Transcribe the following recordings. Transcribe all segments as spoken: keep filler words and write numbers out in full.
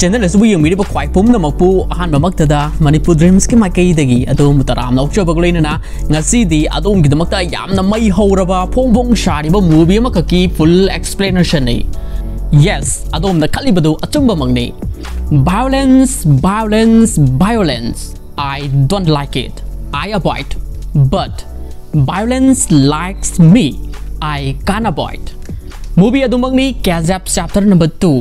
Channel ꯑꯁꯤꯕꯨ ꯌꯦꯡꯕꯤꯔꯤꯕ ꯈ꯭ꯋꯥꯏ ꯄꯨꯝꯅꯃꯛꯄꯨ ꯑꯍꯥꯟꯕꯃꯛꯇꯗ ꯃꯅꯤꯄꯨꯔ ꯗ꯭ꯔꯤꯝꯁꯀꯤ ꯃꯥꯏꯀꯩꯗꯒꯤ ꯑꯗꯣꯝꯕꯨ ꯇꯔꯥꯝꯅ ꯑꯣꯛꯆꯕꯒ ꯂꯣꯏꯅꯅ ꯉꯁꯤꯗꯤ ꯑꯗꯣꯝꯒꯤꯗꯃꯛꯇ ꯌꯥꯝꯅ ꯃꯩ ꯍꯧꯔꯕ ꯐꯣꯡ ꯐꯣꯡ ꯁꯥꯔꯤꯕ movie ꯑꯃꯈꯛꯀꯤ full explanation ꯅꯤ꯫ Yes, ꯑꯗꯣꯝꯅ ꯈꯜꯂꯤꯕꯗꯨ ꯑꯆꯨꯝꯕꯃꯛꯅꯤ꯫ Violence, violence, violence. I don't like it. I avoid. But violence likes me. I can't avoid. Movie ꯑꯗꯨꯃꯛꯅꯤ, K G F chapter number two.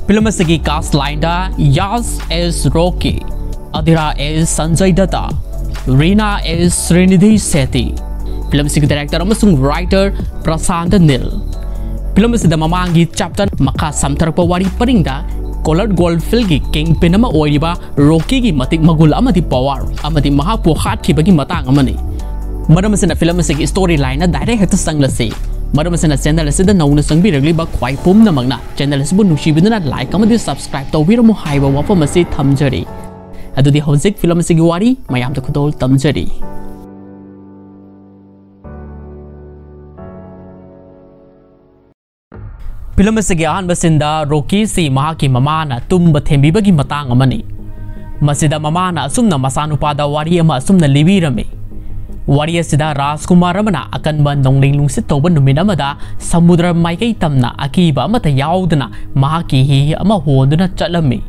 Film ꯑꯁꯤꯒꯤ cast line ꯗ Yash as Rocky, Adira as Sanjay Datta, Reena as Srinidhi Shetty. Film ꯑꯁꯤꯒꯤ director ꯑꯃꯁꯨꯡ writer Prashant Neel. Film ꯑꯁꯤꯗ ꯃꯃꯥꯡꯒꯤ chapter ꯃꯈꯥ ꯁꯝꯊꯔꯛꯄ ꯋꯥꯔꯤ ꯄꯔꯤꯡꯗ Coloured Goldfield ꯒꯤ kingpin ꯑꯃ ꯑꯣꯏꯔꯤꯕ ꯔꯣꯀꯤꯒꯤ ꯃꯇꯤꯛ ꯃꯒꯨꯜ ꯑꯃꯗꯤ power ꯑꯃꯗꯤ ꯃꯍꯥꯛꯄꯨ ꯍꯥꯠꯈꯤꯕꯒꯤ ꯃꯇꯥꯡ ꯑꯃꯅꯤ꯫ ꯃꯔꯝ ꯑꯁꯤꯅ film ꯑꯁꯤꯒꯤ story line ꯗ direct ꯍꯦꯛꯇ ꯆꯪꯂꯁꯤ꯫ ꯃꯔꯝ ꯑꯁꯤꯅ channel ꯑꯁꯤꯗ ꯅꯧꯅ ꯆꯪꯕꯤꯔꯛꯂꯤꯕ ꯈ꯭ꯋꯥꯏ ꯄꯨꯝꯅꯃꯛꯅ channel ꯑꯁꯤꯕꯨ ꯅꯨꯡꯁꯤꯕꯤꯗꯨꯅ like ꯑꯃꯗꯤ subscribe ꯇꯧꯕꯤꯔꯝꯃꯨ ꯍꯥꯏꯕ ꯋꯥꯐꯝ ꯑꯁꯤ ꯊꯝꯖꯔꯤ꯫ ꯑꯗꯨꯗꯤ ꯍꯧꯖꯤꯛ film ꯑꯁꯤꯒꯤ ꯋꯥꯔꯤ ꯃꯌꯥꯝꯗ ꯈꯨꯗꯣꯜ ꯇꯝꯖꯔꯤ꯫ Film ꯑꯁꯤꯒꯤ ꯑꯍꯥꯟꯕ scene ꯗ ꯔꯣꯀꯤꯁꯤ ꯃꯍꯥꯛꯀꯤ ꯃꯃꯥꯅ ꯇꯨꯝꯕ ꯊꯦꯝꯕꯤꯕꯒꯤ ꯃꯇꯥꯡ ꯑꯃꯅꯤ꯫ ꯃꯁꯤꯗ ꯃꯃꯥꯅ ꯑꯁꯨꯝꯅ ꯃꯆꯥꯅꯨꯄꯥꯗ ꯋꯥꯔꯤ ꯑꯃ ꯑꯁꯨꯝꯅ ꯂꯤꯕꯤꯔꯝꯃꯤ꯫ ꯋꯥꯔꯤ ꯑꯁꯤꯗ ꯔꯥꯖꯀꯨꯃꯥꯔ ꯑꯃꯅ ꯑꯀꯟꯕ ꯅꯣꯡꯂꯩ ꯅꯨꯡꯁꯤꯠ ꯇꯧꯕ ꯅꯨꯃꯤꯠ ꯑꯃꯗ ꯁꯃꯨꯗ꯭ꯔ ꯃꯥꯏꯀꯩ ꯇꯝꯅ ꯑꯀꯤꯕ ꯑꯃꯠꯇ ꯌꯥꯎꯗꯅ ꯃꯍꯥꯛꯀꯤ ꯍꯤ ꯑꯃ ꯍꯣꯟꯗꯨꯅ ꯆꯠꯂꯝꯃꯤ꯫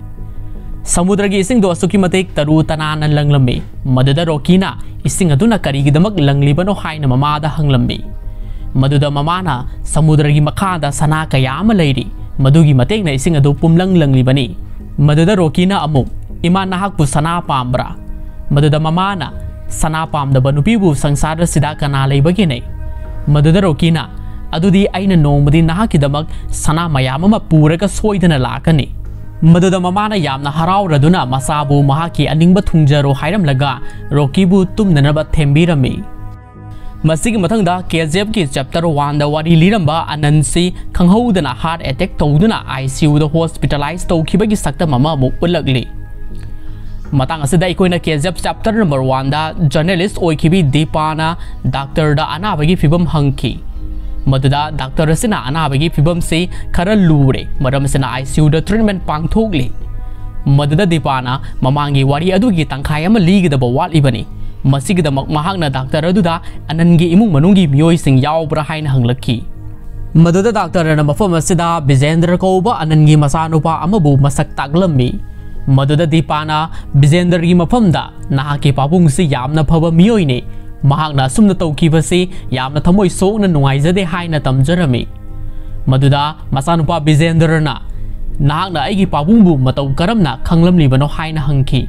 ꯁꯃꯨꯗ꯭ꯔꯒꯤ ꯏꯁꯤꯡꯗꯣ ꯑꯁꯨꯛꯀꯤ ꯃꯇꯤꯛ ꯇꯔꯨ ꯇꯅꯥꯟꯅ ꯂꯪꯂꯝꯃꯤ꯫ ꯃꯗꯨꯗ ꯔꯣꯀꯤꯅ ꯏꯁꯤꯡ ꯑꯗꯨꯅ ꯀꯔꯤꯒꯤꯗꯃꯛ ꯂꯪꯂꯤꯕꯅꯣ ꯍꯥꯏꯅ ꯃꯃꯥꯗ ꯍꯪꯂꯝꯃꯤ꯫ ꯃꯗꯨꯗ ꯃꯃꯥꯅ ꯁꯃꯨꯗ꯭ꯔꯒꯤ ꯃꯈꯥꯗ ꯁꯅꯥ ꯀꯌꯥ ꯑꯃ ꯂꯩꯔꯤ, ꯃꯗꯨꯒꯤ ꯃꯇꯦꯡꯅ ꯏꯁꯤꯡ ꯑꯗꯨ ꯄꯨꯝꯂꯪ ꯂꯪꯂꯤꯕꯅꯤ꯫ ꯃꯗꯨꯗ ꯔꯣꯀꯤꯅ ꯑꯃꯨꯛ, "ꯏꯃꯥ, ꯅꯍꯥꯛꯄꯨ ꯁꯅꯥ ꯄꯥꯝꯕ꯭ꯔꯥ?" ꯃꯗꯨꯗ ꯃꯃꯥꯅ, "ꯁꯅꯥ ꯄꯥꯝꯗꯕ ꯅꯨꯄꯤꯕꯨ ꯁꯪꯁꯥꯔ ꯑꯁꯤꯗ ꯀꯅꯥ ꯂꯩꯕꯒꯦꯅꯦ?" ꯃꯗꯨꯗ ꯔꯣꯀꯤꯅ, "ꯑꯗꯨꯗꯤ ꯑꯩꯅ ꯅꯣꯡꯃꯗꯤ ꯅꯍꯥꯛꯀꯤꯗꯃꯛ ꯁꯅꯥ ꯃꯌꯥꯝ ꯑꯃ ꯄꯨꯔꯒ ꯁꯣꯏꯗꯅ ꯂꯥꯛꯀꯅꯤ꯫" ꯃꯗꯨꯗ ꯃꯃꯥꯅ ꯌꯥꯝꯅ ꯍꯔꯥꯎꯔꯗꯨꯅ ꯃꯆꯥꯕꯨ ꯃꯍꯥꯛꯀꯤ ꯑꯅꯤꯡꯕ ꯊꯨꯡꯖꯔꯣ ꯍꯥꯏꯔꯝꯂꯒ ꯔꯣꯀꯤꯕꯨ ꯇꯨꯝꯅꯅꯕ ꯊꯦꯝꯕꯤꯔꯝꯃꯤ꯫ ꯃꯁꯤꯒꯤ ꯃꯊꯪꯗ K G F ꯀꯤ chapter one ꯗ ꯋꯥꯔꯤ ꯂꯤꯔꯝꯕ ꯑꯅꯟꯁꯤ ꯈꯪꯍꯧꯗꯅ heart attack ꯇꯧꯗꯨꯅ I C U the hospitalize ꯇꯧꯈꯤꯕꯒꯤ ꯁꯛꯇꯝ ꯑꯃ ꯑꯃꯨꯛ ꯎꯠꯂꯛꯂꯤ꯫ ꯃꯇꯥꯡ ꯑꯁꯤꯗ ꯑꯩꯈꯣꯏꯅ K G F chapter number one ꯗ journalist ꯑꯣꯏꯈꯤꯕꯤ ꯗꯤꯄꯥꯅ doctor ꯗ ꯑꯅꯥꯕꯒꯤ ꯐꯤꯕꯝ ꯍꯪꯈꯤ꯫ ꯃꯗꯨꯗ ꯗꯥꯛꯇꯔ ꯑꯁꯤꯅ ꯑꯅꯥꯕꯒꯤ ꯐꯤꯕꯝꯁꯤ ꯈꯔ ꯂꯨꯔꯦ, ꯃꯔꯝ ꯑꯁꯤꯅ ICUꯗ treatment ꯄꯥꯡꯊꯣꯛꯂꯤ꯫ ꯃꯗꯨꯗ ꯗꯤꯄꯥꯅ ꯃꯃꯥꯡꯒꯤ ꯋꯥꯔꯤ ꯑꯗꯨꯒꯤ ꯇꯪꯈꯥꯏ ꯑꯃ ꯂꯤꯒꯗꯕ ꯋꯥꯠꯂꯤꯕꯅꯤ꯫ ꯃꯁꯤꯒꯤꯗꯃꯛ ꯃꯍꯥꯛꯅ ꯗꯥꯛꯇꯔ ꯑꯗꯨꯗ ꯑꯅꯟꯒꯤ ꯏꯃꯨꯡ ꯃꯅꯨꯡꯒꯤ ꯃꯤꯑꯣꯏꯁꯤꯡ ꯌꯥꯎꯕ꯭ꯔꯥ ꯍꯥꯏꯅ ꯍꯪꯂꯛꯈꯤ꯫ ꯃꯗꯨꯗ ꯗꯥꯛꯇꯔꯅ ꯃꯐꯝ ꯑꯁꯤꯗ ꯕꯤꯖꯦꯟꯗ꯭ꯔ ꯀꯧꯕ ꯑꯅꯟꯒꯤ ꯃꯆꯥꯅꯨꯄꯥ ꯑꯃꯕꯨ ꯃꯁꯛ ꯇꯥꯛꯂꯝꯃꯤ꯫ ꯃꯗꯨꯗ ꯗꯤꯄꯥꯅ ꯕꯤꯖꯦꯟꯗ꯭ꯔꯒꯤ ꯃꯐꯝꯗ, "ꯅꯍꯥꯛꯀꯤ ꯄꯥꯕꯨꯡꯁꯤ ꯌꯥꯝꯅ ꯐꯕ ꯃꯤꯑꯣꯏꯅꯤ, ꯃꯍꯥꯛꯅ ꯑꯁꯨꯝꯅ ꯇꯧꯈꯤꯕꯁꯤ ꯌꯥꯝꯅ ꯊꯃꯣꯏ ꯁꯣꯛꯅ ꯅꯨꯡꯉꯥꯏꯖꯗꯦ" ꯍꯥꯏꯅ ꯇꯝꯖꯔꯝꯃꯤ꯫ ꯃꯗꯨꯗ ꯃꯆꯥꯅꯨꯄꯥ ꯕꯤꯖꯦꯟꯗ꯭ꯔꯅ, "ꯅꯍꯥꯛꯅ ꯑꯩꯒꯤ ꯄꯥꯕꯨꯡꯕꯨ ꯃꯇꯧ ꯀꯔꯝꯅ ꯈꯪꯂꯝꯂꯤꯕꯅꯣ?" ꯍꯥꯏꯅ ꯍꯪꯈꯤ꯫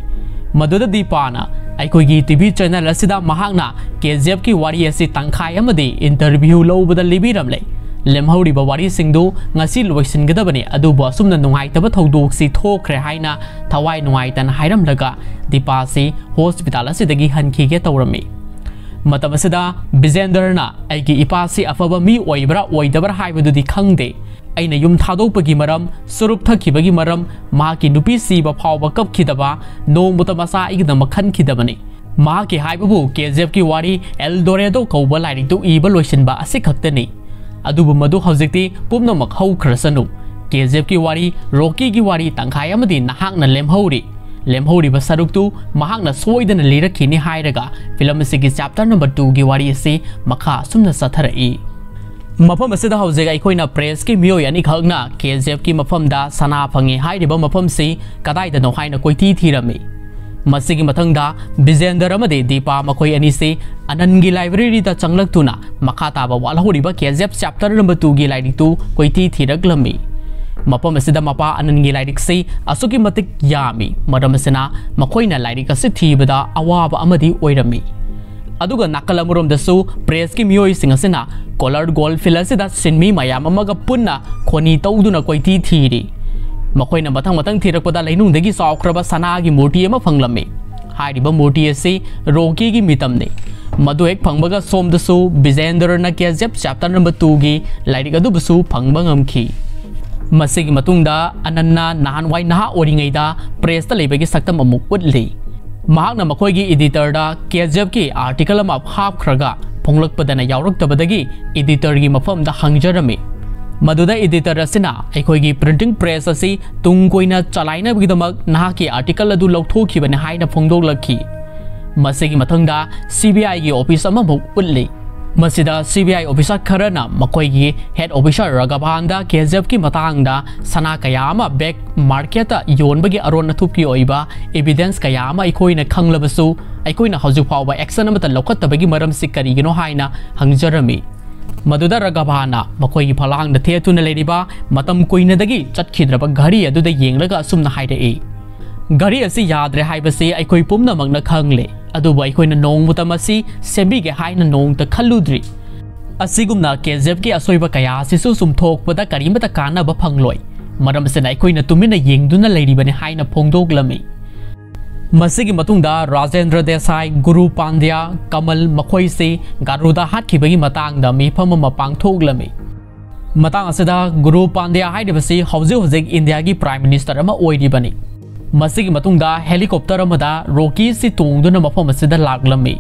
ꯃꯗꯨꯗ ꯗꯤꯄꯥꯅ, "ꯑꯩꯈꯣꯏꯒꯤ TV channel ꯑꯁꯤꯗ ꯃꯍꯥꯛꯅ KGFꯀꯤ ꯋꯥꯔꯤ ꯑꯁꯤ ꯇꯪꯈꯥꯏ ꯑꯃꯗꯤ interview ꯂꯧꯕꯗ ꯂꯤꯕꯤꯔꯝꯂꯦ꯫ ꯂꯦꯝꯍꯧꯔꯤꯕ ꯋꯥꯔꯤꯁꯤꯡꯗꯨ ꯉꯁꯤ ꯂꯣꯏꯁꯤꯟꯒꯗꯕꯅꯤ, ꯑꯗꯨꯕꯨ ꯑꯁꯨꯝꯅ ꯅꯨꯡꯉꯥꯏꯇꯕ ꯊꯧꯗꯣꯛꯁꯤ ꯊꯣꯛꯈ꯭ꯔꯦ" ꯍꯥꯏꯅ ꯊꯋꯥꯏ ꯅꯨꯡꯉꯥꯏꯇꯅ ꯍꯥꯏꯔꯝꯂꯒ ꯗꯤꯄꯥꯁꯤ hospital ꯑꯁꯤꯗꯒꯤ ꯍꯟꯈꯤꯒꯦ ꯇꯧꯔꯝꯃꯤ꯫ ꯃꯇꯝ ꯑꯁꯤꯗ ꯕꯤꯖꯦꯟꯗ꯭ꯔꯅ, "ꯑꯩꯒꯤ ꯏꯄꯥꯁꯤ ꯑꯐꯕ ꯃꯤ ꯑꯣꯏꯕ꯭ꯔꯥ ꯑꯣꯏꯗꯕ꯭ꯔꯥ ꯍꯥꯏꯕꯗꯨꯗꯤ ꯈꯪꯗꯦ꯫ ꯑꯩꯅ ꯌꯨꯝ ꯊꯥꯗꯣꯛꯄꯒꯤ ꯃꯔꯝ, ꯆꯨꯔꯨꯞ ꯊꯛꯈꯤꯕꯒꯤ ꯃꯔꯝ, ꯃꯍꯥꯛꯀꯤ ꯅꯨꯄꯤ ꯁꯤꯕ ꯐꯥꯎꯕ ꯀꯞꯈꯤꯗꯕ, ꯅꯣꯡꯃꯇ ꯃꯆꯥ ꯑꯩꯒꯤꯗꯃꯛ ꯈꯟꯈꯤꯗꯕꯅꯤ꯫ ꯃꯍꯥꯛꯀꯤ ꯍꯥꯏꯕꯕꯨ KGFꯀꯤ ꯋꯥꯔꯤ El Dorado ꯀꯧꯕ ꯂꯥꯏꯔꯤꯛꯇꯨ ꯏꯕ ꯂꯣꯏꯁꯤꯟꯕ ꯑꯁꯤꯈꯛꯇꯅꯤ꯫ ꯑꯗꯨꯕꯨ ꯃꯗꯨ ꯍꯧꯖꯤꯛꯇꯤ ꯄꯨꯝꯅꯃꯛ ꯍꯧꯈ꯭ꯔꯁꯅꯨ꯫ KGFꯀꯤ ꯋꯥꯔꯤ, ꯔꯣꯀꯤꯒꯤ ꯋꯥꯔꯤ ꯇꯪꯈꯥꯏ ꯑꯃꯗꯤ ꯅꯍꯥꯛꯅ ꯂꯦꯝꯍꯧꯔꯤ꯫ ꯂꯦꯝꯍꯧꯔꯤꯕ ꯁꯔꯨꯛꯇꯨ ꯃꯍꯥꯛꯅ ꯁꯣꯏꯗꯅ ꯂꯤꯔꯛꯈꯤꯅꯤ" ꯍꯥꯏꯔꯒ film ꯑꯁꯤꯒꯤ chapter number twoꯒꯤ ꯋꯥꯔꯤ ꯑꯁꯤ ꯃꯈꯥ ꯑꯁꯨꯝꯅ ꯆꯠꯊꯔꯛꯏ꯫ ꯃꯐꯝ ꯑꯁꯤꯗ ꯍꯧꯖꯤꯛ ꯑꯩꯈꯣꯏꯅ pressꯀꯤ ꯃꯤꯑꯣꯏ ꯑꯅꯤꯈꯛꯅ KGFꯀꯤ ꯃꯐꯝꯗ ꯁꯅꯥ ꯐꯪꯉꯤ ꯍꯥꯏꯔꯤꯕ ꯃꯐꯝꯁꯤ ꯀꯗꯥꯏꯗꯅꯣ ꯍꯥꯏꯅ ꯀꯣꯏꯊꯤ ꯊꯤꯔꯝꯃꯤ꯫ ꯃꯁꯤꯒꯤ ꯃꯊꯪꯗ ꯕꯤꯖꯦꯟꯗꯔ ꯑꯃꯗꯤ ꯗꯤꯄꯥ ꯃꯈꯣꯏ ꯑꯅꯤꯁꯤ ꯑꯅꯟꯒꯤ libraryꯗ ꯆꯪꯂꯛꯇꯨꯅ ꯃꯈꯥ ꯇꯥꯕ ꯋꯥꯠꯍꯧꯔꯤꯕ KGF chapter number twoꯒꯤ ꯂꯥꯏꯔꯤꯛꯇꯨ ꯀꯣꯏꯊꯤ ꯊꯤꯔꯛꯂꯝꯃꯤ꯫ ꯃꯐꯝ ꯑꯁꯤꯗ ꯃꯄꯥ ꯑꯅꯟꯒꯤ ꯂꯥꯏꯔꯤꯛꯁꯤ ꯑꯁꯨꯛꯀꯤ ꯃꯇꯤꯛ ꯌꯥꯝꯃꯤ, ꯃꯔꯝ ꯑꯁꯤꯅ ꯃꯈꯣꯏꯅ ꯂꯥꯏꯔꯤꯛ ꯑꯁꯤ ꯊꯤꯕꯗ ꯑꯋꯥꯕ ꯑꯃꯗꯤ ꯑꯣꯏꯔꯝꯃꯤ꯫ ꯑꯗꯨꯒ ꯅꯥꯀꯜ ꯑꯃꯔꯣꯝꯗꯁꯨ pressꯀꯤ ꯃꯤꯑꯣꯏꯁꯤꯡ ꯑꯁꯤꯅ colored gold field ꯑꯁꯤꯗ ꯁꯤꯟꯃꯤ ꯃꯌꯥꯝ ꯑꯃꯒ ꯄꯨꯟꯅ ꯈꯣꯅꯤ ꯇꯧꯗꯨꯅ ꯀꯣꯏꯊꯤ ꯊꯤꯔꯤ꯫ ꯃꯈꯣꯏꯅ ꯃꯊꯪ ꯃꯊꯪ ꯊꯤꯔꯛꯄꯗ ꯂꯩꯅꯨꯡꯗꯒꯤ ꯆꯥꯎꯈ꯭ꯔꯕ ꯁꯅꯥꯒꯤ ꯃꯨꯔꯇꯤ ꯑꯃ ꯐꯪꯂꯝꯃꯤ꯫ ꯍꯥꯏꯔꯤꯕ ꯃꯨꯔꯇꯤ ꯑꯁꯤ ꯔꯣꯀꯤꯒꯤ ꯃꯤꯇꯝꯅꯤ꯫ ꯃꯗꯨ ꯍꯦꯛ ꯐꯪꯕꯒ ꯁꯣꯝꯗꯁꯨ ꯕꯤꯖꯦꯟꯗ꯭ꯔꯅ KGF chapter number twoꯒꯤ ꯂꯥꯏꯔꯤꯛ ꯑꯗꯨꯕꯨꯁꯨ ꯐꯪꯕ ꯉꯝꯈꯤ꯫ ꯃꯁꯤꯒꯤ ꯃꯇꯨꯡꯗ ꯑꯅꯟꯅ ꯅꯍꯥꯟꯋꯥꯏ ꯅꯍꯥ ꯑꯣꯏꯔꯤꯉꯩꯗ pressꯇ ꯂꯩꯕꯒꯤ ꯁꯛꯇꯝ ꯑꯃꯨꯛ ꯎꯠꯂꯤ꯫ ꯃꯍꯥꯛꯅ ꯃꯈꯣꯏꯒꯤ editorꯗ KGFꯀꯤ article ꯑꯃ ꯍꯥꯞꯈ꯭ꯔꯒ ꯐꯣꯡꯂꯛꯄꯗꯅ ꯌꯥꯎꯔꯛꯇꯕꯗꯒꯤ editorꯒꯤ ꯃꯐꯝꯗ ꯍꯪꯖꯔꯝꯃꯤ꯫ ꯃꯗꯨꯗ editor ꯑꯁꯤꯅ ꯑꯩꯈꯣꯏꯒꯤ printing press ꯑꯁꯤ ꯇꯨꯡ ꯀꯣꯏꯅ ꯆꯂꯥꯏꯅꯕꯒꯤꯗꯃꯛ ꯅꯍꯥꯛꯀꯤ article ꯑꯗꯨ ꯂꯧꯊꯣꯛꯈꯤꯕꯅꯤ ꯍꯥꯏꯅ ꯐꯣꯡꯗꯣꯛꯂꯛꯈꯤ꯫ ꯃꯁꯤꯒꯤ ꯃꯊꯪꯗ CBIꯒꯤ office ꯑꯃꯃꯨꯛ ꯎꯠꯂꯤ꯫ ꯃꯁꯤꯗ CBI officer ꯈꯔꯅ ꯃꯈꯣꯏꯒꯤ head officer ꯔꯒꯚꯥꯟꯗ KZFꯀꯤ ꯃꯇꯥꯡꯗ ꯁꯅꯥ ꯀꯌꯥ ꯑꯃ black marketꯇ ꯌꯣꯟꯕꯒꯤ ꯑꯔꯣꯟ ꯑꯊꯨꯞꯀꯤ ꯑꯣꯏꯕ evidence ꯀꯌꯥ ꯑꯃ ꯑꯩꯈꯣꯏꯅ ꯈꯪꯂꯕꯁꯨ, ꯑꯩꯈꯣꯏꯅ ꯍꯧꯖꯤꯛ ꯐꯥꯎꯕ action ꯑꯃꯠꯇ ꯂꯧꯈꯠꯇꯕꯒꯤ ꯃꯔꯝꯁꯤ ꯀꯔꯤꯒꯤꯅꯣ ꯍꯥꯏꯅ ꯍꯪꯖꯔꯝꯃꯤ꯫ ꯃꯗꯨꯗ ꯔꯒꯚꯥꯟꯅ ꯃꯈꯣꯏꯒꯤ ꯐꯂꯥꯡꯗ ꯊꯦꯠꯇꯨꯅ ꯂꯩꯔꯤꯕ ꯃꯇꯝ ꯀꯨꯏꯅꯗꯒꯤ ꯆꯠꯈꯤꯗ꯭ꯔꯕ ꯘꯔꯤ ꯑꯗꯨꯗ ꯌꯦꯡꯂꯒ ꯑꯁꯨꯝꯅ ꯍꯥꯏꯔꯛꯏ, "ꯘꯔꯤ ꯑꯁꯤ ꯌꯥꯗ꯭ꯔꯦ ꯍꯥꯏꯕꯁꯤ ꯑꯩꯈꯣꯏ ꯄꯨꯝꯅꯃꯛꯅ ꯈꯪꯂꯦ, ꯑꯗꯨꯕꯨ ꯑꯩꯈꯣꯏꯅ ꯅꯣꯡꯃꯇ ꯃꯁꯤ ꯁꯦꯝꯕꯤꯒꯦ ꯍꯥꯏꯅ ꯅꯣꯡꯃꯇ ꯈꯜꯂꯨꯗ꯭ꯔꯤ꯫ ꯑꯁꯤꯒꯨꯝꯅ KZFꯀꯤ ꯑꯁꯣꯏꯕ ꯀꯌꯥ ꯑꯁꯤꯁꯨ ꯆꯨꯝꯊꯣꯛꯄꯗ ꯀꯔꯤꯃꯠꯇ ꯀꯥꯟꯅꯕ ꯐꯪꯂꯣꯏ꯫ ꯃꯔꯝ ꯑꯁꯤꯅ ꯑꯩꯈꯣꯏꯅ ꯇꯨꯃꯤꯟꯅ ꯌꯦꯡꯗꯨꯅ ꯂꯩꯔꯤꯕꯅꯤ" ꯍꯥꯏꯅ ꯐꯣꯡꯗꯣꯛꯂꯝꯃꯤ꯫ ꯃꯁꯤꯒꯤ ꯃꯇꯨꯡꯗ ꯔꯥꯖꯦꯟꯗ꯭ꯔ ꯗꯦꯁꯥꯏ, ꯒꯨꯔꯨ ꯄꯥꯟꯗ꯭ꯌꯥ, ꯀꯃꯜ ꯃꯈꯣꯏꯁꯤ ꯒꯥꯔꯨꯗ ꯍꯥꯠꯈꯤꯕꯒꯤ ꯃꯇꯥꯡꯗ ꯃꯤꯐꯝ ꯑꯃ ꯄꯥꯡꯊꯣꯛꯂꯝꯃꯤ꯫ ꯃꯇꯥꯡ ꯑꯁꯤꯗ ꯒꯨꯔꯨ ꯄꯥꯟꯗ꯭ꯌꯥ ꯍꯥꯏꯔꯤꯕꯁꯤ ꯍꯧꯖꯤꯛ ꯍꯧꯖꯤꯛ ꯏꯟꯗꯤꯌꯥꯒꯤ Prime Minister ꯑꯃ ꯑꯣꯏꯔꯤꯕꯅꯤ꯫ ꯃꯁꯤꯒꯤ ꯃꯇꯨꯡꯗ helicopter ꯑꯃꯗ ꯔꯣꯀꯤꯁꯤ ꯇꯣꯡꯗꯨꯅ ꯃꯐꯝ ꯑꯁꯤꯗ ꯂꯥꯛꯂꯝꯃꯤ꯫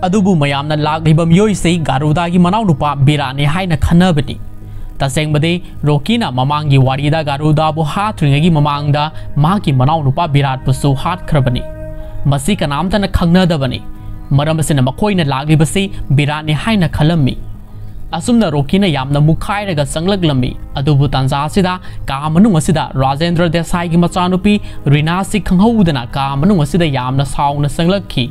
ꯑꯗꯨꯕꯨ ꯃꯌꯥꯝꯅ ꯂꯥꯛꯂꯤꯕ ꯃꯤꯑꯣꯏꯁꯤ ꯒꯥꯔꯨꯗꯥꯒꯤ ꯃꯅꯥꯎꯅꯨꯄꯥ ꯕꯤꯔꯥꯠꯅꯤ ꯍꯥꯏꯅ ꯈꯟꯅꯕꯅꯤ꯫ ꯇꯁꯦꯡꯕꯗꯤ ꯔꯣꯀꯤꯅ ꯃꯃꯥꯡꯒꯤ ꯋꯥꯔꯤꯗ ꯒꯥꯔꯨꯗꯥꯕꯨ ꯍꯥꯠꯇ꯭ꯔꯤꯉꯩꯒꯤ ꯃꯃꯥꯡꯗ ꯃꯍꯥꯛꯀꯤ ꯃꯅꯥꯎꯅꯨꯄꯥ ꯕꯤꯔꯥꯠꯄꯨꯁꯨ ꯍꯥꯠꯈ꯭ꯔꯕꯅꯤ꯫ ꯃꯁꯤ ꯀꯅꯥꯝꯇꯅ ꯈꯪꯅꯗꯕꯅꯤ꯫ ꯃꯔꯝ ꯑꯁꯤꯅ ꯃꯈꯣꯏꯅ ꯂꯥꯛꯂꯤꯕꯁꯤ ꯕꯤꯔꯥꯠꯅꯤ ꯍꯥꯏꯅ ꯈꯜꯂꯝꯃꯤ꯫ ꯑꯁꯨꯝꯅ ꯔꯣꯀꯤꯅ ꯌꯥꯝꯅ ꯃꯨꯛꯈꯥꯏꯔꯒ ꯆꯪꯂꯛꯂꯝꯃꯤ꯫ ꯑꯗꯨꯕꯨ ꯇꯥꯟꯖꯥ ꯑꯁꯤꯗ ꯀꯥ ꯃꯅꯨꯡ ꯑꯁꯤꯗ ꯔꯥꯖꯦꯟꯗ꯭ꯔ ꯗꯦꯁꯥꯏꯒꯤ ꯃꯆꯥꯅꯨꯄꯤ ꯔꯤꯅꯥꯁꯤ ꯈꯪꯍꯧꯗꯅ ꯀꯥ ꯃꯅꯨꯡ ꯑꯁꯤꯗ ꯌꯥꯝꯅ ꯁꯥꯎꯅ ꯆꯪꯂꯛꯈꯤ꯫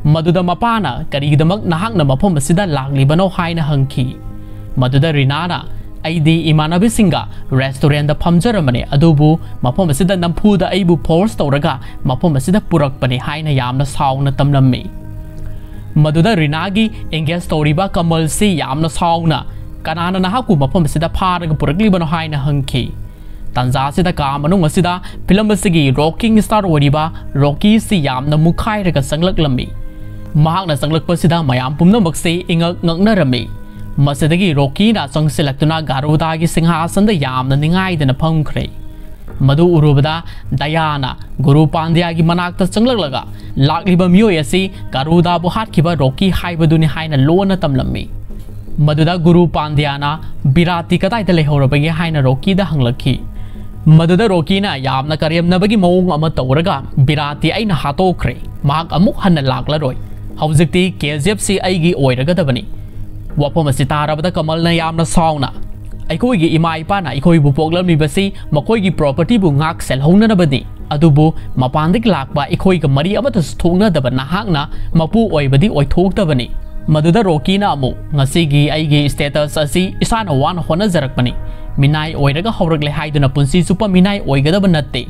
ꯃꯗꯨꯗ ꯃꯄꯥꯅ, "ꯀꯔꯤꯒꯤꯗꯃꯛ ꯅꯍꯥꯛꯅ ꯃꯐꯝ ꯑꯁꯤꯗ ꯂꯥꯛꯂꯤꯕꯅꯣ?" ꯍꯥꯏꯅ ꯍꯪꯈꯤ꯫ ꯃꯗꯨꯗ ꯔꯤꯅꯥꯅ, "ꯑꯩꯗꯤ ꯏꯃꯥꯟꯅꯕꯤꯁꯤꯡꯒ restaurantꯗ ꯐꯝꯖꯔꯝꯕꯅꯦ, ꯑꯗꯨꯕꯨ ꯃꯐꯝ ꯑꯁꯤꯗ ꯅꯝꯐꯨꯗ ꯑꯩꯕꯨ force ꯇꯧꯔꯒ ꯃꯐꯝ ꯑꯁꯤꯗ ꯄꯨꯔꯛꯄꯅꯤ" ꯍꯥꯏꯅ ꯌꯥꯝꯅ ꯁꯥꯎꯅ ꯇꯝꯂꯝꯃꯤ꯫ ꯃꯗꯨꯗ ꯔꯤꯅꯥꯒꯤ engage ꯇꯧꯔꯤꯕ ꯀꯃꯜꯁꯤ ꯌꯥꯝꯅ ꯁꯥꯎꯅ, "ꯀꯅꯥꯅ ꯅꯍꯥꯛꯄꯨ ꯃꯐꯝ ꯑꯁꯤꯗ ꯐꯥꯔꯒ ꯄꯨꯔꯛꯂꯤꯕꯅꯣ?" ꯍꯥꯏꯅ ꯍꯪꯈꯤ꯫ ꯇꯥꯟꯖꯥ ꯑꯁꯤꯗ ꯀꯥ ꯃꯅꯨꯡ ꯑꯁꯤꯗ film ꯑꯁꯤꯒꯤ rocking star ꯑꯣꯏꯔꯤꯕ ꯔꯣꯀꯤꯁꯤ ꯌꯥꯝꯅ ꯃꯨꯛꯈꯥꯏꯔꯒ ꯆꯪꯂꯛꯂꯝꯃꯤ꯫ ꯃꯍꯥꯛꯅ ꯆꯪꯂꯛꯄꯁꯤꯗ ꯃꯌꯥꯝ ꯄꯨꯝꯅꯃꯛꯁꯤ ꯏꯉꯛ ꯉꯛꯅꯔꯝꯃꯤ꯫ ꯃꯁꯤꯗꯒꯤ ꯔꯣꯀꯤꯅ ꯆꯪꯁꯤꯜꯂꯛꯇꯨꯅ ꯒꯥꯔꯨꯗꯥꯒꯤ ꯁꯤꯡꯍꯥꯁꯟꯗ ꯌꯥꯝꯅ ꯅꯤꯡꯉꯥꯏꯗꯅ ꯐꯝꯈ꯭ꯔꯦ꯫ ꯃꯗꯨ ꯎꯔꯨꯕꯗ ꯗꯌꯥꯅ ꯒꯨꯔꯨ ꯄꯥꯟꯗ꯭ꯌꯥꯒꯤ ꯃꯅꯥꯛꯇ ꯆꯪꯂꯛꯂꯒ ꯂꯥꯛꯂꯤꯕ ꯃꯤꯑꯣꯏ ꯑꯁꯤ ꯒꯔꯨꯗꯥꯕꯨ ꯍꯥꯠꯈꯤꯕ ꯔꯣꯀꯤ ꯍꯥꯏꯕꯗꯨꯅꯤ ꯍꯥꯏꯅ ꯂꯣꯟꯅ ꯇꯝꯂꯝꯃꯤ꯫ ꯃꯗꯨꯗ ꯒꯨꯔꯨ ꯄꯥꯟꯗ꯭ꯌꯥꯅ ꯕꯤꯔꯥꯇꯤ ꯀꯗꯥꯏꯗ ꯂꯩꯍꯧꯔꯕꯒꯦ ꯍꯥꯏꯅ ꯔꯣꯀꯤꯗ ꯍꯪꯂꯛꯈꯤ꯫ ꯃꯗꯨꯗ ꯔꯣꯀꯤꯅ ꯌꯥꯝꯅ ꯀꯔꯦꯝꯅꯕꯒꯤ ꯃꯑꯣꯡ ꯑꯃ ꯇꯧꯔꯒ, "ꯕꯤꯔꯥꯇꯤ ꯑꯩꯅ ꯍꯥꯠꯇꯣꯛꯈ꯭ꯔꯦ, ꯃꯍꯥꯛ ꯑꯃꯨꯛ ꯍꯟꯅ ꯂꯥꯛꯂꯔꯣꯏ꯫ ꯍꯧꯖꯤꯛꯇꯤ ꯀꯦ ꯖꯤ ꯑꯦꯐ ꯁꯤ ꯑꯩꯒꯤ ꯑꯣꯏꯔꯒꯗꯕꯅꯤ"꯫ ꯋꯥꯐꯝ ꯑꯁꯤ ꯇꯥꯔꯕꯗ ꯀꯃꯜꯅ ꯌꯥꯝꯅ ꯁꯥꯎꯅ, "ꯑꯩꯈꯣꯏꯒꯤ ꯏꯃꯥ ꯏꯄꯥꯅ ꯑꯩꯈꯣꯏꯕꯨ ꯄꯣꯛꯂꯝꯂꯤꯕꯁꯤ ꯃꯈꯣꯏꯒꯤ ꯄ꯭ꯔꯣꯄꯔꯇꯤꯕꯨ ꯉꯥꯛ ꯁꯦꯜꯍꯧꯅꯅꯕꯅꯤ, ꯑꯗꯨꯕꯨ ꯃꯄꯥꯟꯗꯒꯤ ꯂꯥꯛꯄ ꯑꯩꯈꯣꯏꯒ ꯃꯔꯤ ꯑꯃꯠꯇꯁꯨ ꯊꯣꯛꯅꯗꯕ ꯅꯍꯥꯛꯅ ꯃꯄꯨ ꯑꯣꯏꯕꯗꯤ ꯑꯣꯏꯊꯣꯛꯇꯕꯅꯤ"꯫ ꯃꯗꯨꯗ ꯔꯣꯀꯤꯅ ꯑꯃꯨꯛ, "ꯉꯁꯤꯒꯤ ꯑꯩꯒꯤ ꯁ꯭ꯇꯦꯇꯁ ꯑꯁꯤ ꯏꯁꯥꯅ ꯋꯥꯅ ꯍꯣꯠꯅꯖꯔꯛꯄꯅꯤ꯫ ꯃꯤꯅꯥꯏ ꯑꯣꯏꯔꯒ ꯍꯧꯔꯛꯂꯦ ꯍꯥꯏꯗꯨꯅ ꯄꯨꯟꯁꯤ ꯆꯨꯞꯄ ꯃꯤꯅꯥꯏ ꯑꯣꯏꯒꯗꯕ ꯅꯠꯇꯦ꯫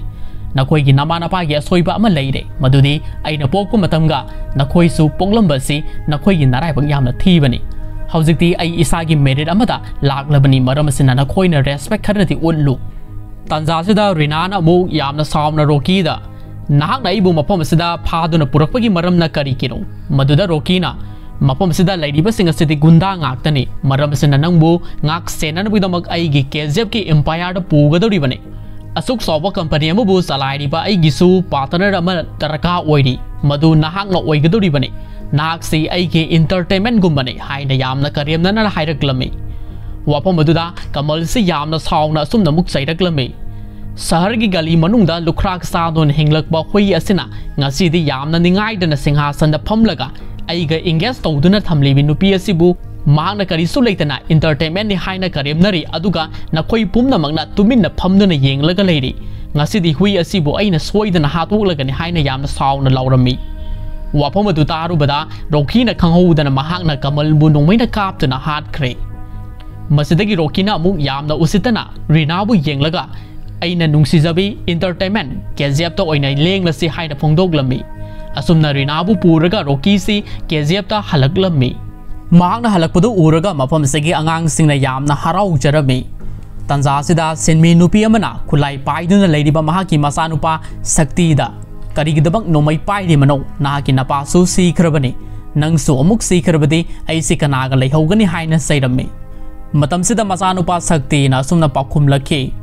ꯅꯈꯣꯏꯒꯤ ꯅꯃꯥ ꯅꯄꯥꯒꯤ ꯑꯁꯣꯏꯕ ꯑꯃ ꯂꯩꯔꯦ, ꯃꯗꯨꯗꯤ ꯑꯩꯅ ꯄꯣꯛꯄ ꯃꯇꯝꯒ ꯅꯈꯣꯏꯁꯨ ꯄꯣꯛꯂꯝꯕꯁꯤ ꯅꯈꯣꯏꯒꯤ ꯅꯔꯥꯏꯕꯛ ꯌꯥꯝꯅ ꯊꯤꯕꯅꯤ꯫ ꯍꯧꯖꯤꯛꯇꯤ ꯑꯩ ꯏꯁꯥꯒꯤ ꯃꯦꯔꯤꯠ ꯑꯃꯗ ꯂꯥꯛꯂꯕꯅꯤ, ꯃꯔꯝ ꯑꯁꯤꯅ ꯅꯈꯣꯏꯅ ꯔꯦꯁꯄꯦꯛ ꯈꯔꯗꯤ ꯎꯠꯂꯨ"꯫ ꯇꯥꯟꯖꯥꯁꯤꯗ ꯔꯤꯅꯥꯅ ꯑꯃꯨꯛ ꯌꯥꯝꯅ ꯁꯥꯎꯅ ꯔꯣꯀꯤꯗ, "ꯅꯍꯥꯛꯅ ꯑꯩꯕꯨ ꯃꯐꯝ ꯑꯁꯤꯗ ꯐꯥꯗꯨꯅ ꯄꯨꯔꯛꯄꯒꯤ ꯃꯔꯝꯅ ꯀꯔꯤꯒꯤꯅꯣ?" ꯃꯗꯨꯗ ꯔꯣꯀꯤꯅ, "ꯃꯐꯝ ꯑꯁꯤꯗ ꯂꯩꯔꯤꯕꯁꯤꯡ ꯑꯁꯤꯗꯤ ꯒꯨꯟꯗꯥ ꯉꯥꯛꯇꯅꯤ, ꯃꯔꯝ ꯑꯁꯤꯅ ꯅꯪꯕꯨ ꯉꯥꯛ ꯁꯦꯟꯅꯅꯕꯒꯤꯗꯃꯛ ꯑꯩꯒꯤ ꯀꯦ ꯖꯤ ꯑꯦꯐꯀꯤ ꯏꯝꯄꯥꯌꯔꯗ ꯄꯨꯒꯗꯧꯔꯤꯕꯅꯤ꯫ ꯑꯁꯨꯛ ꯆꯥꯎꯕ ꯀꯝꯄꯅꯤ ꯑꯃꯕꯨ ꯆꯂꯥꯏꯔꯤꯕ ꯑꯩꯒꯤꯁꯨ ꯄꯥꯔꯠꯅꯔ ꯑꯃ ꯗꯔꯀꯥꯔ ꯑꯣꯏꯔꯤ, ꯃꯗꯨ ꯅꯍꯥꯛꯅ ꯑꯣꯏꯒꯗꯧꯔꯤꯕꯅꯤ꯫ ꯅꯍꯥꯛꯁꯤ ꯑꯩꯒꯤ ꯏꯟꯇꯔꯇꯦꯟꯃꯦꯟꯒꯨꯝꯕꯅꯤ" ꯍꯥꯏꯅ ꯌꯥꯝꯅ ꯀꯔꯦꯝꯅꯅ ꯍꯥꯏꯔꯛꯂꯝꯃꯤ꯫ ꯋꯥꯐꯝ ꯑꯗꯨꯗ ꯀꯃꯜꯁꯤ ꯌꯥꯝꯅ ꯁꯥꯎꯅ ꯑꯁꯨꯝꯅ ꯑꯃꯨꯛ ꯆꯩꯔꯛꯂꯝꯃꯤ, "ꯁꯍꯔꯒꯤ ꯒꯂꯤ ꯃꯅꯨꯡꯗ ꯂꯨꯈ꯭ꯔꯥꯛ ꯆꯥꯗꯨꯅ ꯍꯤꯡꯂꯛꯄ ꯍꯨꯏ ꯑꯁꯤꯅ ꯉꯁꯤꯗꯤ ꯌꯥꯝꯅ ꯅꯤꯡꯉꯥꯏꯗꯅ ꯁꯤꯡꯍꯥꯁꯟꯗ ꯐꯝꯂꯒ ꯑꯩꯒ ꯏꯪꯒꯦꯖ ꯇꯧꯗꯨꯅ ꯊꯝꯂꯤꯕꯤ ꯅꯨꯄꯤ ꯑꯁꯤꯕꯨ ꯃꯍꯥꯛꯅ ꯀꯔꯤꯁꯨ ꯂꯩꯇꯅ ꯏꯟꯇꯔꯇꯦꯟꯃꯦꯟꯅꯤ ꯍꯥꯏꯅ ꯀꯔꯦꯝꯅꯔꯤ, ꯑꯗꯨꯒ ꯅꯈꯣꯏ ꯄꯨꯝꯅꯃꯛꯅ ꯇꯨꯃꯤꯟꯅ ꯐꯝꯗꯨꯅ ꯌꯦꯡꯂꯒ ꯂꯩꯔꯤ꯫ ꯉꯁꯤꯗꯤ ꯍꯨꯏ ꯑꯁꯤꯕꯨ ꯑꯩꯅ ꯁꯣꯏꯗꯅ ꯍꯥꯠꯇꯣꯛꯂꯒꯅꯤ" ꯍꯥꯏꯅ ꯌꯥꯝꯅ ꯁꯥꯎꯅ ꯂꯥꯎꯔꯝꯃꯤ꯫ ꯋꯥꯐꯝ ꯑꯗꯨ ꯇꯥꯔꯨꯕꯗ ꯔꯣꯀꯤꯅ ꯈꯪꯍꯧꯗꯅ ꯃꯍꯥꯛꯅ ꯀꯃꯜꯕꯨ ꯅꯣꯡꯃꯩꯅ ꯀꯥꯞꯇꯨꯅ ꯍꯥꯠꯈ꯭ꯔꯦ꯫ ꯃꯁꯤꯗꯒꯤ ꯔꯣꯀꯤꯅ ꯑꯃꯨꯛ ꯌꯥꯝꯅ ꯎꯁꯤꯠꯇꯅ ꯔꯤꯅꯥꯕꯨ ꯌꯦꯡꯂꯒ, "ꯑꯩꯅ ꯅꯨꯡꯁꯤꯖꯕꯤ ꯏꯟꯇꯔꯇꯦꯟꯃꯦꯟ ꯀꯦ ꯖꯤ ꯑꯦꯐꯇ ꯑꯣꯏꯅ ꯂꯦꯡꯂꯁꯤ" ꯍꯥꯏꯅ ꯐꯣꯡꯗꯣꯛꯂꯝꯃꯤ꯫ ꯑꯁꯨꯝꯅ ꯔꯤꯅꯥꯕꯨ ꯄꯨꯔꯒ ꯔꯣꯀꯤꯁꯤ ꯀꯦ ꯖꯤ ꯑꯦꯐꯇ ꯍꯜꯂꯛꯂꯝꯃꯤ꯫ ꯃꯍꯥꯛꯅ ꯍꯜꯂꯛꯄꯗꯨ ꯎꯔꯒ ꯃꯐꯝ ꯑꯁꯤꯒꯤ ꯑꯉꯥꯡꯁꯤꯡꯅ ꯌꯥꯝꯅ ꯍꯔꯥꯎꯖꯔꯝꯃꯤ꯫ ꯇꯥꯟꯖꯥ ꯑꯁꯤꯗ ꯁꯤꯟꯃꯤ ꯅꯨꯄꯤ ꯑꯃꯅ ꯈꯨꯠꯂꯥꯏ ꯄꯥꯏꯗꯨꯅ ꯂꯩꯔꯤꯕ ꯃꯍꯥꯛꯀꯤ ꯃꯆꯥꯅꯨꯄꯥ ꯁꯛꯇꯤꯗ, "ꯀꯔꯤꯒꯤꯗꯃꯛ ꯅꯣꯡꯃꯩ ꯄꯥꯏꯔꯤꯕꯅꯣ? ꯅꯍꯥꯛꯀꯤ ꯅꯄꯥꯁꯨ ꯁꯤꯈ꯭ꯔꯕꯅꯤ꯫ ꯅꯪꯁꯨ ꯑꯃꯨꯛ ꯁꯤꯈ꯭ꯔꯕꯗꯤ ꯑꯩꯁꯤ ꯀꯅꯥꯒ ꯂꯩꯍꯧꯒꯅꯤ?" ꯍꯥꯏꯅ ꯆꯩꯔꯝꯃꯤ꯫ ꯃꯇꯝꯁꯤꯗ ꯃꯆꯥꯅꯨꯄꯥ ꯁꯛꯇꯤꯅ ꯑꯁꯨꯝꯅ ꯄꯥꯎꯈꯨꯝꯂꯛꯈꯤ,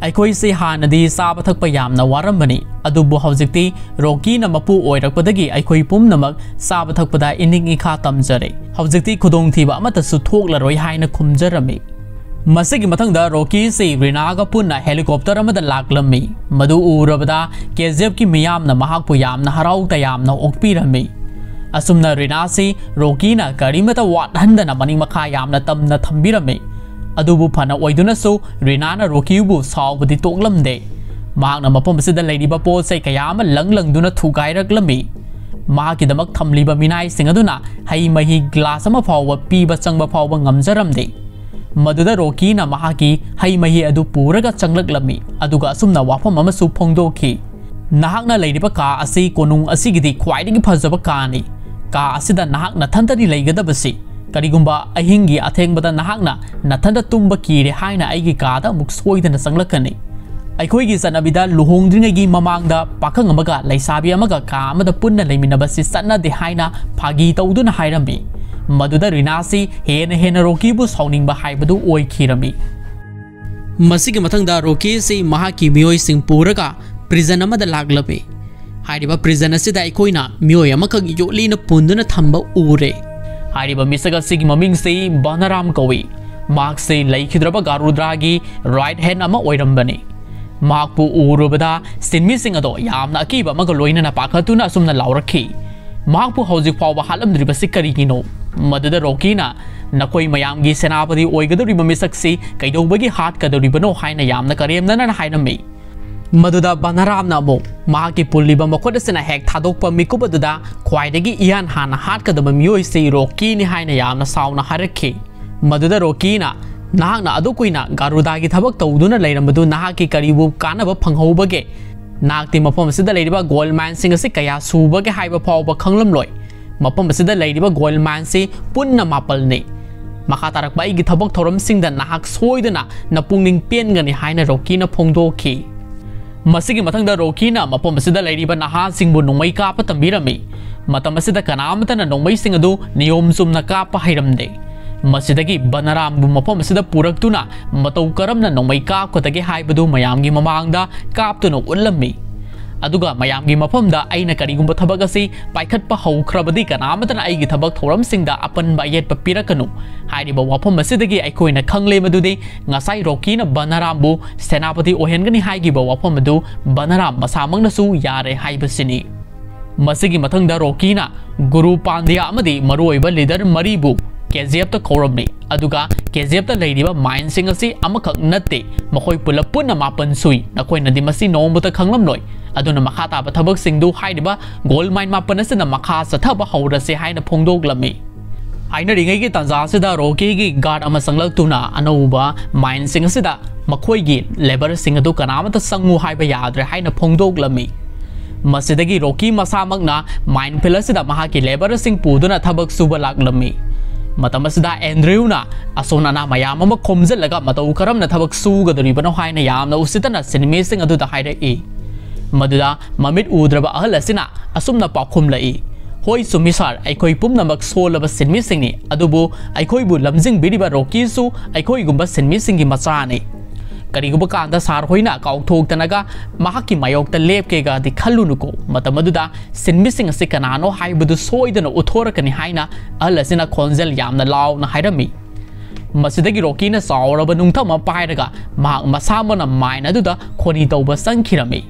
ꯑꯩꯈꯣꯏꯁꯤ ꯍꯥꯟꯅꯗꯤ ꯆꯥꯕ ꯊꯛꯄ ꯌꯥꯝꯅ ꯋꯥꯔꯝꯕꯅꯤ, ꯑꯗꯨꯕꯨ ꯍꯧꯖꯤꯛꯇꯤ ꯔꯣꯀꯤꯅ ꯃꯄꯨ ꯑꯣꯏꯔꯛꯄꯗꯒꯤ ꯑꯩꯈꯣꯏ ꯄꯨꯝꯅꯃꯛ ꯆꯥꯕ ꯊꯛꯄꯗ ꯏꯅꯤꯡ ꯏꯈꯥ ꯇꯝꯖꯔꯦ꯫ ꯍꯧꯖꯤꯛꯇꯤ ꯈꯨꯗꯣꯡꯊꯤꯕ ꯑꯃꯠꯇꯁꯨ ꯊꯣꯛꯂꯔꯣꯏ ꯍꯥꯏꯅ ꯈꯨꯝꯖꯔꯝꯃꯤ꯫ ꯃꯁꯤꯒꯤ ꯃꯊꯪꯗ ꯔꯣꯀꯤꯁꯤ ꯔꯤꯅꯥꯒ ꯄꯨꯟꯅ helicopter ꯑꯃꯗ ꯂꯥꯛꯂꯝꯃꯤ꯫ ꯃꯗꯨ ꯎꯔꯕꯗ KGFꯀꯤ ꯃꯤꯌꯥꯝꯅ ꯃꯍꯥꯛꯄꯨ ꯌꯥꯝꯅ ꯍꯔꯥꯎ ꯇꯌꯥꯝꯅ ꯑꯣꯛꯄꯤꯔꯝꯃꯤ꯫ ꯑꯁꯨꯝꯅ ꯔꯤꯅꯥꯁꯤ ꯔꯣꯀꯤꯅ ꯀꯔꯤꯃꯠꯇ ꯋꯥꯠꯍꯟꯗꯅ ꯃꯅꯤꯡ ꯃꯈꯥ ꯌꯥꯝꯅ ꯇꯝꯅ ꯊꯝꯕꯤꯔꯝꯃꯤ꯫ ꯑꯗꯨꯕꯨ ꯐꯅ ꯑꯣꯏꯗꯨꯅꯁꯨ ꯔꯤꯅꯥꯅ ꯔꯣꯀꯤꯕꯨ ꯁꯥꯎꯕꯗꯤ ꯇꯣꯛꯂꯝꯗꯦ꯫ ꯃꯍꯥꯛꯅ ꯃꯐꯝ ꯑꯁꯤꯗ ꯂꯩꯔꯤꯕ ꯄꯣꯠ ꯆꯩ ꯀꯌꯥ ꯑꯃ ꯂꯪ ꯂꯪꯗꯨꯅ ꯊꯨꯒꯥꯏꯔꯛꯂꯝꯃꯤ꯫ ꯃꯍꯥꯛꯀꯤꯗꯃꯛ ꯊꯝꯂꯤꯕ ꯃꯤꯅꯥꯏꯁꯤꯡ ꯑꯗꯨꯅ ꯍꯩ ꯃꯍꯤ glass ꯑꯃ ꯐꯥꯎꯕ ꯄꯤꯕ ꯆꯪꯕ ꯐꯥꯎꯕ ꯉꯝꯖꯔꯝꯗꯦ꯫ ꯃꯗꯨꯗ ꯔꯣꯀꯤꯅ ꯃꯍꯥꯛꯀꯤ ꯍꯩ ꯃꯍꯤ ꯑꯗꯨ ꯄꯨꯔꯒ ꯆꯪꯂꯛꯂꯝꯃꯤ, ꯑꯗꯨꯒ ꯑꯁꯨꯝꯅ ꯋꯥꯐꯝ ꯑꯃꯁꯨ ꯐꯣꯡꯗꯣꯛꯈꯤ, "ꯅꯍꯥꯛꯅ ꯂꯩꯔꯤꯕ ꯀꯥ ꯑꯁꯤ ꯀꯣꯅꯨꯡ ꯑꯁꯤꯒꯤꯗꯤ ꯈ꯭ꯋꯥꯏꯗꯒꯤ ꯐꯖꯕ ꯀꯥꯅꯤ꯫ ꯀꯥ ꯑꯁꯤꯗ ꯅꯍꯥꯛ ꯅꯊꯟꯇꯅꯤ ꯂꯩꯒꯗꯕꯁꯤ꯫ ꯀꯔꯤꯒꯨꯝꯕ ꯑꯍꯤꯡꯒꯤ ꯑꯊꯦꯡꯕꯗ ꯅꯍꯥꯛꯅ ꯅꯊꯟꯇ ꯇꯨꯝꯕ ꯀꯤꯔꯦ ꯍꯥꯏꯅ ꯑꯩꯒꯤ ꯀꯥꯗ ꯑꯃꯨꯛ ꯁꯣꯏꯗꯅ ꯆꯪꯂꯛꯀꯅꯤ꯫ ꯑꯩꯈꯣꯏꯒꯤ ꯆꯠꯅꯕꯤꯗ ꯂꯨꯍꯣꯡꯗ꯭ꯔꯤꯉꯩꯒꯤ ꯃꯃꯥꯡꯗ ꯄꯥꯈꯪ ꯑꯃꯒ ꯂꯩꯁꯥꯕꯤ ꯑꯃꯒ ꯀꯥ ꯑꯃꯗ ꯄꯨꯟꯅ ꯂꯩꯃꯤꯟꯅꯕꯁꯤ ꯆꯠꯅꯗꯦ" ꯍꯥꯏꯅ ꯐꯥꯒꯤ ꯇꯧꯗꯨꯅ ꯍꯥꯏꯔꯝꯃꯤ꯫ ꯃꯗꯨꯗ ꯔꯤꯅꯥꯁꯤ ꯍꯦꯟꯅ ꯍꯦꯟꯅ ꯔꯣꯀꯤꯕꯨ ꯁꯥꯎꯅꯤꯡꯕ ꯍꯥꯏꯕꯗꯨ ꯑꯣꯏꯈꯤꯔꯝꯃꯤ꯫ ꯃꯁꯤꯒꯤ ꯃꯊꯪꯗ ꯔꯣꯀꯤꯁꯤ ꯃꯍꯥꯛꯀꯤ ꯃꯤꯑꯣꯏꯁꯤꯡ ꯄꯨꯔꯒ prison ꯑꯃꯗ ꯂꯥꯛꯂꯝꯃꯤ꯫ ꯍꯥꯏꯔꯤꯕ prison ꯑꯁꯤꯗ ꯑꯩꯈꯣꯏꯅ ꯃꯤꯑꯣꯏ ꯑꯃꯈꯛ ꯌꯣꯠꯂꯤꯅ ꯄꯨꯟꯗꯨꯅ ꯊꯝꯕ ꯎꯔꯦ꯫ ꯍꯥꯏꯔꯤꯕ ꯃꯤꯁꯛ ꯑꯁꯤꯒꯤ ꯃꯃꯤꯡꯁꯤ ꯕꯅꯔꯥꯝ ꯀꯧꯏ꯫ ꯃꯍꯥꯛꯁꯤ ꯂꯩꯈꯤꯗ꯭ꯔꯕ ꯒꯥꯔꯨꯗ꯭ꯔꯥꯒꯤ right hand ꯑꯃ ꯑꯣꯏꯔꯝꯕꯅꯤ꯫ ꯃꯍꯥꯛꯄꯨ ꯎꯔꯨꯕꯗ ꯁꯤꯟꯃꯤꯁꯤꯡ ꯑꯗꯣ ꯌꯥꯝꯅ ꯑꯀꯤꯕ ꯑꯃꯒ ꯂꯣꯏꯅꯅ ꯄꯥꯈꯠꯇꯨꯅ ꯑꯁꯨꯝꯅ ꯂꯥꯎꯔꯛꯈꯤ, "ꯃꯍꯥꯛꯄꯨ ꯍꯧꯖꯤꯛ ꯐꯥꯎꯕ ꯍꯥꯠꯂꯝꯗ꯭ꯔꯤꯕꯁꯤ ꯀꯔꯤꯒꯤꯅꯣ?" ꯃꯗꯨꯗ ꯔꯣꯀꯤꯅ, "ꯅꯈꯣꯏ ꯃꯌꯥꯝꯒꯤ ꯁꯦꯅꯥꯄꯇꯤ ꯑꯣꯏꯒꯗꯧꯔꯤꯕ ꯃꯤꯁꯛꯁꯤ ꯀꯩꯗꯧꯕꯒꯤ ꯍꯥꯠꯀꯗꯧꯔꯤꯕꯅꯣ?" ꯍꯥꯏꯅ ꯌꯥꯝꯅ ꯀꯔꯦꯝꯅꯅ ꯍꯥꯏꯔꯝꯃꯤ꯫ ꯃꯗꯨꯗ ꯕꯅꯔꯥꯝꯅ ꯑꯃꯨꯛ ꯃꯍꯥꯛꯀꯤ ꯄꯨꯜꯂꯤꯕ ꯃꯈꯨꯠ ꯑꯁꯤꯅ ꯍꯦꯛ ꯊꯥꯗꯣꯛꯄ ꯃꯤꯀꯨꯞ ꯑꯗꯨꯗ ꯈ꯭ꯋꯥꯏꯗꯒꯤ ꯏꯍꯥꯟ ꯍꯥꯟꯅ ꯍꯥꯠꯀꯗꯕ ꯃꯤꯑꯣꯏꯁꯤ ꯔꯣꯀꯤꯅꯤ ꯍꯥꯏꯅ ꯌꯥꯝꯅ ꯁꯥꯎꯅ ꯍꯥꯏꯔꯛꯈꯤ꯫ ꯃꯗꯨꯗ ꯔꯣꯀꯤꯅ, "ꯅꯍꯥꯛꯅ ꯑꯗꯨꯛ ꯀꯨꯏꯅ ꯒꯥꯔꯨꯗꯥꯒꯤ ꯊꯕꯛ ꯇꯧꯗꯨꯅ ꯂꯩꯔꯝꯕꯗꯨ ꯅꯍꯥꯛꯀꯤ ꯀꯔꯤꯕꯨ ꯀꯥꯟꯅꯕ ꯐꯪꯍꯧꯕꯒꯦ? ꯅꯍꯥꯛꯇꯤ ꯃꯐꯝ ꯑꯁꯤꯗ ꯂꯩꯔꯤꯕ gold mine ꯁꯤꯡ ꯑꯁꯤ ꯀꯌꯥ ꯁꯨꯕꯒꯦ ꯍꯥꯏꯕ ꯐꯥꯎꯕ ꯈꯪꯂꯝꯂꯣꯏ꯫ ꯃꯐꯝ ꯑꯁꯤꯗ ꯂꯩꯔꯤꯕ gold mine ꯁꯤ ꯄꯨꯟꯅ ꯃꯥꯄꯜꯅꯤ꯫ ꯃꯈꯥ ꯇꯥꯔꯛꯄ ꯑꯩꯒꯤ ꯊꯕꯛ ꯊꯧꯔꯝꯁꯤꯡꯗ ꯅꯍꯥꯛ ꯁꯣꯏꯗꯅ ꯅꯄꯨꯛꯅꯤꯡ ꯄꯦꯟꯒꯅꯤ" ꯍꯥꯏꯅ ꯔꯣꯀꯤꯅ ꯐꯣꯡꯗꯣꯛꯈꯤ꯫ ꯃꯁꯤꯒꯤ ꯃꯊꯪꯗ ꯔꯣꯀꯤꯅ ꯃꯐꯝ ꯑꯁꯤꯗ ꯂꯩꯔꯤꯕ ꯅꯍꯥꯁꯤꯡꯕꯨ ꯅꯣꯡꯃꯩ ꯀꯥꯞꯄ ꯇꯝꯕꯤꯔꯝꯃꯤ꯫ ꯃꯇꯝ ꯑꯁꯤꯗ ꯀꯅꯥ ꯑꯃꯠꯇꯅ ꯅꯣꯡꯃꯩꯁꯤꯡ ꯑꯗꯨ ꯅꯤꯌꯣꯝ ꯆꯨꯝꯅ ꯀꯥꯞꯄ ꯍꯩꯔꯝꯗꯦ꯫ ꯃꯁꯤꯗꯒꯤ ꯕꯅꯔꯥꯝꯕꯨ ꯃꯐꯝ ꯑꯁꯤꯗ ꯄꯨꯔꯛꯇꯨꯅ ꯃꯇꯧ ꯀꯔꯝꯅ ꯅꯣꯡꯃꯩ ꯀꯥꯞꯀꯗꯒꯦ ꯍꯥꯏꯕꯗꯨ ꯃꯌꯥꯝꯒꯤ ꯃꯃꯥꯡꯗ ꯀꯥꯞꯇꯨꯅ ꯎꯠꯂꯝꯃꯤ꯫ ꯑꯗꯨꯒ ꯃꯌꯥꯝꯒꯤ ꯃꯐꯝꯗ ꯑꯩꯅ ꯀꯔꯤꯒꯨꯝꯕ ꯊꯕꯛ ꯑꯁꯤ ꯄꯥꯏꯈꯠꯄ ꯍꯧꯈ꯭ꯔꯕꯗꯤ ꯀꯅꯥꯃꯠꯇꯅ ꯑꯩꯒꯤ ꯊꯕꯛ ꯊꯧꯔꯝꯁꯤꯡꯗ ꯑꯄꯟꯕ ꯑꯌꯦꯠꯄ ꯄꯤꯔꯛꯀꯅꯨ꯫ ꯍꯥꯏꯔꯤꯕ ꯋꯥꯐꯝ ꯑꯁꯤꯗꯒꯤ ꯑꯩꯈꯣꯏꯅ ꯈꯪꯂꯦ ꯃꯗꯨꯗꯤ ꯉꯁꯥꯏ ꯔꯣꯀꯤꯅ ꯕꯅꯔꯥꯝꯕꯨ ꯁꯦꯅꯥꯄꯇꯤ ꯑꯣꯏꯍꯟꯒꯅꯤ ꯍꯥꯏꯈꯤꯕ ꯋꯥꯐꯝ ꯑꯗꯨ ꯕꯅꯔꯥꯝ ꯃꯁꯥꯃꯛꯅꯁꯨ ꯌꯥꯔꯦ ꯍꯥꯏꯕꯁꯤꯅꯤ꯫ ꯃꯁꯤꯒꯤ ꯃꯊꯪꯗ ꯔꯣꯀꯤꯅ ꯒꯨꯔꯨ ꯄꯥꯟꯗ꯭ꯌꯥ ꯑꯃꯗꯤ ꯃꯔꯨꯑꯣꯏꯕ ꯂꯤꯗꯔ ꯃꯔꯤꯕꯨ ꯀꯦꯖꯤꯑꯦꯐꯇ ꯀꯧꯔꯝꯃꯤ꯫ ꯑꯗꯨꯒ ꯀꯦꯖꯤꯑꯦꯐꯇ ꯂꯩꯔꯤꯕ ꯃꯥꯏꯟꯁꯤꯡ ꯑꯁꯤ ꯑꯃꯈꯛ ꯅꯠꯇꯦ, ꯃꯈꯣꯏ ꯄꯨꯂꯞ ꯄꯨꯟꯅ ꯃꯥꯄꯟ ꯁꯨꯏ꯫ ꯅꯈꯣꯏꯅꯗꯤ ꯃꯁꯤ ꯅꯣꯡꯃꯇ ꯈꯪꯂꯝꯂꯣꯏ꯫ ꯑꯗꯨꯅ ꯃꯈꯥ ꯇꯥꯕ ꯊꯕꯛꯁꯤꯡꯗꯨ ꯍꯥꯏꯔꯤꯕ ꯒꯣꯜ ꯃꯥꯏꯟ ꯃꯥꯄꯟ ꯑꯁꯤꯗ ꯃꯈꯥ ꯆꯠꯊꯕ ꯍꯧꯔꯁꯤ ꯍꯥꯏꯅ ꯐꯣꯡꯗꯣꯛꯂꯝꯃꯤ꯫ ꯍꯥꯏꯅꯔꯤꯉꯩꯒꯤ ꯇꯥꯟꯖꯥ ꯑꯁꯤꯗ ꯔꯣꯀꯤꯒꯤ ꯒꯥꯔꯗ ꯑꯃ ꯆꯪꯂꯛꯇꯨꯅ ꯑꯅꯧꯕ ꯃꯥꯏꯟꯁꯤꯡ ꯑꯁꯤꯗ ꯃꯈꯣꯏꯒꯤ ꯂꯦꯕꯔꯁꯤꯡ ꯑꯗꯨ ꯀꯅꯥꯃꯠꯇ ꯆꯪꯉꯨ ꯍꯥꯏꯕ ꯌꯥꯗ꯭ꯔꯦ ꯍꯥꯏꯅ ꯐꯣꯡꯗꯣꯛꯂꯝꯃꯤ꯫ ꯃꯁꯤꯗꯒꯤ ꯔꯣꯀꯤ ꯃꯁꯥꯃꯛꯅ ꯃꯥꯏꯟ ꯐꯤꯜ ꯑꯁꯤꯗ ꯃꯍꯥꯛꯀꯤ ꯂꯦꯕꯔꯁꯤꯡ ꯄꯨꯗꯨꯅ ꯊꯕꯛ ꯁꯨꯕ ꯂꯥꯛꯂꯝꯃꯤ꯫ ꯃꯇꯝ ꯑꯁꯤꯗ ꯑꯦꯟꯗ꯭ꯔꯤꯌꯨꯅ ꯑꯁꯣꯟ ꯑꯅꯥ ꯃꯌꯥꯝ ꯑꯃ ꯈꯣꯝꯖꯤꯜꯂꯒ ꯃꯇꯧ ꯀꯔꯝꯅ ꯊꯕꯛ ꯁꯨꯒꯗꯧꯔꯤꯕꯅꯣ ꯍꯥꯏꯅ ꯌꯥꯝꯅ ꯎꯁꯤꯠꯇꯅ ꯁꯤꯟꯃꯤꯁꯤꯡ ꯑꯗꯨꯗ ꯍꯥꯏꯔꯛꯏ꯫ ꯃꯗꯨꯗ ꯃꯃꯤꯠ ꯎꯗ꯭ꯔꯕ ꯑꯍꯜ ꯑꯁꯤꯅ ꯑꯁꯨꯝꯅ ꯄꯥꯎꯈꯨꯝꯂꯛꯏ, "ꯍꯣꯏ, ꯆꯨꯝꯃꯤ ꯁꯥꯔ, ꯑꯩꯈꯣꯏ ꯄꯨꯝꯅꯃꯛ ꯁꯣꯜꯂꯕ ꯁꯤꯟꯃꯤꯁꯤꯡꯅꯤ, ꯑꯗꯨꯕꯨ ꯑꯩꯈꯣꯏꯕꯨ ꯂꯝꯖꯤꯡꯕꯤꯔꯤꯕ ꯔꯣꯀꯤꯁꯨ ꯑꯩꯈꯣꯏꯒꯨꯝꯕ ꯁꯤꯟꯃꯤꯁꯤꯡꯒꯤ ꯃꯆꯥꯅꯤ꯫ ꯀꯔꯤꯒꯨꯝꯕ ꯀꯥꯟꯗ ꯁꯥꯔ ꯍꯣꯏꯅ ꯀꯥꯎꯊꯣꯛꯇꯅꯒ ꯃꯍꯥꯛꯀꯤ ꯃꯥꯌꯣꯛꯇ ꯂꯦꯞꯀꯦꯒꯗꯤ ꯈꯜꯂꯨꯅꯨꯀꯣ꯫ ꯃꯇꯝ ꯑꯗꯨꯗ ꯁꯤꯟꯃꯤꯁꯤꯡ ꯑꯁꯤ ꯀꯅꯥꯅꯣ ꯍꯥꯏꯕꯗꯨ ꯁꯣꯏꯗꯅ ꯎꯠꯊꯣꯔꯛꯀꯅꯤ" ꯍꯥꯏꯅ ꯑꯍꯜ ꯑꯁꯤꯅ ꯈꯣꯟꯖꯦꯜ ꯌꯥꯝꯅ ꯂꯥꯎꯅ ꯍꯥꯏꯔꯝꯃꯤ꯫ ꯃꯁꯤꯗꯒꯤ ꯔꯣꯀꯤꯅ ꯆꯥꯎꯔꯕ ꯅꯨꯡꯊꯪ ꯑꯃ ꯄꯥꯏꯔꯒ ꯃꯍꯥꯛ ꯃꯁꯥꯃꯛꯅ ꯃꯥꯏꯟ ꯑꯗꯨꯗ ꯈꯣꯅꯤ ꯇꯧꯕ ꯆꯪꯈꯤꯔꯝꯃꯤ꯫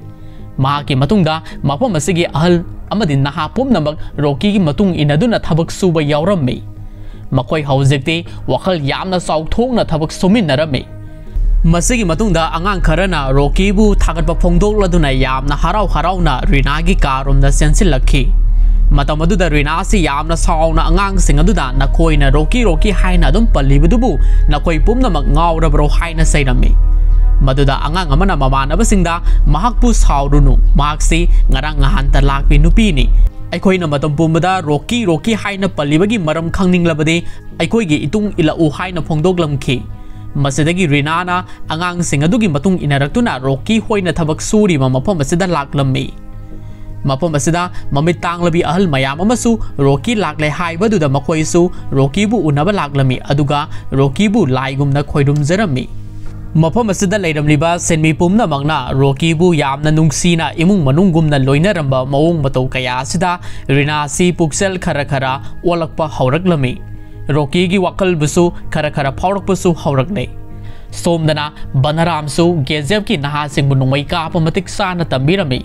ꯃꯍꯥꯛꯀꯤ ꯃꯇꯨꯡꯗ ꯃꯐꯝ ꯑꯁꯤꯒꯤ ꯑꯍꯜ ꯑꯃꯗꯤ ꯅꯍꯥ ꯄꯨꯝꯅꯃꯛ ꯔꯣꯀꯤꯒꯤ ꯃꯇꯨꯡ ꯏꯟꯅꯗꯨꯅ ꯊꯕꯛ ꯁꯨꯕ ꯌꯥꯎꯔꯝꯃꯤ꯫ ꯃꯈꯣꯏ ꯍꯧꯖꯤꯛꯇꯤ ꯋꯥꯈꯜ ꯌꯥꯝꯅ ꯆꯥꯎꯊꯣꯛꯅ ꯊꯕꯛ ꯁꯨꯃꯤꯟꯅꯔꯝꯃꯤ꯫ ꯃꯁꯤꯒꯤ ꯃꯇꯨꯡꯗ ꯑꯉꯥꯡ ꯈꯔꯅ ꯔꯣꯀꯤꯕꯨ ꯊꯥꯒꯠꯄ ꯐꯣꯡꯗꯣꯛꯂꯗꯨꯅ ꯌꯥꯝꯅ ꯍꯔꯥꯎ ꯍꯔꯥꯎꯅ ꯔꯤꯅꯥꯒꯤ ꯀꯥꯔꯣꯝꯗ ꯆꯦꯟꯁꯤꯜꯂꯛꯈꯤ꯫ ꯃꯇꯝ ꯑꯗꯨꯗ ꯔꯤꯅꯥ ꯑꯁꯤ ꯌꯥꯝꯅ ꯁꯥꯎꯅ ꯑꯉꯥꯡꯁꯤꯡ ꯑꯗꯨꯗ ꯅꯈꯣꯏꯅ ꯔꯣꯀꯤ ꯔꯣꯀꯤ ꯍꯥꯏꯅ ꯑꯗꯨꯝ ꯄꯜꯂꯤꯕꯗꯨꯕꯨ ꯅꯈꯣꯏ ꯄꯨꯝꯅꯃꯛ ꯉꯥꯎꯔꯕ꯭ꯔꯣ ꯍꯥꯏꯅ ꯆꯩꯔꯝꯃꯤ꯫ ꯃꯗꯨꯗ ꯑꯉꯥꯡ ꯑꯃꯅ ꯃꯃꯥꯟꯅꯕꯁꯤꯡꯗ, "ꯃꯍꯥꯛꯄꯨ ꯁꯥꯎꯔꯨꯅꯨ, ꯃꯍꯥꯛꯁꯤ ꯉꯔꯥꯡ ꯅꯍꯥꯟꯇ ꯂꯥꯛꯄꯤ ꯅꯨꯄꯤꯅꯤ꯫ ꯑꯩꯈꯣꯏꯅ ꯃꯇꯝ ꯄꯨꯝꯕꯗ ꯔꯣꯀꯤ ꯔꯣꯀꯤ ꯍꯥꯏꯅ ꯄꯜꯂꯤꯕꯒꯤ ꯃꯔꯝ ꯈꯪꯅꯤꯡꯂꯕꯗꯤ ꯑꯩꯈꯣꯏꯒꯤ ꯏꯇꯨꯡ ꯏꯜꯂꯛꯎ" ꯍꯥꯏꯅ ꯐꯣꯡꯗꯣꯛꯂꯝꯈꯤ꯫ ꯃꯁꯤꯗꯒꯤ ꯔꯤꯅꯥꯅ ꯑꯉꯥꯡꯁꯤꯡ ꯑꯗꯨꯒꯤ ꯃꯇꯨꯡ ꯏꯟꯅꯔꯛꯇꯨꯅ ꯔꯣꯀꯤ ꯍꯣꯏꯅ ꯊꯕꯛ ꯁꯨꯔꯤꯕ ꯃꯐꯝ ꯑꯁꯤꯗ ꯂꯥꯛꯂꯝꯃꯤ꯫ ꯃꯐꯝ ꯑꯁꯤꯗ ꯃꯃꯤꯠ ꯇꯥꯡꯂꯕꯤ ꯑꯍꯜ ꯃꯌꯥꯝ ꯑꯃꯁꯨ ꯔꯣꯀꯤ ꯂꯥꯛꯂꯦ ꯍꯥꯏꯕꯗꯨꯗ ꯃꯈꯣꯏꯁꯨ ꯔꯣꯀꯤꯕꯨ ꯎꯅꯕ ꯂꯥꯛꯂꯝꯃꯤ, ꯑꯗꯨꯒ ꯔꯣꯀꯤꯕꯨ ꯂꯥꯏꯒꯨꯝꯅ ꯈꯣꯏꯔꯨꯝꯖꯔꯝꯃꯤ꯫ ꯃꯐꯝ ꯑꯁꯤꯗ ꯂꯩꯔꯝꯂꯤꯕ ꯁꯤꯟꯃꯤ ꯄꯨꯝꯅꯃꯛꯅ ꯔꯣꯀꯤꯕꯨ ꯌꯥꯝꯅ ꯅꯨꯡꯁꯤꯅ ꯏꯃꯨꯡ ꯃꯅꯨꯡꯒꯨꯝꯅ ꯂꯣꯏꯅꯔꯝꯕ ꯃꯑꯣꯡ ꯃꯇꯧ ꯀꯌꯥ ꯑꯁꯤꯗ ꯔꯤꯅꯥ ꯑꯁꯤ ꯄꯨꯛꯆꯦꯜ ꯈꯔ ꯈꯔ ꯑꯣꯜꯂꯛꯄ ꯍꯧꯔꯛꯂꯝꯃꯤ꯫ ꯔꯣꯀꯤꯒꯤ ꯋꯥꯈꯜꯕꯨꯁꯨ ꯈꯔ ꯈꯔ ꯐꯥꯎꯔꯛꯄꯁꯨ ꯍꯧꯔꯛꯂꯦ꯫ ꯁꯣꯝꯗꯅ ꯕꯅꯔꯥꯝꯁꯨ ꯀꯦꯖꯤꯑꯦꯐꯀꯤ ꯅꯍꯥꯁꯤꯡꯕꯨ ꯅꯣꯡꯃꯩ ꯀꯥꯞꯄ ꯃꯇꯤꯛ ꯆꯥꯅ ꯇꯝꯕꯤꯔꯝꯃꯤ꯫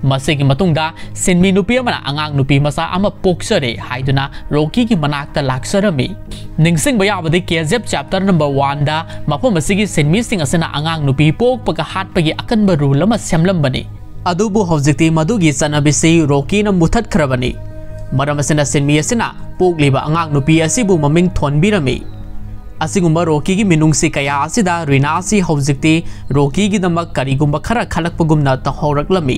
ꯃꯁꯤꯒꯤ ꯃꯇꯨꯡꯗ ꯁꯤꯟꯃꯤ ꯅꯨꯄꯤ ꯑꯃꯅ ꯑꯉꯥꯡ ꯅꯨꯄꯤ ꯃꯆꯥ ꯑꯃ ꯄꯣꯛꯆꯔꯦ ꯍꯥꯏꯗꯨꯅ ꯔꯣꯀꯤꯒꯤ ꯃꯅꯥꯛꯇ ꯂꯥꯛꯆꯔꯝꯃꯤ꯫ ꯅꯤꯡꯁꯤꯡꯕ ꯌꯥꯕꯗꯤ, ꯀꯦꯖꯤꯑꯦꯐ ꯆꯦꯞꯇꯔ ꯅꯝꯕꯔ ꯋꯥꯟꯗ ꯃꯐꯝ ꯑꯁꯤꯒꯤ ꯁꯤꯟꯃꯤꯁꯤꯡ ꯑꯁꯤꯅ ꯑꯉꯥꯡ ꯅꯨꯄꯤ ꯄꯣꯛꯄꯒ ꯍꯥꯠꯄꯒꯤ ꯑꯀꯟꯕ ꯔꯨꯜ ꯑꯃ ꯁꯦꯝꯂꯝꯕꯅꯤ꯫ ꯑꯗꯨꯕꯨ ꯍꯧꯖꯤꯛꯇꯤ ꯃꯗꯨꯒꯤ ꯆꯠꯅꯕꯤꯁꯤ ꯔꯣꯀꯤꯅ ꯃꯨꯊꯠꯈ꯭ꯔꯕꯅꯤ꯫ ꯃꯔꯝ ꯑꯁꯤꯅ ꯁꯤꯟꯃꯤ ꯑꯁꯤꯅ ꯄꯣꯛꯂꯤꯕ ꯑꯉꯥꯡ ꯅꯨꯄꯤ ꯑꯁꯤꯕꯨ ꯃꯃꯤꯡ ꯊꯣꯟꯕꯤꯔꯝꯃꯤ꯫ ꯑꯁꯤꯒꯨꯝꯕ ꯔꯣꯀꯤꯒꯤ ꯃꯤꯅꯨꯡꯁꯤ ꯀꯌꯥ ꯑꯁꯤꯗ ꯔꯤꯅꯥ ꯑꯁꯤ ꯍꯧꯖꯤꯛꯇꯤ ꯔꯣꯀꯤꯒꯤꯗꯃꯛ ꯀꯔꯤꯒꯨꯝꯕ ꯈꯔ ꯈꯜꯂꯛꯄꯒꯨꯝꯅ ꯇꯧꯍꯧꯔꯛꯂꯝꯃꯤ꯫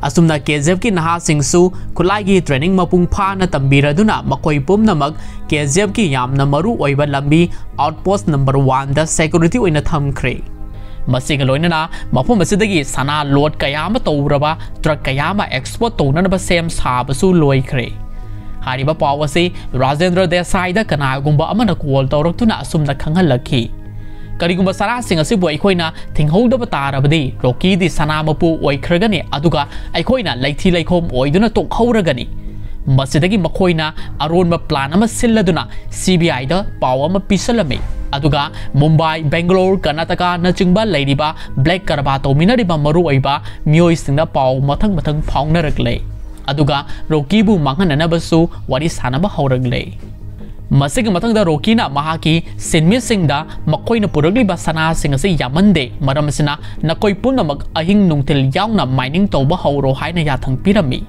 ꯑꯁꯨꯝꯅ ꯀꯦꯖꯤꯑꯦꯐꯀꯤ ꯅꯍꯥꯁꯤꯡꯁꯨ ꯈꯨꯠꯂꯥꯏꯒꯤ ꯇ꯭ꯔꯦꯅꯤꯡ ꯃꯄꯨꯡ ꯐꯥꯅ ꯇꯝꯕꯤꯔꯗꯨꯅ ꯃꯈꯣꯏ ꯄꯨꯝꯅꯃꯛ ꯀꯦꯖꯤꯑꯦꯐꯀꯤ ꯌꯥꯝꯅ ꯃꯔꯨ ꯑꯣꯏꯕ ꯂꯝꯕꯤ ꯑꯥꯎꯠꯄꯣꯁ ꯅꯝꯕꯔ ꯋꯥꯟꯗ ꯁꯦꯀ꯭ꯌꯨꯔꯤꯇꯤ ꯑꯣꯏꯅ ꯊꯝꯈ꯭ꯔꯦ꯫ ꯃꯁꯤꯒ ꯂꯣꯏꯅꯅ ꯃꯐꯝ ꯑꯁꯤꯗꯒꯤ ꯁꯅꯥ ꯂꯣꯠ ꯀꯌꯥ ꯑꯃ ꯇꯧꯔꯕ ꯇ꯭ꯔꯛ ꯀꯌꯥ ꯑꯃ ꯑꯦꯛꯁꯄꯣꯔꯠ ꯇꯧꯅꯅꯕ ꯁꯦꯝ ꯁꯥꯕꯁꯨ ꯂꯣꯏꯈ꯭ꯔꯦ꯫ ꯍꯥꯏꯔꯤꯕ ꯄꯥꯎ ꯑꯁꯤ ꯔꯥꯖꯦꯟꯗ꯭ꯔ ꯗꯦꯁꯥꯏꯗ ꯀꯅꯥꯒꯨꯝꯕ ꯑꯃꯅ ꯀꯣꯜ ꯇꯧꯔꯛꯇꯨꯅ ꯑꯁꯨꯝꯅ ꯈꯪꯍꯜꯂꯛꯈꯤ, "ꯀꯔꯤꯒꯨꯝꯕ ꯁꯅꯥꯁꯤꯡ ꯑꯁꯤꯕꯨ ꯑꯩꯈꯣꯏꯅ ꯊꯤꯡꯍꯧꯗꯕ ꯇꯥꯔꯕꯗꯤ ꯔꯣꯀꯤꯗꯤ ꯁꯅꯥ ꯃꯄꯨ ꯑꯣꯏꯈ꯭ꯔꯒꯅꯤ, ꯑꯗꯨꯒ ꯑꯩꯈꯣꯏꯅ ꯂꯩꯊꯤ ꯂꯩꯈꯣꯝ ꯑꯣꯏꯗꯨꯅ ꯇꯣꯛꯍꯧꯔꯒꯅꯤ"꯫ ꯃꯁꯤꯗꯒꯤ ꯃꯈꯣꯏꯅ ꯑꯔꯣꯟꯕ ꯄ꯭ꯂꯥꯟ ꯑꯃ ꯁꯤꯜꯂꯗꯨꯅ ꯁꯤꯕꯤꯑꯥꯏꯗ ꯄꯥꯎ ꯑꯃ ꯄꯤꯁꯜꯂꯝꯃꯤ꯫ ꯑꯗꯨꯒ ꯃꯨꯝꯕꯥꯏ, ꯕꯦꯡꯒꯂꯣꯔ, ꯀꯔꯅꯥꯇꯀꯥꯅꯆꯤꯡꯕ ꯂꯩꯔꯤꯕ ꯕ꯭ꯂꯦꯛ ꯀꯔꯕꯥꯔ ꯇꯧꯃꯤꯟꯅꯔꯤꯕ ꯃꯔꯨꯑꯣꯏꯕ ꯃꯤꯑꯣꯏꯁꯤꯡꯗ ꯄꯥꯎ ꯃꯊꯪ ꯃꯊꯪ ꯐꯥꯎꯅꯔꯛꯂꯦ꯫ ꯑꯗꯨꯒ ꯔꯣꯀꯤꯕꯨ ꯃꯥꯡꯍꯟꯅꯅꯕꯁꯨ ꯋꯥꯔꯤ ꯁꯥꯅꯕ ꯍꯧꯔꯛꯂꯦ꯫ ꯃꯁꯤꯒꯤ ꯃꯊꯪꯗ ꯔꯣꯀꯤꯅ ꯃꯍꯥꯛꯀꯤ ꯁꯤꯟꯃꯤꯁꯤꯡꯗ ꯃꯈꯣꯏꯅ ꯄꯨꯔꯛꯂꯤꯕ ꯁꯅꯥꯁꯤꯡ ꯑꯁꯤ ꯌꯥꯝꯃꯟꯗꯦ, ꯃꯔꯝ ꯑꯁꯤꯅ ꯅꯈꯣꯏ ꯄꯨꯝꯅꯃꯛ ꯑꯍꯤꯡ ꯅꯨꯡꯊꯤꯜ ꯌꯥꯎꯅ ꯃꯥꯏꯅꯤꯡ ꯇꯧꯕ ꯍꯧꯔꯣ ꯍꯥꯏꯅ ꯌꯥꯊꯪ ꯄꯤꯔꯝꯃꯤ꯫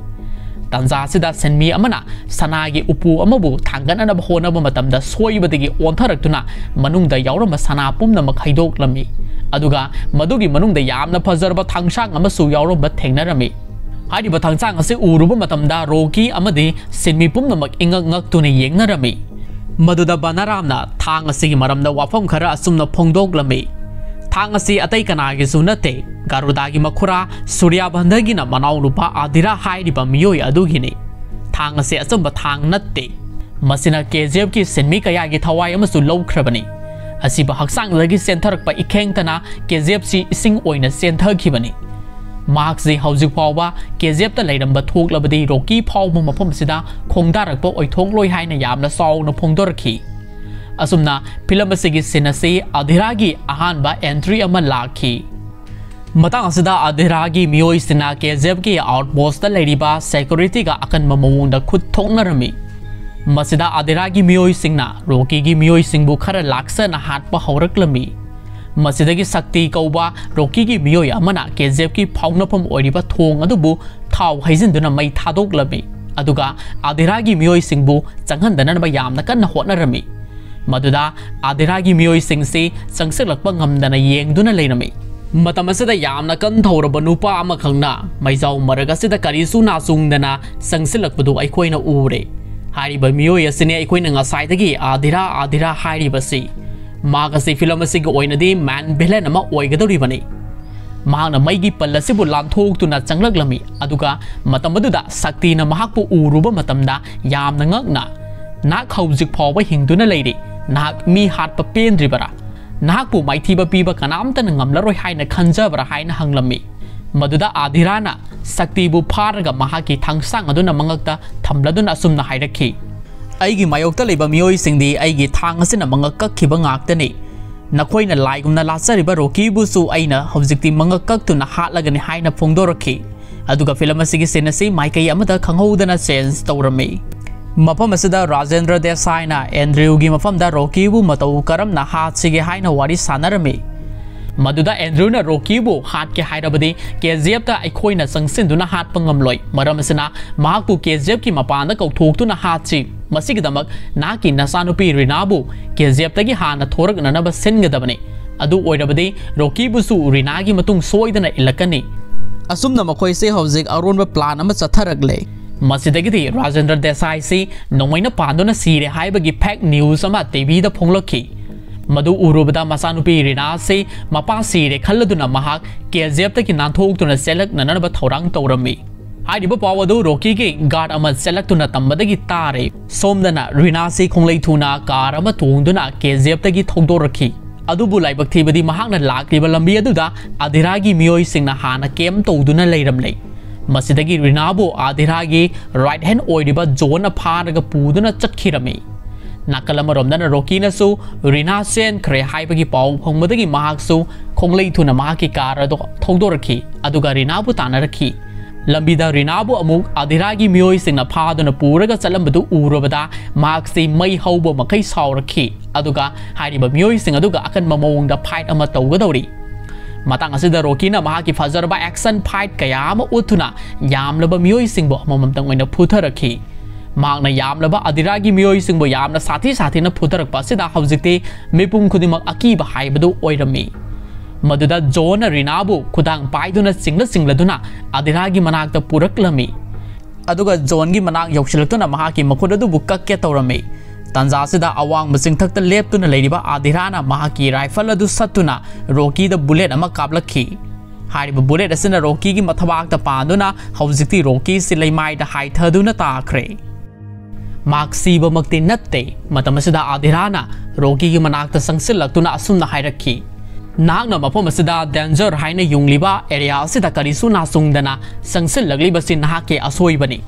ꯇꯥꯟꯖꯥ ꯑꯁꯤꯗ ꯁꯤꯟꯃꯤ ꯑꯃꯅ ꯁꯅꯥꯒꯤ ꯎꯄꯨ ꯑꯃꯕꯨ ꯊꯥꯡꯒꯠꯅꯅꯕ ꯍꯣꯠꯅꯕ ꯃꯇꯝꯗ ꯁꯣꯏꯕꯗꯒꯤ ꯑꯣꯟꯊꯔꯛꯇꯨꯅ ꯃꯅꯨꯡꯗ ꯌꯥꯎꯔꯝꯕ ꯁꯅꯥ ꯄꯨꯝꯅꯃꯛ ꯍꯩꯗꯣꯛꯂꯝꯃꯤ꯫ ꯑꯗꯨꯒ ꯃꯗꯨꯒꯤ ꯃꯅꯨꯡꯗ ꯌꯥꯝꯅ ꯐꯖꯔꯕ ꯊꯥꯡꯁꯥꯡ ꯑꯃꯁꯨ ꯌꯥꯎꯔꯝꯕ ꯊꯦꯡꯅꯔꯝꯃꯤ꯫ ꯍꯥꯏꯔꯤꯕ ꯊꯥꯡꯁꯥꯡ ꯑꯁꯤ ꯎꯔꯨꯕ ꯃꯇꯝꯗ ꯔꯣꯀꯤ ꯑꯃꯗꯤ ꯁꯤꯟꯃꯤ ꯄꯨꯝꯅꯃꯛ ꯏꯉꯛ ꯉꯛꯇꯨꯅ ꯌꯦꯡꯅꯔꯝꯃꯤ꯫ ꯃꯗꯨꯗ ꯕꯅꯔꯥꯝꯅ ꯊꯥꯡ ꯑꯁꯤꯒꯤ ꯃꯔꯝꯗ ꯋꯥꯐꯝ ꯈꯔ ꯑꯁꯨꯝꯅ ꯐꯣꯡꯗꯣꯛꯂꯝꯃꯤ, ꯊꯥꯡ ꯑꯁꯤ ꯑꯇꯩ ꯀꯅꯥꯒꯤꯁꯨ ꯅꯠꯇꯦ, ꯒꯥꯔꯨꯗꯥꯒꯤ ꯃꯈꯨꯔꯥ ꯁꯨꯔ꯭ꯌꯥꯕꯟꯙꯒꯤꯅ ꯃꯅꯥꯎꯅꯨꯄꯥ ꯑꯥꯗꯤꯔꯥ ꯍꯥꯏꯔꯤꯕ ꯃꯤꯑꯣꯏ ꯑꯗꯨꯒꯤꯅꯤ꯫ ꯊꯥꯡ ꯑꯁꯤ ꯑꯆꯝꯕ ꯊꯥꯡ ꯅꯠꯇꯦ꯫ ꯃꯁꯤꯅ ꯀꯦ ꯖꯤ ꯑꯦꯐꯀꯤ ꯁꯤꯟꯃꯤ ꯀꯌꯥꯒꯤ ꯊꯋꯥꯏ ꯑꯃꯁꯨ ꯂꯧꯈ꯭ꯔꯕꯅꯤ꯫ ꯑꯁꯤꯕ ꯍꯛꯆꯥꯡꯗꯒꯤ ꯆꯦꯟꯊꯔꯛꯄ ꯏꯈꯦꯡꯇꯅ ꯀꯦ ꯖꯤ ꯑꯦꯐꯁꯤ ꯏꯁꯤꯡ ꯑꯣꯏꯅ ꯆꯦꯟꯊꯈꯤꯕꯅꯤ꯫ ꯃꯍꯥꯛꯁꯤ ꯍꯧꯖꯤꯛ ꯐꯥꯎꯕ ꯀꯦ ꯖꯤ ꯑꯦꯐꯇ ꯂꯩꯔꯝꯕ ꯊꯣꯛꯂꯕꯗꯤ ꯔꯣꯀꯤ ꯐꯥꯎꯕ ꯃꯐꯝꯁꯤꯗ ꯈꯣꯡꯗꯥꯔꯛꯄ ꯑꯣꯏꯊꯣꯛꯂꯣꯏ ꯍꯥꯏꯅ ꯌꯥꯝꯅ ꯆꯥꯎꯅ ꯐꯣꯡꯗꯣꯔꯛꯈꯤ꯫ ꯑꯁꯨꯝꯅ ꯐꯤꯂꯝ ꯑꯁꯤꯒꯤ ꯁꯤꯟ ꯑꯁꯤ ꯑꯥꯗꯤꯔꯥꯒꯤ ꯑꯍꯥꯟꯕ ꯑꯦꯟꯇ꯭ꯔꯤ ꯑꯃ ꯂꯥꯛꯈꯤ꯫ ꯃꯇꯥꯡ ꯑꯁꯤꯗ ꯑꯥꯗꯤꯔꯥꯒꯤ ꯃꯤꯑꯣꯏꯁꯤꯡꯅ ꯀꯦ ꯖꯤ ꯑꯦꯐꯀꯤ ꯑꯥꯎꯠꯄꯣꯁꯇ ꯂꯩꯔꯤꯕ ꯁꯦꯀ꯭ꯌꯨꯔꯤꯇꯤꯒ ꯑꯀꯟꯕ ꯃꯑꯣꯡꯗ ꯈꯨꯠ ꯊꯣꯛꯅꯔꯝꯃꯤ꯫ ꯃꯁꯤꯗ ꯑꯥꯗꯤꯔꯥꯒꯤ ꯃꯤꯑꯣꯏꯁꯤꯡꯅ ꯔꯣꯀꯤꯒꯤ ꯃꯤꯑꯣꯏꯁꯤꯡꯕꯨ ꯈꯔ ꯂꯥꯛꯆꯅ ꯍꯥꯠꯄ ꯍꯧꯔꯛꯂꯝꯃꯤ꯫ ꯃꯁꯤꯗꯒꯤ ꯁꯛꯇꯤ ꯀꯧꯕ ꯔꯣꯀꯤꯒꯤ ꯃꯤꯑꯣꯏ ꯑꯃꯅ ꯀꯦ ꯖꯤ ꯑꯦꯐꯀꯤ ꯐꯥꯎꯅꯐꯝ ꯑꯣꯏꯔꯤꯕ ꯊꯣꯡ ꯑꯗꯨꯕꯨ ꯊꯥꯎ ꯍꯩꯖꯤꯟꯗꯨꯅ ꯃꯩ ꯊꯥꯗꯣꯛꯂꯝꯃꯤ꯫ ꯑꯗꯨꯒ ꯑꯥꯗꯤꯔꯥꯒꯤ ꯃꯤꯑꯣꯏꯁꯤꯡꯕꯨ ꯆꯪꯍꯟꯗꯅꯕ ꯌꯥꯝꯅ ꯀꯟꯅ ꯍꯣꯠꯅꯔꯝꯃꯤ꯫ ꯃꯗꯨꯗ ꯑꯥꯗꯤꯔꯥꯒꯤ ꯃꯤꯑꯣꯏꯁꯤꯡꯁꯤ ꯆꯪꯁꯤꯜꯂꯛꯄ ꯉꯝꯗꯅ ꯌꯦꯡꯗꯨꯅ ꯂꯩꯔꯝꯃꯤ꯫ ꯃꯇꯝ ꯑꯁꯤꯗ ꯌꯥꯝꯅ ꯀꯟꯊꯧꯔꯕ ꯅꯨꯄꯥ ꯑꯃꯈꯛꯅ ꯃꯩꯖꯥꯎ ꯃꯔꯛ ꯑꯁꯤꯗ ꯀꯔꯤꯁꯨ ꯅꯥꯆꯨꯡꯗꯅ ꯆꯪꯁꯤꯜꯂꯛꯄꯗꯨ ꯑꯩꯈꯣꯏꯅ ꯎꯔꯦ꯫ ꯍꯥꯏꯔꯤꯕ ꯃꯤꯑꯣꯏ ꯑꯁꯤꯅꯤ ꯑꯩꯈꯣꯏꯅ ꯉꯁꯥꯏꯗꯒꯤ ꯑꯥꯗꯤꯔꯥ ꯑꯥꯗꯤꯔꯥ ꯍꯥꯏꯔꯤꯕꯁꯤ꯫ ꯃꯍꯥꯛ ꯑꯁꯤ ꯐꯤꯂꯝ ꯑꯁꯤꯒꯤ ꯑꯣꯏꯅꯗꯤ ꯃꯦꯟ ꯚꯤꯂꯦꯟ ꯑꯃ ꯑꯣꯏꯒꯗꯧꯔꯤꯕꯅꯤ꯫ ꯃꯍꯥꯛꯅ ꯃꯩꯒꯤ ꯄꯜ ꯑꯁꯤꯕꯨ ꯂꯥꯟꯊꯣꯛꯇꯨꯅ ꯆꯪꯂꯛꯂꯝꯃꯤ, ꯑꯗꯨꯒ ꯃꯇꯝ ꯑꯗꯨꯗ ꯁꯛꯇꯤꯅ ꯃꯍꯥꯛꯄꯨ ꯎꯔꯨꯕ ꯃꯇꯝꯗ ꯌꯥꯝꯅ ꯉꯛꯅ, "ꯅꯍꯥꯛ ꯍꯧꯖꯤꯛ ꯐꯥꯎꯕ ꯍꯤꯡꯗꯨꯅ ꯂꯩꯔꯤ, ꯅꯍꯥꯛ ꯃꯤ ꯍꯥꯠꯄ ꯄꯦꯟꯗ꯭ꯔꯤꯕꯔꯥ? ꯅꯍꯥꯛꯄꯨ ꯃꯥꯏꯊꯤꯕ ꯄꯤꯕ ꯀꯅꯥꯝꯇꯅ ꯉꯝꯂꯔꯣꯏ ꯍꯥꯏꯅ ꯈꯟꯖꯕ꯭ꯔꯥ?" ꯍꯥꯏꯅ ꯍꯪꯂꯝꯃꯤ꯫ ꯃꯗꯨꯗ ꯑꯥꯗꯤꯔꯥꯅ ꯁꯛꯇꯤꯕꯨ ꯐꯥꯔꯒ ꯃꯍꯥꯛꯀꯤ ꯊꯥꯡꯁꯥꯡ ꯑꯗꯨꯅ ꯃꯉꯛꯇ ꯊꯝꯂꯗꯨꯅ ꯑꯁꯨꯝꯅ ꯍꯥꯏꯔꯛꯈꯤ, "ꯑꯩꯒꯤ ꯃꯥꯌꯣꯛꯇ ꯂꯩꯕ ꯃꯤꯑꯣꯏꯁꯤꯡꯗꯤ ꯑꯩꯒꯤ ꯊꯥꯡ ꯑꯁꯤꯅ ꯃꯉꯛ ꯀꯛꯈꯤꯕ ꯉꯥꯛꯇꯅꯤ꯫ ꯅꯈꯣꯏꯅ ꯂꯥꯏꯒꯨꯝꯅ ꯂꯥꯠꯆꯔꯤꯕ ꯔꯣꯀꯤꯕꯨꯁꯨ ꯑꯩꯅ ꯍꯧꯖꯤꯛꯇꯤ ꯃꯉꯛ ꯀꯛꯇꯨꯅ ꯍꯥꯠꯂꯒꯅꯤ" ꯍꯥꯏꯅ ꯐꯣꯡꯗꯣꯔꯛꯈꯤ꯫ ꯑꯗꯨꯒ ꯐꯤꯂꯝ ꯑꯁꯤꯒꯤ ꯁꯤꯟ ꯑꯁꯤ ꯃꯥꯏꯀꯩ ꯑꯃꯗ ꯈꯪꯍꯧꯗꯅ ꯆꯦꯟꯖ ꯇꯧꯔꯝꯃꯤ꯫ ꯃꯐꯝ ꯑꯁꯤꯗ ꯔꯥꯖꯦꯟꯗ꯭ꯔ ꯗꯦꯁꯥꯏꯅ ꯑꯦꯟꯗ꯭ꯔꯤꯌꯨꯒꯤ ꯃꯐꯝꯗ ꯔꯣꯀꯤꯕꯨ ꯃꯇꯧ ꯀꯔꯝꯅ ꯍꯥꯠꯁꯤꯒꯦ ꯍꯥꯏꯅ ꯋꯥꯔꯤ ꯁꯥꯟꯅꯔꯝꯃꯤ꯫ ꯃꯗꯨꯗ ꯑꯦꯟꯗ꯭ꯔꯤꯌꯨꯅ ꯔꯣꯀꯤꯕꯨ ꯍꯥꯠꯀꯦ ꯍꯥꯏꯔꯕꯗꯤ ꯀꯦ ꯖꯤ ꯑꯦꯐꯇ ꯑꯩꯈꯣꯏꯅ ꯆꯪꯁꯤꯟꯗꯨꯅ ꯍꯥꯠꯄ ꯉꯝꯂꯣꯏ꯫ ꯃꯔꯝ ꯑꯁꯤꯅ ꯃꯍꯥꯛꯄꯨ ꯀꯦ ꯖꯤ ꯑꯦꯐꯀꯤ ꯃꯄꯥꯟꯗ ꯀꯧꯊꯣꯛꯇꯨꯅ ꯍꯥꯠꯁꯤ꯫ ꯃꯁꯤꯒꯤꯗꯃꯛ ꯅꯍꯥꯛꯀꯤ ꯅꯆꯥꯅꯨꯄꯤ ꯔꯤꯅꯥꯕꯨ ꯀꯦ ꯖꯤ ꯑꯦꯐꯇꯒꯤ ꯍꯥꯟꯅ ꯊꯣꯔꯛꯅꯅꯕ ꯁꯤꯟꯒꯗꯕꯅꯤ꯫ ꯑꯗꯨ ꯑꯣꯏꯔꯕꯗꯤ ꯔꯣꯀꯤꯕꯨꯁꯨ ꯔꯤꯅꯥꯒꯤ ꯃꯇꯨꯡ ꯁꯣꯏꯗꯅ ꯏꯜꯂꯛꯀꯅꯤ꯫ ꯑꯁꯨꯝꯅ ꯃꯈꯣꯏꯁꯦ ꯍꯧꯖꯤꯛ ꯑꯔꯣꯟꯕ ꯄ꯭ꯂꯥꯟ ꯑꯃ ꯆꯠꯊꯔꯛꯂꯦ꯫ ꯃꯁꯤꯗꯒꯤꯗꯤ ꯔꯥꯖꯦꯟꯗ꯭ꯔ ꯗꯦꯁꯥꯏꯁꯤ ꯅꯣꯡꯃꯩꯅ ꯄꯥꯟꯗꯨꯅ ꯁꯤꯔꯦ ꯍꯥꯏꯕꯒꯤ ꯐꯦꯛ ꯅ꯭ꯌꯨꯁ ꯑꯃ ꯇꯤ ꯚꯤꯗ ꯐꯣꯡꯂꯛꯈꯤ꯫ ꯃꯗꯨ ꯎꯔꯨꯕꯗ ꯃꯆꯥꯅꯨꯄꯤ ꯔꯤꯅꯥꯁꯤ ꯃꯄꯥ ꯁꯤꯔꯦ ꯈꯜꯂꯗꯨꯅ ꯃꯍꯥꯛ ꯀꯦ ꯖꯤ ꯑꯦꯐꯇꯒꯤ ꯅꯥꯟꯊꯣꯛꯇꯨꯅ ꯆꯦꯜꯂꯛꯅꯅꯕ ꯊꯧꯔꯥꯡ ꯇꯧꯔꯝꯃꯤ꯫ ꯍꯥꯏꯔꯤꯕ ꯄꯥꯎ ꯑꯗꯨ ꯔꯣꯀꯤꯒꯤ ꯒꯥꯔꯗ ꯑꯃ ꯆꯦꯜꯂꯛꯇꯨꯅ ꯇꯝꯕꯗꯒꯤ ꯇꯥꯔꯦ꯫ ꯁꯣꯝꯗꯅ ꯔꯤꯅꯥꯁꯤ ꯈꯣꯡꯂꯩ ꯊꯨꯅ ꯀꯥꯔ ꯑꯃ ꯇꯣꯡꯗꯨꯅ ꯀꯦ ꯖꯤ ꯑꯦꯐꯇꯒꯤ ꯊꯧꯗꯣꯔꯛꯈꯤ꯫ ꯑꯗꯨꯕꯨ ꯂꯥꯏꯕꯛ ꯊꯤꯕꯗꯤ ꯃꯍꯥꯛꯅ ꯂꯥꯛꯂꯤꯕ ꯂꯝꯕꯤ ꯑꯗꯨꯗ ꯑꯗꯤꯔꯥꯒꯤ ꯃꯤꯑꯣꯏꯁꯤꯡꯅ ꯍꯥꯟꯅ ꯀꯦꯝ ꯇꯧꯗꯨꯅ ꯂꯩꯔꯝꯂꯦ꯫ ꯃꯁꯤꯗꯒꯤ ꯔꯤꯅꯥꯕꯨ ꯑꯗꯤꯔꯥꯒꯤ ꯔꯥꯏꯠ ꯍꯦꯟ ꯑꯣꯏꯔꯤꯕ ꯖꯣꯟꯅ ꯐꯥꯔꯒ ꯄꯨꯗꯨꯅ ꯆꯠꯈꯤꯔꯝꯃꯤ꯫ ꯅꯥꯀꯜ ꯑꯃꯔꯣꯝꯗꯅ ꯔꯣꯀꯤꯅꯁꯨ ꯔꯤꯅꯥ ꯆꯦꯟꯈ꯭ꯔꯦ ꯍꯥꯏꯕꯒꯤ ꯄꯥꯎ ꯐꯪꯕꯗꯒꯤ ꯃꯍꯥꯛꯁꯨ ꯈꯣꯡꯂꯩ ꯊꯨꯅ ꯃꯍꯥꯛꯀꯤ ꯀꯥꯔ ꯑꯗꯨ ꯊꯧꯗꯣꯔꯛꯈꯤ, ꯑꯗꯨꯒ ꯔꯤꯅꯥꯕꯨ ꯇꯥꯟꯅꯔꯛꯈꯤ꯫ ꯂꯝꯕꯤꯗ ꯔꯤꯅꯥꯕꯨ ꯑꯃꯨꯛ ꯑꯗꯤꯔꯥꯒꯤ ꯃꯤꯑꯣꯏꯁꯤꯡꯅ ꯐꯥꯗꯨꯅ ꯄꯨꯔꯒ ꯆꯠꯂꯝꯕꯗꯨ ꯎꯔꯨꯕꯗ ꯃꯍꯥꯛꯁꯤ ꯃꯩ ꯍꯧꯕ ꯃꯈꯩ ꯁꯥꯎꯔꯛꯈꯤ, ꯑꯗꯨꯒ ꯍꯥꯏꯔꯤꯕ ꯃꯤꯑꯣꯏꯁꯤꯡ ꯑꯗꯨꯒ ꯑꯀꯟꯕ ꯃꯑꯣꯡꯗ ꯐꯥꯏꯠ ꯑꯃ ꯇꯧꯒꯗꯧꯔꯤ꯫ ꯃꯇꯥꯡ ꯑꯁꯤꯗ ꯔꯣꯀꯤꯅ ꯃꯍꯥꯛꯀꯤ ꯐꯖꯔꯕ ꯑꯦꯛꯁꯟ ꯐꯥꯏꯠ ꯀꯌꯥ ꯑꯃ ꯎꯠꯇꯨꯅ ꯌꯥꯝꯂꯕ ꯃꯤꯑꯣꯏꯁꯤꯡꯕꯨ ꯑꯃꯃꯝꯇꯪ ꯑꯣꯏꯅ ꯐꯨꯊꯔꯛꯈꯤ꯫ ꯃꯍꯥꯛꯅ ꯌꯥꯝꯂꯕ ꯑꯗꯤꯔꯥꯒꯤ ꯃꯤꯑꯣꯏꯁꯤꯡꯕꯨ ꯌꯥꯝꯅ ꯁꯥꯊꯤ ꯁꯥꯊꯤꯅ ꯐꯨꯊꯔꯛꯄ ꯑꯁꯤꯗ ꯍꯧꯖꯤꯛꯇꯤ ꯃꯤꯄꯨꯝ ꯈꯨꯗꯤꯡꯃꯛ ꯑꯀꯤꯕ ꯍꯥꯏꯕꯗꯨ ꯑꯣꯏꯔꯝꯃꯤ꯫ ꯃꯗꯨꯗ ꯖꯣꯟꯅ ꯔꯤꯅꯥꯕꯨ ꯈꯨꯗꯥꯡ ꯄꯥꯏꯗꯨꯅ ꯆꯤꯡꯂ ꯆꯤꯡꯂꯗꯨꯅ ꯑꯗꯤꯔꯥꯒꯤ ꯃꯅꯥꯛꯇ ꯄꯨꯔꯛꯂꯝꯃꯤ꯫ ꯑꯗꯨꯒ ꯖꯣꯟꯒꯤ ꯃꯅꯥꯛ ꯌꯧꯁꯤꯜꯂꯛꯇꯨꯅ ꯃꯍꯥꯛꯀꯤ ꯃꯈꯨꯠ ꯑꯗꯨꯕꯨ ꯀꯛꯀꯦ ꯇꯧꯔꯝꯃꯤ꯫ ꯇꯥꯟꯖꯥ ꯑꯁꯤꯗ ꯑꯋꯥꯡꯕ ꯆꯤꯡꯊꯛꯇ ꯂꯦꯞꯇꯨꯅ ꯂꯩꯔꯤꯕ ꯑꯗꯤꯔꯥꯅ ꯃꯍꯥꯛꯀꯤ ꯔꯥꯏꯐꯜ ꯑꯗꯨ ꯁꯠꯇꯨꯅ ꯔꯣꯀꯤꯗ ꯕꯨꯂꯦꯠ ꯑꯃ ꯀꯥꯞꯂꯛꯈꯤ꯫ ꯍꯥꯏꯔꯤꯕ ꯕꯨꯂꯦꯠ ꯑꯁꯤꯅ ꯔꯣꯀꯤꯒꯤ ꯃꯊꯕꯥꯛꯇ ꯄꯥꯟꯗꯨꯅ ꯍꯧꯖꯤꯛꯇꯤ ꯔꯣꯀꯤꯁꯤ ꯂꯩꯃꯥꯏꯗ ꯍꯥꯏꯊꯗꯨꯅ ꯇꯥꯈ꯭ꯔꯦ꯫ ꯃꯍꯥꯛ ꯁꯤꯕꯃꯛꯇꯤ ꯅꯠꯇꯦ꯫ ꯃꯇꯝ ꯑꯁꯤꯗ ꯑꯗꯤꯔꯥꯅ ꯔꯣꯀꯤꯒꯤ ꯃꯅꯥꯛꯇ ꯆꯪꯁꯤꯜꯂꯛꯇꯨꯅ ꯑꯁꯨꯝꯅ ꯍꯥꯏꯔꯛꯈꯤ, "ꯅꯍꯥꯛꯅ ꯃꯐꯝ ꯑꯁꯤꯗ ꯗꯦꯟꯖꯔ ꯍꯥꯏꯅ ꯌꯨꯡꯂꯤꯕ ꯑꯦꯔꯤꯌꯥ ꯑꯁꯤꯗ ꯀꯔꯤꯁꯨ ꯅꯥꯆꯨꯡꯗꯅ ꯆꯪꯁꯤꯜꯂꯛꯂꯤꯕꯁꯤ ꯅꯍꯥꯛꯀꯤ ꯑꯁꯣꯏꯕꯅꯤ꯫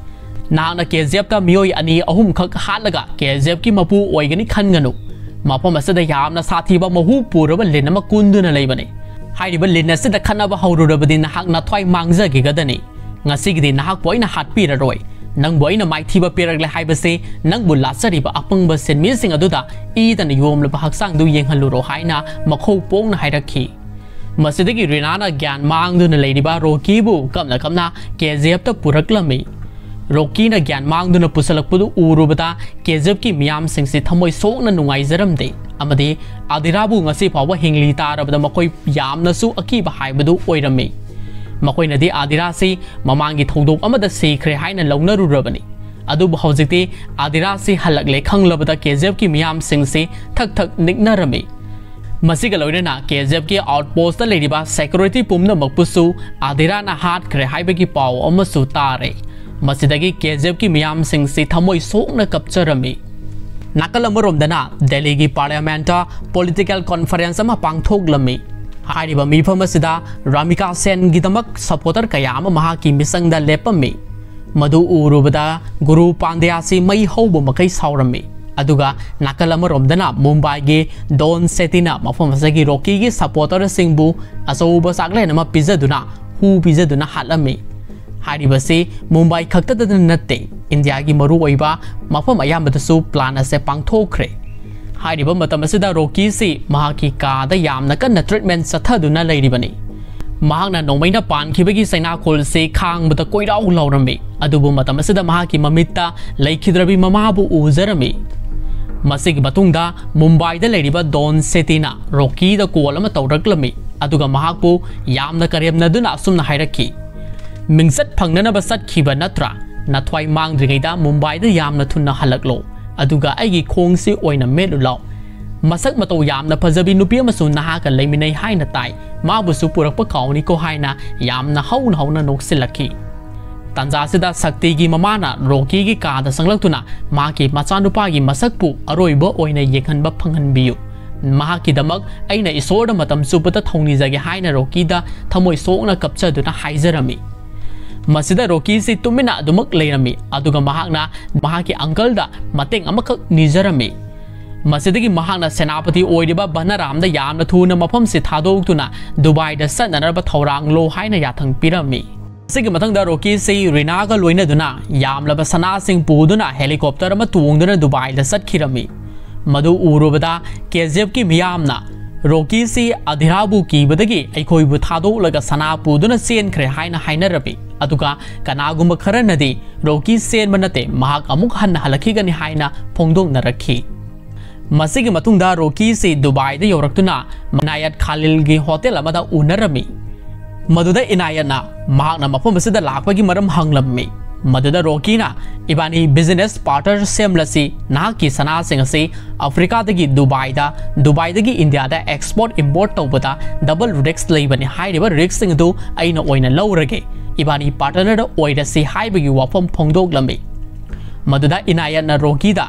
ꯅꯍꯥꯛꯅ ꯀꯦ ꯖꯤ ꯑꯦꯐꯇ ꯃꯤꯑꯣꯏ ꯑꯅꯤ ꯑꯍꯨꯝꯈꯛ ꯍꯥꯠꯂꯒ ꯀꯦ ꯖꯤ ꯑꯦꯐꯀꯤ ꯃꯄꯨ ꯑꯣꯏꯒꯅꯤ ꯈꯟꯒꯅꯨ꯫ ꯃꯐꯝ ꯑꯁꯤꯗ ꯌꯥꯝꯅ ꯁꯥꯊꯤꯕ ꯃꯍꯨ ꯄꯨꯔꯕ ꯂꯤꯟ ꯑꯃ ꯀꯨꯟꯗꯨꯅ ꯂꯩꯕꯅꯤ꯫ ꯍꯥꯏꯔꯤꯕ ꯂꯤꯟ ꯑꯁꯤꯗ ꯈꯠꯅꯕ ꯍꯧꯔꯨꯔꯕꯗꯤ ꯅꯍꯥꯛ ꯅꯊ꯭ꯋꯥꯏ ꯃꯥꯡꯖꯈꯤꯒꯗꯅꯤ꯫ ꯉꯁꯤꯒꯤꯗꯤ ꯅꯍꯥꯛꯄꯨ ꯑꯩꯅ ꯍꯥꯠꯄꯤꯔꯔꯣꯏ꯫ ꯅꯪꯕꯨ ꯑꯩꯅ ꯃꯥꯏꯊꯤꯕ ꯄꯤꯔꯛꯂꯦ ꯍꯥꯏꯕꯁꯤ ꯅꯪꯕꯨ ꯂꯥꯠꯆꯔꯤꯕ ꯑꯄꯪꯕ ꯁꯤꯟꯃꯤꯁꯤꯡ ꯑꯗꯨꯗ ꯏꯗꯅ ꯌꯣꯝꯂꯕ ꯍꯛꯆꯥꯡꯗꯨ ꯌꯦꯡꯍꯜꯂꯨꯔꯣ" ꯍꯥꯏꯅ ꯃꯈꯧ ꯄꯣꯡꯅ ꯍꯥꯏꯔꯛꯈꯤ꯫ ꯃꯁꯤꯗꯒꯤ ꯔꯤꯅꯥꯅ ꯒ꯭ꯌꯥꯟ ꯃꯥꯡꯗꯨꯅ ꯂꯩꯔꯤꯕ ꯔꯣꯀꯤꯕꯨ ꯀꯞꯅ ꯀꯞꯅ ꯀꯦ ꯖꯤ ꯑꯦꯐꯇ ꯄꯨꯔꯛꯂꯝꯃꯤ꯫ ꯔꯣꯀꯤꯅ ꯒ꯭ꯌꯥꯟ ꯃꯥꯡꯗꯨꯅ ꯄꯨꯁꯜꯂꯛꯄꯗꯨ ꯎꯔꯨꯕꯗ ꯀꯦ ꯖꯤ ꯑꯦꯐꯀꯤ ꯃꯤꯌꯥꯝꯁꯤꯡꯁꯤ ꯊꯃꯣꯏ ꯁꯣꯛꯅ ꯅꯨꯡꯉꯥꯏꯖꯔꯝꯗꯦ, ꯑꯃꯗꯤ ꯑꯗꯤꯔꯥꯕꯨ ꯉꯁꯤ ꯐꯥꯎꯕ ꯍꯤꯡꯂꯤ ꯇꯥꯔꯕꯗ ꯃꯈꯣꯏ ꯌꯥꯝꯅꯁꯨ ꯑꯀꯤꯕ ꯍꯥꯏꯕꯗꯨ ꯑꯣꯏꯔꯝꯃꯤ꯫ ꯃꯈꯣꯏꯅꯗꯤ ꯑꯗꯤꯔꯥꯁꯤ ꯃꯃꯥꯡꯒꯤ ꯊꯧꯗꯣꯛ ꯑꯃꯗ ꯁꯤꯈ꯭ꯔꯦ ꯍꯥꯏꯅ ꯂꯧꯅꯔꯨꯔꯕꯅꯤ꯫ ꯑꯗꯨꯕꯨ ꯍꯧꯖꯤꯛꯇꯤ ꯑꯥꯗꯤꯔꯥꯁꯤ ꯍꯜꯂꯛꯂꯦ ꯈꯪꯂꯕꯗ ꯀꯦ ꯖꯤ ꯑꯦꯐꯀꯤ ꯃꯤꯌꯥꯝꯁꯤꯡꯁꯤ ꯊꯛ ꯊꯛ ꯅꯤꯛꯅꯔꯝꯃꯤ꯫ ꯃꯁꯤꯒ ꯂꯣꯏꯅꯅ ꯀꯦ ꯖꯤ ꯑꯦꯐꯀꯤ ꯑꯥꯎꯠꯄꯣꯁꯇ ꯂꯩꯔꯤꯕ ꯁꯦꯀ꯭ꯌꯨꯔꯤꯇꯤ ꯄꯨꯝꯅꯃꯛꯄꯨꯁꯨ ꯑꯥꯗꯤꯔꯥꯅ ꯍꯥꯠꯈ꯭ꯔꯦ ꯍꯥꯏꯕꯒꯤ ꯄꯥꯎ ꯑꯃꯁꯨ ꯇꯥꯔꯦ꯫ ꯃꯁꯤꯗꯒꯤ ꯀꯦ ꯖꯤ ꯑꯦꯐꯀꯤ ꯃꯤꯌꯥꯝꯁꯤꯡꯁꯤ ꯊꯃꯣꯏ ꯁꯣꯛꯅ ꯀꯞꯆꯔꯝꯃꯤ꯫ ꯅꯥꯀꯜ ꯑꯃꯔꯣꯝꯗꯅ ꯗꯦꯜꯂꯤꯒꯤ ꯄꯥꯔꯂꯤꯌꯥꯃꯦꯟꯇ ꯄꯣꯂꯤꯇꯤꯀꯦꯜ ꯀꯣꯟꯐꯔꯦꯟꯁ ꯑꯃ ꯄꯥꯡꯊꯣꯛꯂꯝꯃꯤ꯫ ꯍꯥꯏꯔꯤꯕ ꯃꯤꯐꯝ ꯑꯁꯤꯗ ꯔꯥꯃꯤꯀꯥ ꯁꯦꯟꯒꯤꯗꯃꯛ ꯁꯄꯣꯔꯇꯔ ꯀꯌꯥ ꯑꯃ ꯃꯍꯥꯛꯀꯤ ꯃꯤꯆꯪꯗ ꯂꯦꯞꯄꯝꯃꯤ꯫ ꯃꯗꯨ ꯎꯔꯨꯕꯗ ꯒꯨꯔꯨ ꯄꯥꯟꯗ꯭ꯌꯥꯁꯤ ꯃꯩ ꯍꯧꯕ ꯃꯈꯩ ꯁꯥꯎꯔꯝꯃꯤ꯫ ꯑꯗꯨꯒ ꯅꯥꯀꯜ ꯑꯃꯔꯣꯝꯗꯅ ꯃꯨꯝꯕꯥꯏꯒꯤ ꯗꯣꯟ ꯁꯦꯇꯤꯅ ꯃꯐꯝ ꯑꯁꯤꯒꯤ ꯔꯣꯀꯤꯒꯤ ꯁꯄꯣꯔꯇꯔꯁꯤꯡꯕꯨ ꯑꯆꯧꯕ ꯆꯥꯛꯂꯦꯟ ꯑꯃ ꯄꯤꯖꯗꯨꯅ ꯍꯨ ꯄꯤꯖꯗꯨꯅ ꯍꯥꯠꯂꯝꯃꯤ꯫ ꯍꯥꯏꯔꯤꯕꯁꯤ ꯃꯨꯝꯕꯥꯏ ꯈꯛꯇꯗ ꯅꯠꯇꯦ, ꯏꯟꯗꯤꯌꯥꯒꯤ ꯃꯔꯨꯑꯣꯏꯕ ꯃꯐꯝ ꯑꯌꯥꯝꯕꯗꯁꯨ ꯄ꯭ꯂꯥꯟ ꯑꯁꯦ ꯄꯥꯡꯊꯣꯛꯈ꯭ꯔꯦ꯫ ꯍꯥꯏꯔꯤꯕ ꯃꯇꯝ ꯑꯁꯤꯗ ꯔꯣꯀꯤꯁꯤ ꯃꯍꯥꯛꯀꯤ ꯀꯥꯗ ꯌꯥꯝꯅ ꯀꯟꯅ ꯇ꯭ꯔꯤꯠꯃꯦꯟ ꯆꯠꯊꯗꯨꯅ ꯂꯩꯔꯤꯕꯅꯤ꯫ ꯃꯍꯥꯛꯅ ꯅꯣꯡꯃꯩꯅ ꯄꯥꯟꯈꯤꯕꯒꯤ ꯆꯩꯅꯥꯈꯣꯜꯁꯤ ꯈꯥꯡꯕꯗ ꯀꯣꯏꯔꯥꯎ ꯂꯥꯎꯔꯝꯃꯤ꯫ ꯑꯗꯨꯕꯨ ꯃꯇꯝ ꯑꯁꯤꯗ ꯃꯍꯥꯛꯀꯤ ꯃꯃꯤꯠꯇ ꯂꯩꯈꯤꯗ꯭ꯔꯕꯤ ꯃꯃꯥꯕꯨ ꯎꯖꯔꯝꯃꯤ꯫ ꯃꯁꯤꯒꯤ ꯃꯇꯨꯡꯗ ꯃꯨꯝꯕꯥꯏꯗ ꯂꯩꯔꯤꯕ ꯗꯣꯟ ꯁꯦꯇꯤꯅ ꯔꯣꯀꯤꯗ ꯀꯣꯜ ꯑꯃ ꯇꯧꯔꯛꯂꯝꯃꯤ, ꯑꯗꯨꯒ ꯃꯍꯥꯛꯄꯨ ꯌꯥꯝꯅ ꯀꯔꯦꯝꯅꯗꯨꯅ ꯑꯁꯨꯝꯅ ꯍꯥꯏꯔꯛꯈꯤ, "ꯃꯤꯡꯆꯠ ꯐꯪꯅꯅꯕ ꯆꯠꯈꯤꯕ ꯅꯠꯇ꯭ꯔꯥ? ꯅꯊ꯭ꯋꯥꯏ ꯃꯥꯡꯗ꯭ꯔꯤꯉꯩꯗ ꯃꯨꯝꯕꯥꯏꯗ ꯌꯥꯝꯅ ꯊꯨꯅ ꯍꯜꯂꯛꯂꯣ, ꯑꯗꯨꯒ ꯑꯩꯒꯤ ꯈꯣꯡꯁꯤ ꯑꯣꯏꯅ ꯃꯦꯠꯂꯨ ꯂꯥꯎ꯫ ꯃꯁꯛ ꯃꯇꯧ ꯌꯥꯝꯅ ꯐꯖꯕꯤ ꯅꯨꯄꯤ ꯑꯃꯁꯨ ꯅꯍꯥꯛꯀ ꯂꯩꯃꯤꯟꯅꯩ ꯍꯥꯏꯅ ꯇꯥꯏ, ꯃꯥꯕꯨꯁꯨ ꯄꯨꯔꯛꯄ ꯀꯥꯎꯅꯤꯀꯣ" ꯍꯥꯏꯅ ꯌꯥꯝꯅ ꯍꯧꯅ ꯍꯧꯅ ꯅꯣꯛꯁꯤꯜꯂꯛꯈꯤ꯫ ꯇꯥꯟꯖꯥꯁꯤꯗ ꯁꯛꯇꯤꯒꯤ ꯃꯃꯥꯅ ꯔꯣꯀꯤꯒꯤ ꯀꯥꯗ ꯆꯪꯂꯛꯇꯨꯅ ꯃꯍꯥꯛꯀꯤ ꯃꯆꯥꯅꯨꯄꯥꯒꯤ ꯃꯁꯛꯄꯨ ꯑꯔꯣꯏꯕ ꯑꯣꯏꯅ ꯌꯦꯡꯍꯟꯕ ꯐꯪꯍꯟꯕꯤꯌꯨ꯫ ꯃꯍꯥꯛꯀꯤꯗꯃꯛ ꯑꯩꯅ ꯏꯁꯣꯔꯗ ꯃꯇꯝ ꯆꯨꯞꯄꯗ ꯊꯧꯅꯤꯖꯒꯦ ꯍꯥꯏꯅ ꯔꯣꯀꯤꯗ ꯊꯃꯣꯏ ꯁꯣꯛꯅ ꯀꯞꯆꯗꯨꯅ ꯍꯥꯏꯖꯔꯝꯃꯤ꯫ ꯃꯁꯤꯗ ꯔꯣꯀꯤꯁꯤ ꯇꯨꯃꯤꯟꯅ ꯑꯗꯨꯃꯛ ꯂꯩꯔꯝꯃꯤ, ꯑꯗꯨꯒ ꯃꯍꯥꯛꯅ ꯃꯍꯥꯛꯀꯤ ꯑꯪꯀꯜꯗ ꯃꯇꯦꯡ ꯑꯃꯈꯛ ꯅꯤꯖꯔꯝꯃꯤ꯫ ꯃꯁꯤꯗꯒꯤ ꯃꯍꯥꯛꯅ ꯁꯦꯅꯥꯄꯇꯤ ꯑꯣꯏꯔꯤꯕ ꯕꯅꯔꯥꯝꯗ ꯌꯥꯝꯅ ꯊꯨꯅ ꯃꯐꯝꯁꯤ ꯊꯥꯗꯣꯛꯇꯨꯅ ꯗꯨꯕꯥꯏꯗ ꯆꯠꯅꯅꯕ ꯊꯧꯔꯥꯡꯂꯣ ꯍꯥꯏꯅ ꯌꯥꯊꯪ ꯄꯤꯔꯝꯃꯤ꯫ ꯑꯁꯤꯒꯤ ꯃꯊꯪꯗ ꯔꯣꯀꯤꯁꯤ ꯔꯤꯅꯥꯒ ꯂꯣꯏꯅꯗꯨꯅ ꯌꯥꯝꯂꯕ ꯁꯅꯥꯁꯤꯡ ꯄꯨꯗꯨꯅ ꯍꯦꯂꯤꯀꯣꯞꯇꯔ ꯑꯃ ꯇꯣꯡꯗꯨꯅ ꯗꯨꯕꯥꯏꯗ ꯆꯠꯈꯤꯔꯝꯃꯤ꯫ ꯃꯗꯨ ꯎꯔꯨꯕꯗ ꯀꯦ ꯖꯤ ꯑꯦꯐꯀꯤ ꯃꯤꯌꯥꯝꯅ ꯔꯣꯀꯤꯁꯤ ꯑꯙꯤꯔꯥꯕꯨ ꯀꯤꯕꯗꯒꯤ ꯑꯩꯈꯣꯏꯕꯨ ꯊꯥꯗꯣꯛꯂꯒ ꯁꯅꯥ ꯄꯨꯗꯨꯅ ꯆꯦꯟꯈ꯭ꯔꯦ ꯍꯥꯏꯅ ꯍꯥꯏꯅꯔꯝꯃꯤ꯫ ꯑꯗꯨꯒ ꯀꯅꯥꯒꯨꯝꯕ ꯈꯔꯅꯗꯤ ꯔꯣꯀꯤ ꯆꯦꯟꯕ ꯅꯠꯇꯦ, ꯃꯍꯥꯛ ꯑꯃꯨꯛ ꯍꯟꯅ ꯍꯜꯂꯛꯈꯤꯒꯅꯤ ꯍꯥꯏꯅ ꯐꯣꯡꯗꯣꯛꯅꯔꯛꯈꯤ꯫ ꯃꯁꯤꯒꯤ ꯃꯇꯨꯡꯗ ꯔꯣꯀꯤꯁꯤ ꯗꯨꯕꯥꯏꯗ ꯌꯧꯔꯛꯇꯨꯅ ꯏꯅꯥꯌꯠ ꯈꯥꯂꯤꯜꯒꯤ ꯍꯣꯇꯦꯜ ꯑꯃꯗ ꯎꯅꯔꯝꯃꯤ꯫ ꯃꯗꯨꯗ ꯏꯅꯥꯌꯠꯅ ꯃꯍꯥꯛꯅ ꯃꯐꯝ ꯑꯁꯤꯗ ꯂꯥꯛꯄꯒꯤ ꯃꯔꯝ ꯍꯪꯂꯝꯃꯤ꯫ ꯃꯗꯨꯗ ꯔꯣꯀꯤꯅ, "ꯏꯕꯥꯅꯤ business partner ꯁꯦꯝꯂꯁꯤ, ꯅꯍꯥꯛꯀꯤ ꯁꯅꯥꯁꯤꯡ ꯑꯁꯤ ꯑꯐ꯭ꯔꯤꯀꯥꯗꯒꯤ ꯗꯨꯕꯥꯏꯗ, ꯗꯨꯕꯥꯏꯗꯒꯤ ꯏꯟꯗꯤꯌꯥꯗ export import ꯇꯧꯕꯗ double risk ꯂꯩꯕꯅꯤ, ꯍꯥꯏꯔꯤꯕ riskꯁꯤꯡ ꯑꯗꯨ ꯑꯩꯅ ꯑꯣꯏꯅ ꯂꯧꯔꯒꯦ, ꯏꯕꯥꯅꯤ partner ꯑꯣꯏꯔꯁꯤ" ꯍꯥꯏꯕꯒꯤ ꯋꯥꯐꯝ ꯐꯣꯡꯗꯣꯛꯂꯝꯃꯤ꯫ ꯃꯗꯨꯗ ꯏꯅꯥꯌꯠꯅ ꯔꯣꯀꯤꯗ,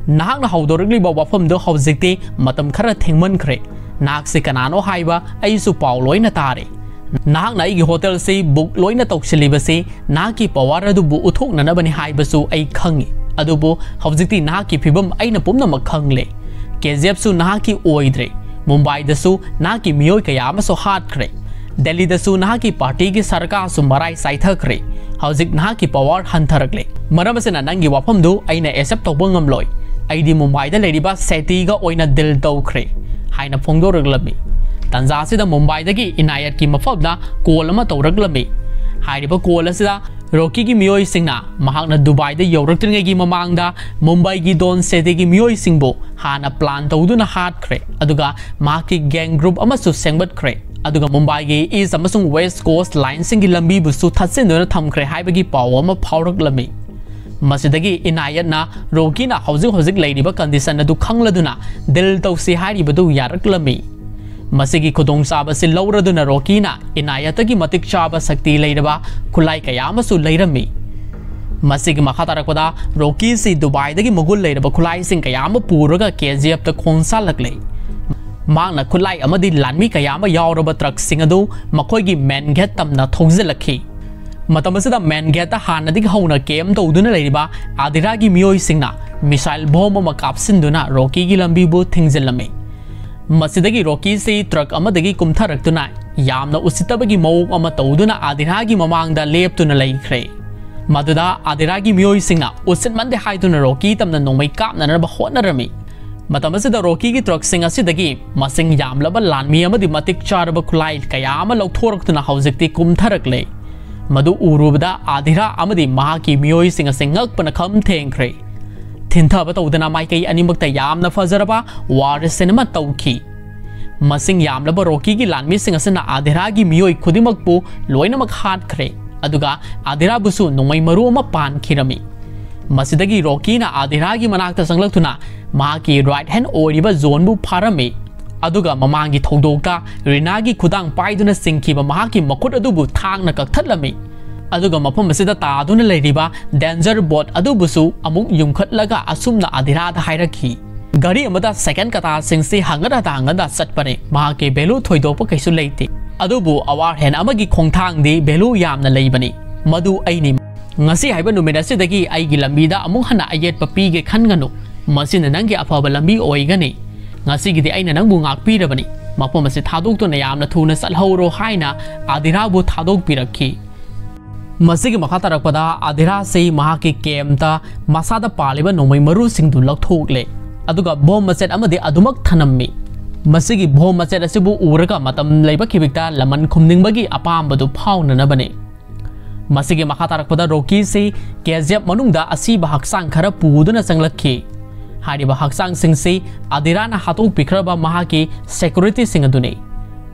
"ꯅꯍꯥꯛꯅ ꯍꯧꯗꯣꯔꯛꯂꯤꯕ ꯋꯥꯐꯝꯗꯨ ꯍꯧꯖꯤꯛꯇꯤ ꯃꯇꯝ ꯈꯔ ꯊꯦꯡꯃꯟꯈ꯭ꯔꯦ꯫ ꯅꯍꯥꯛꯁꯤ ꯀꯅꯥꯅꯣ ꯍꯥꯏꯕ ꯑꯩꯁꯨ ꯄꯥꯎ ꯂꯣꯏꯅ ꯇꯥꯔꯦ꯫ ꯅꯍꯥꯛꯅ ꯑꯩꯒꯤ ꯍꯣꯇꯦꯜꯁꯤ book ꯂꯣꯏꯅ ꯇꯧꯁꯤꯜꯂꯤꯕꯁꯤ ꯅꯍꯥꯛꯀꯤ power ꯑꯗꯨꯕꯨ ꯎꯠꯊꯣꯛꯅꯅꯕꯅꯤ ꯍꯥꯏꯕꯁꯨ ꯑꯩ ꯈꯪꯏ꯫ ꯑꯗꯨꯕꯨ ꯍꯧꯖꯤꯛꯇꯤ ꯅꯍꯥꯛꯀꯤ ꯐꯤꯕꯝ ꯑꯩꯅ ꯄꯨꯝꯅꯃꯛ ꯈꯪꯂꯦ꯫ KGFꯁꯨ ꯅꯍꯥꯛꯀꯤ ꯑꯣꯏꯗ꯭ꯔꯦ꯫ ꯃꯨꯝꯕꯥꯏꯗꯁꯨ ꯅꯍꯥꯛꯀꯤ ꯃꯤꯑꯣꯏ ꯀꯌꯥ ꯑꯃꯁꯨ ꯍꯥꯠꯈ꯭ꯔꯦ꯫ ꯗꯦꯜꯂꯤꯗꯁꯨ ꯅꯍꯥꯛꯀꯤ partyꯒꯤ ꯁꯔꯀꯥꯔꯁꯨ ꯃꯔꯥꯏ ꯆꯥꯏꯊꯈ꯭ꯔꯦ꯫ ꯍꯧꯖꯤꯛ ꯅꯍꯥꯛꯀꯤ power ꯍꯟꯊꯔꯛꯂꯦ꯫ ꯃꯔꯝ ꯑꯁꯤꯅ ꯅꯪꯒꯤ ꯋꯥꯐꯝꯗꯨ ꯑꯩꯅ accept ꯇꯧꯕ ꯉꯝꯂꯣꯏ꯫ ꯑꯩꯗꯤ ꯃꯨꯝꯕꯥꯏꯗ ꯂꯩꯔꯤꯕ ꯁꯦꯇꯤꯒ ꯑꯣꯏꯅ deal ꯇꯧꯈ꯭ꯔꯦ" ꯍꯥꯏꯅ ꯐꯣꯡꯗꯣꯔꯛꯂꯝꯃꯤ꯫ ꯇꯥꯟꯖꯥ ꯑꯁꯤꯗ ꯃꯨꯝꯕꯥꯏꯗꯒꯤ ꯏꯅꯥꯌꯠꯀꯤ ꯃꯐꯝꯗ call ꯑꯃ ꯇꯧꯔꯛꯂꯝꯃꯤ꯫ ꯍꯥꯏꯔꯤꯕ call ꯑꯁꯤꯗ ꯔꯣꯀꯤꯒꯤ ꯃꯤꯑꯣꯏꯁꯤꯡꯅ ꯃꯍꯥꯛꯅ ꯗꯨꯕꯥꯏꯗ ꯌꯧꯔꯛꯇ꯭ꯔꯤꯉꯩꯒꯤ ꯃꯃꯥꯡꯗ ꯃꯨꯝꯕꯥꯏꯒꯤ ꯗꯣꯟ ꯁꯦꯇꯤꯒꯤ ꯃꯤꯑꯣꯏꯁꯤꯡꯕꯨ ꯍꯥꯟꯅ plan ꯇꯧꯗꯨꯅ ꯍꯥꯠꯈ꯭ꯔꯦ, ꯑꯗꯨꯒ ꯃꯍꯥꯛꯀꯤ gang group ꯑꯃꯁꯨ ꯁꯦꯝꯒꯠꯈ꯭ꯔꯦ꯫ ꯑꯗꯨꯒ ꯃꯨꯝꯕꯥꯏꯒꯤ East ꯑꯃꯁꯨꯡ West Coast lineꯁꯤꯡꯒꯤ ꯂꯝꯕꯤꯕꯨꯁꯨ ꯊꯠꯆꯤꯟꯗꯨꯅ ꯊꯝꯈ꯭ꯔꯦ ꯍꯥꯏꯕꯒꯤ ꯄꯥꯎ ꯑꯃ ꯐꯥꯎꯔꯛꯂꯝꯃꯤ꯫ ꯃꯁꯤꯗꯒꯤ ꯏꯅꯥꯌꯠꯅ ꯔꯣꯀꯤꯅ ꯍꯧꯖꯤꯛ ꯍꯧꯖꯤꯛ ꯂꯩꯔꯤꯕ condition ꯑꯗꯨ ꯈꯪꯂꯗꯨꯅ deal ꯇꯧꯁꯤ ꯍꯥꯏꯔꯤꯕꯗꯨ ꯌꯥꯔꯛꯂꯝꯃꯤ꯫ ꯃꯁꯤꯒꯤ ꯈꯨꯗꯣꯡꯆꯥꯕꯁꯤ ꯂꯧꯔꯗꯨꯅ ꯔꯣꯀꯤꯅ ꯏꯅꯥꯌꯠꯇꯒꯤ ꯃꯇꯤꯛ ꯆꯥꯕ ꯁꯛꯇꯤ ꯂꯩꯔꯕ ꯈꯨꯠꯂꯥꯏ ꯀꯌꯥ ꯑꯃꯁꯨ ꯂꯩꯔꯝꯃꯤ꯫ ꯃꯁꯤꯒꯤ ꯃꯈꯥ ꯇꯥꯔꯛꯄꯗ ꯔꯣꯀꯤꯁꯤ ꯗꯨꯕꯥꯏꯗꯒꯤ ꯃꯒꯨꯟ ꯂꯩꯔꯕ ꯈꯨꯠꯂꯥꯏꯁꯤꯡ ꯀꯌꯥ ꯑꯃ ꯄꯨꯔꯒ KGFꯇ ꯈꯣꯡꯁꯥꯜꯂꯛꯂꯦ꯫ ꯃꯍꯥꯛꯅ ꯈꯨꯠꯂꯥꯏ ꯑꯃꯗꯤ ꯂꯥꯟꯃꯤ ꯀꯌꯥ ꯑꯃ ꯌꯥꯎꯔꯕ truckꯁꯤꯡ ꯑꯗꯨ ꯃꯈꯣꯏꯒꯤ main gate ꯇꯝꯅ ꯊꯧꯖꯤꯜꯂꯛꯈꯤ꯫ ꯃꯇꯝ ꯑꯁꯤꯗ main gateꯇ ꯍꯥꯟꯅꯗꯒꯤ ꯍꯧꯅ camp ꯇꯧꯗꯨꯅ ꯂꯩꯔꯤꯕ ꯑꯥꯗꯤꯔꯥꯒꯤ ꯃꯤꯑꯣꯏꯁꯤꯡꯅ missile bomb ꯑꯃ ꯀꯥꯞꯁꯤꯟꯗꯨꯅ ꯔꯣꯀꯤꯒꯤ ꯂꯝꯕꯤꯕꯨ ꯊꯤꯡꯖꯤꯜꯂꯝꯃꯤ꯫ ꯃꯁꯤꯗꯒꯤ ꯔꯣꯀꯤꯁꯤ truck ꯑꯃꯗꯒꯤ ꯀꯨꯝꯊꯔꯛꯇꯨꯅ ꯌꯥꯝꯅ ꯎꯁꯤꯠꯇꯕꯒꯤ ꯃꯑꯣꯡ ꯑꯃ ꯇꯧꯗꯨꯅ ꯑꯥꯗꯤꯔꯥꯒꯤ ꯃꯃꯥꯡꯗ ꯂꯦꯞꯇꯨꯅ ꯂꯩꯈ꯭ꯔꯦ꯫ ꯃꯗꯨꯗ ꯑꯥꯗꯤꯔꯥꯒꯤ ꯃꯤꯑꯣꯏꯁꯤꯡꯅ ꯎꯁꯤꯠꯃꯟꯗꯦ ꯍꯥꯏꯗꯨꯅ ꯔꯣꯀꯤ ꯇꯝꯅ ꯅꯣꯡꯃꯩ ꯀꯥꯞꯅꯅꯕ ꯍꯣꯠꯅꯔꯝꯃꯤ꯫ ꯃꯇꯝ ꯑꯁꯤꯗ ꯔꯣꯀꯤꯒꯤ truckꯁꯤꯡ ꯑꯁꯤꯗꯒꯤ ꯃꯁꯤꯡ ꯌꯥꯝꯂꯕ ꯂꯥꯟꯃꯤ ꯑꯃꯗꯤ ꯃꯇꯤꯛ ꯆꯥꯔꯕ ꯈꯨꯠꯂꯥꯏ ꯀꯌꯥ ꯑꯃ ꯂꯧꯊꯣꯔꯛꯇꯨꯅ ꯍꯧꯖꯤꯛꯇꯤ ꯀꯨꯝꯊꯔꯛꯂꯦ꯫ ꯃꯗꯨ ꯎꯔꯨꯕꯗ ꯑꯥꯗꯤꯔꯥ ꯑꯃꯗꯤ ꯃꯍꯥꯛꯀꯤ ꯃꯤꯑꯣꯏꯁꯤꯡ ꯑꯁꯤ ꯉꯛꯄꯅ ꯈꯝ ꯊꯦꯡꯈ꯭ꯔꯦ꯫ ꯊꯤꯟꯊꯕ ꯇꯧꯗꯅ ꯃꯥꯏꯀꯩ ꯑꯅꯤꯃꯛꯇ ꯌꯥꯝꯅ ꯐꯖꯔꯕ war cinema ꯇꯧꯈꯤ꯫ ꯃꯁꯤꯡ ꯌꯥꯝꯂꯕ ꯔꯣꯀꯤꯒꯤ ꯂꯥꯟꯃꯤꯁꯤꯡ ꯑꯁꯤꯅ ꯑꯥꯗꯤꯔꯥꯒꯤ ꯃꯤꯑꯣꯏ ꯈꯨꯗꯤꯡꯃꯛꯄꯨ ꯂꯣꯏꯅꯃꯛ ꯍꯥꯠꯈ꯭ꯔꯦ꯫ ꯑꯗꯨꯒ ꯑꯥꯗꯤꯔꯥꯕꯨꯁꯨ ꯅꯣꯡꯃꯩ ꯃꯔꯨ ꯑꯃ ꯄꯥꯟꯈꯤꯔꯝꯃꯤ꯫ ꯃꯁꯤꯗꯒꯤ ꯔꯣꯀꯤꯅ ꯑꯥꯗꯤꯔꯥꯒꯤ ꯃꯅꯥꯛꯇ ꯆꯪꯂꯛꯇꯨꯅ ꯃꯍꯥꯛꯀꯤ ꯔꯥꯏꯠ ꯍꯦꯟ ꯑꯣꯏꯔꯤꯕ ꯖꯣꯟꯕꯨ ꯐꯥꯔꯝꯃꯤ꯫ ꯑꯗꯨꯒ ꯃꯃꯥꯡꯒꯤ ꯊꯧꯗꯣꯛꯇ ꯔꯤꯅꯥꯒꯤ ꯈꯨꯗꯥꯡ ꯄꯥꯏꯗꯨꯅ ꯆꯤꯡꯈꯤꯕ ꯃꯍꯥꯛꯀꯤ ꯃꯈꯨꯠ ꯑꯗꯨꯕꯨ ꯊꯥꯡꯅ ꯀꯛꯊꯠꯂꯝꯃꯤ꯫ ꯑꯗꯨꯒ ꯃꯐꯝ ꯑꯁꯤꯗ ꯇꯥꯗꯨꯅ ꯂꯩꯔꯤꯕ ꯗꯦꯟꯖꯔ ꯕꯣꯠ ꯑꯗꯨꯕꯨꯁꯨ ꯑꯃꯨꯛ ꯌꯨꯝꯈꯠꯂꯒ ꯑꯁꯨꯝꯅ ꯑꯥꯗꯤꯔꯥꯗ ꯍꯥꯏꯔꯛꯈꯤ, "ꯒꯥꯔꯤ ꯑꯃꯗ ꯁꯦꯀꯦꯟ ꯀꯇꯥꯁꯤꯡꯁꯤ ꯍꯪꯒꯠ ꯍꯟꯗꯥ ꯍꯪꯒꯠ ꯍꯟꯗꯥ ꯆꯠꯄꯅꯦ, ꯃꯍꯥꯛꯀꯤ ꯚꯦꯂꯨ ꯊꯣꯏꯗꯣꯛꯄ ꯀꯩꯁꯨ ꯂꯩꯇꯦ, ꯑꯗꯨꯕꯨ ꯑꯋꯥꯔ ꯍꯦꯟ ꯑꯃꯒꯤ ꯈꯣꯡꯊꯥꯡꯗꯤ ꯚꯦꯂꯨ ꯌꯥꯝꯅ ꯂꯩꯕꯅꯤ꯫ ꯃꯗꯨ ꯑꯩꯅꯤ꯫ ꯉꯁꯤ ꯍꯥꯏꯕ ꯅꯨꯃꯤꯠ ꯑꯁꯤꯗꯒꯤ ꯑꯩꯒꯤ ꯂꯝꯕꯤꯗ ꯑꯃꯨꯛ ꯍꯟꯅ ꯑꯌꯦꯠꯄ ꯄꯤꯒꯦ ꯈꯟꯒꯅꯨ꯫ ꯃꯁꯤꯅ ꯅꯪꯒꯤ ꯑꯐꯕ ꯂꯝꯕꯤ ꯑꯣꯏꯒꯅꯤ꯫ ꯉꯁꯤꯒꯤꯗꯤ ꯑꯩꯅ ꯅꯪꯕꯨ ꯉꯥꯛꯄꯤꯔꯕꯅꯤ꯫ ꯃꯐꯝ ꯑꯁꯤ ꯊꯥꯗꯣꯛꯇꯨꯅ ꯌꯥꯝꯅ ꯊꯨꯅ ꯆꯠꯍꯧꯔꯣ" ꯍꯥꯏꯅ ꯑꯥꯗꯤꯔꯥꯕꯨ ꯊꯥꯗꯣꯛꯄꯤꯔꯛꯈꯤ꯫ ꯃꯁꯤꯒꯤ ꯃꯈꯥ ꯇꯥꯔꯛꯄꯗ ꯑꯥꯗꯤꯔꯥꯁꯤ ꯃꯍꯥꯛꯀꯤ ꯀꯦꯝꯇ ꯃꯁꯥꯗ ꯄꯥꯜꯂꯤꯕ ꯅꯣꯡꯃꯩ ꯃꯔꯨꯁꯤꯡꯗꯨ ꯂꯧꯊꯣꯛꯂꯦ, ꯑꯗꯨꯒ ꯕꯣꯝ ꯃꯆꯦꯠ ꯑꯃꯗꯤ ꯑꯗꯨꯃꯛ ꯊꯅꯝꯃꯤ꯫ ꯃꯁꯤꯒꯤ ꯕꯣꯝ ꯃꯆꯦꯠ ꯑꯁꯤꯕꯨ ꯎꯔꯒ ꯃꯇꯝ ꯂꯩꯕ ꯈꯤꯕꯤꯛꯇ ꯂꯃꯟ ꯈꯨꯝꯅꯤꯡꯕꯒꯤ ꯑꯄꯥꯝꯕꯗꯨ ꯐꯥꯎꯅꯅꯕꯅꯤ꯫ ꯃꯁꯤꯒꯤ ꯃꯈꯥ ꯇꯥꯔꯛꯄꯗ ꯔꯣꯀꯤꯁꯤ ꯀꯦꯖꯦꯞ ꯃꯅꯨꯡꯗ ꯑꯁꯤꯕ ꯍꯛꯆꯥꯡ ꯈꯔ ꯄꯨꯗꯨꯅ ꯆꯪꯂꯛꯈꯤ꯫ ꯍꯥꯏꯔꯤꯕ ꯍꯛꯆꯥꯡꯁꯤꯡꯁꯤ ꯑꯥꯗꯤꯔꯥꯅ ꯍꯥꯠꯇꯣꯛꯄꯤꯈ꯭ꯔꯕ ꯃꯍꯥꯛꯀꯤ ꯁꯦꯀ꯭ꯌꯨꯔꯤꯇꯤꯁꯤꯡ ꯑꯗꯨꯅꯤ꯫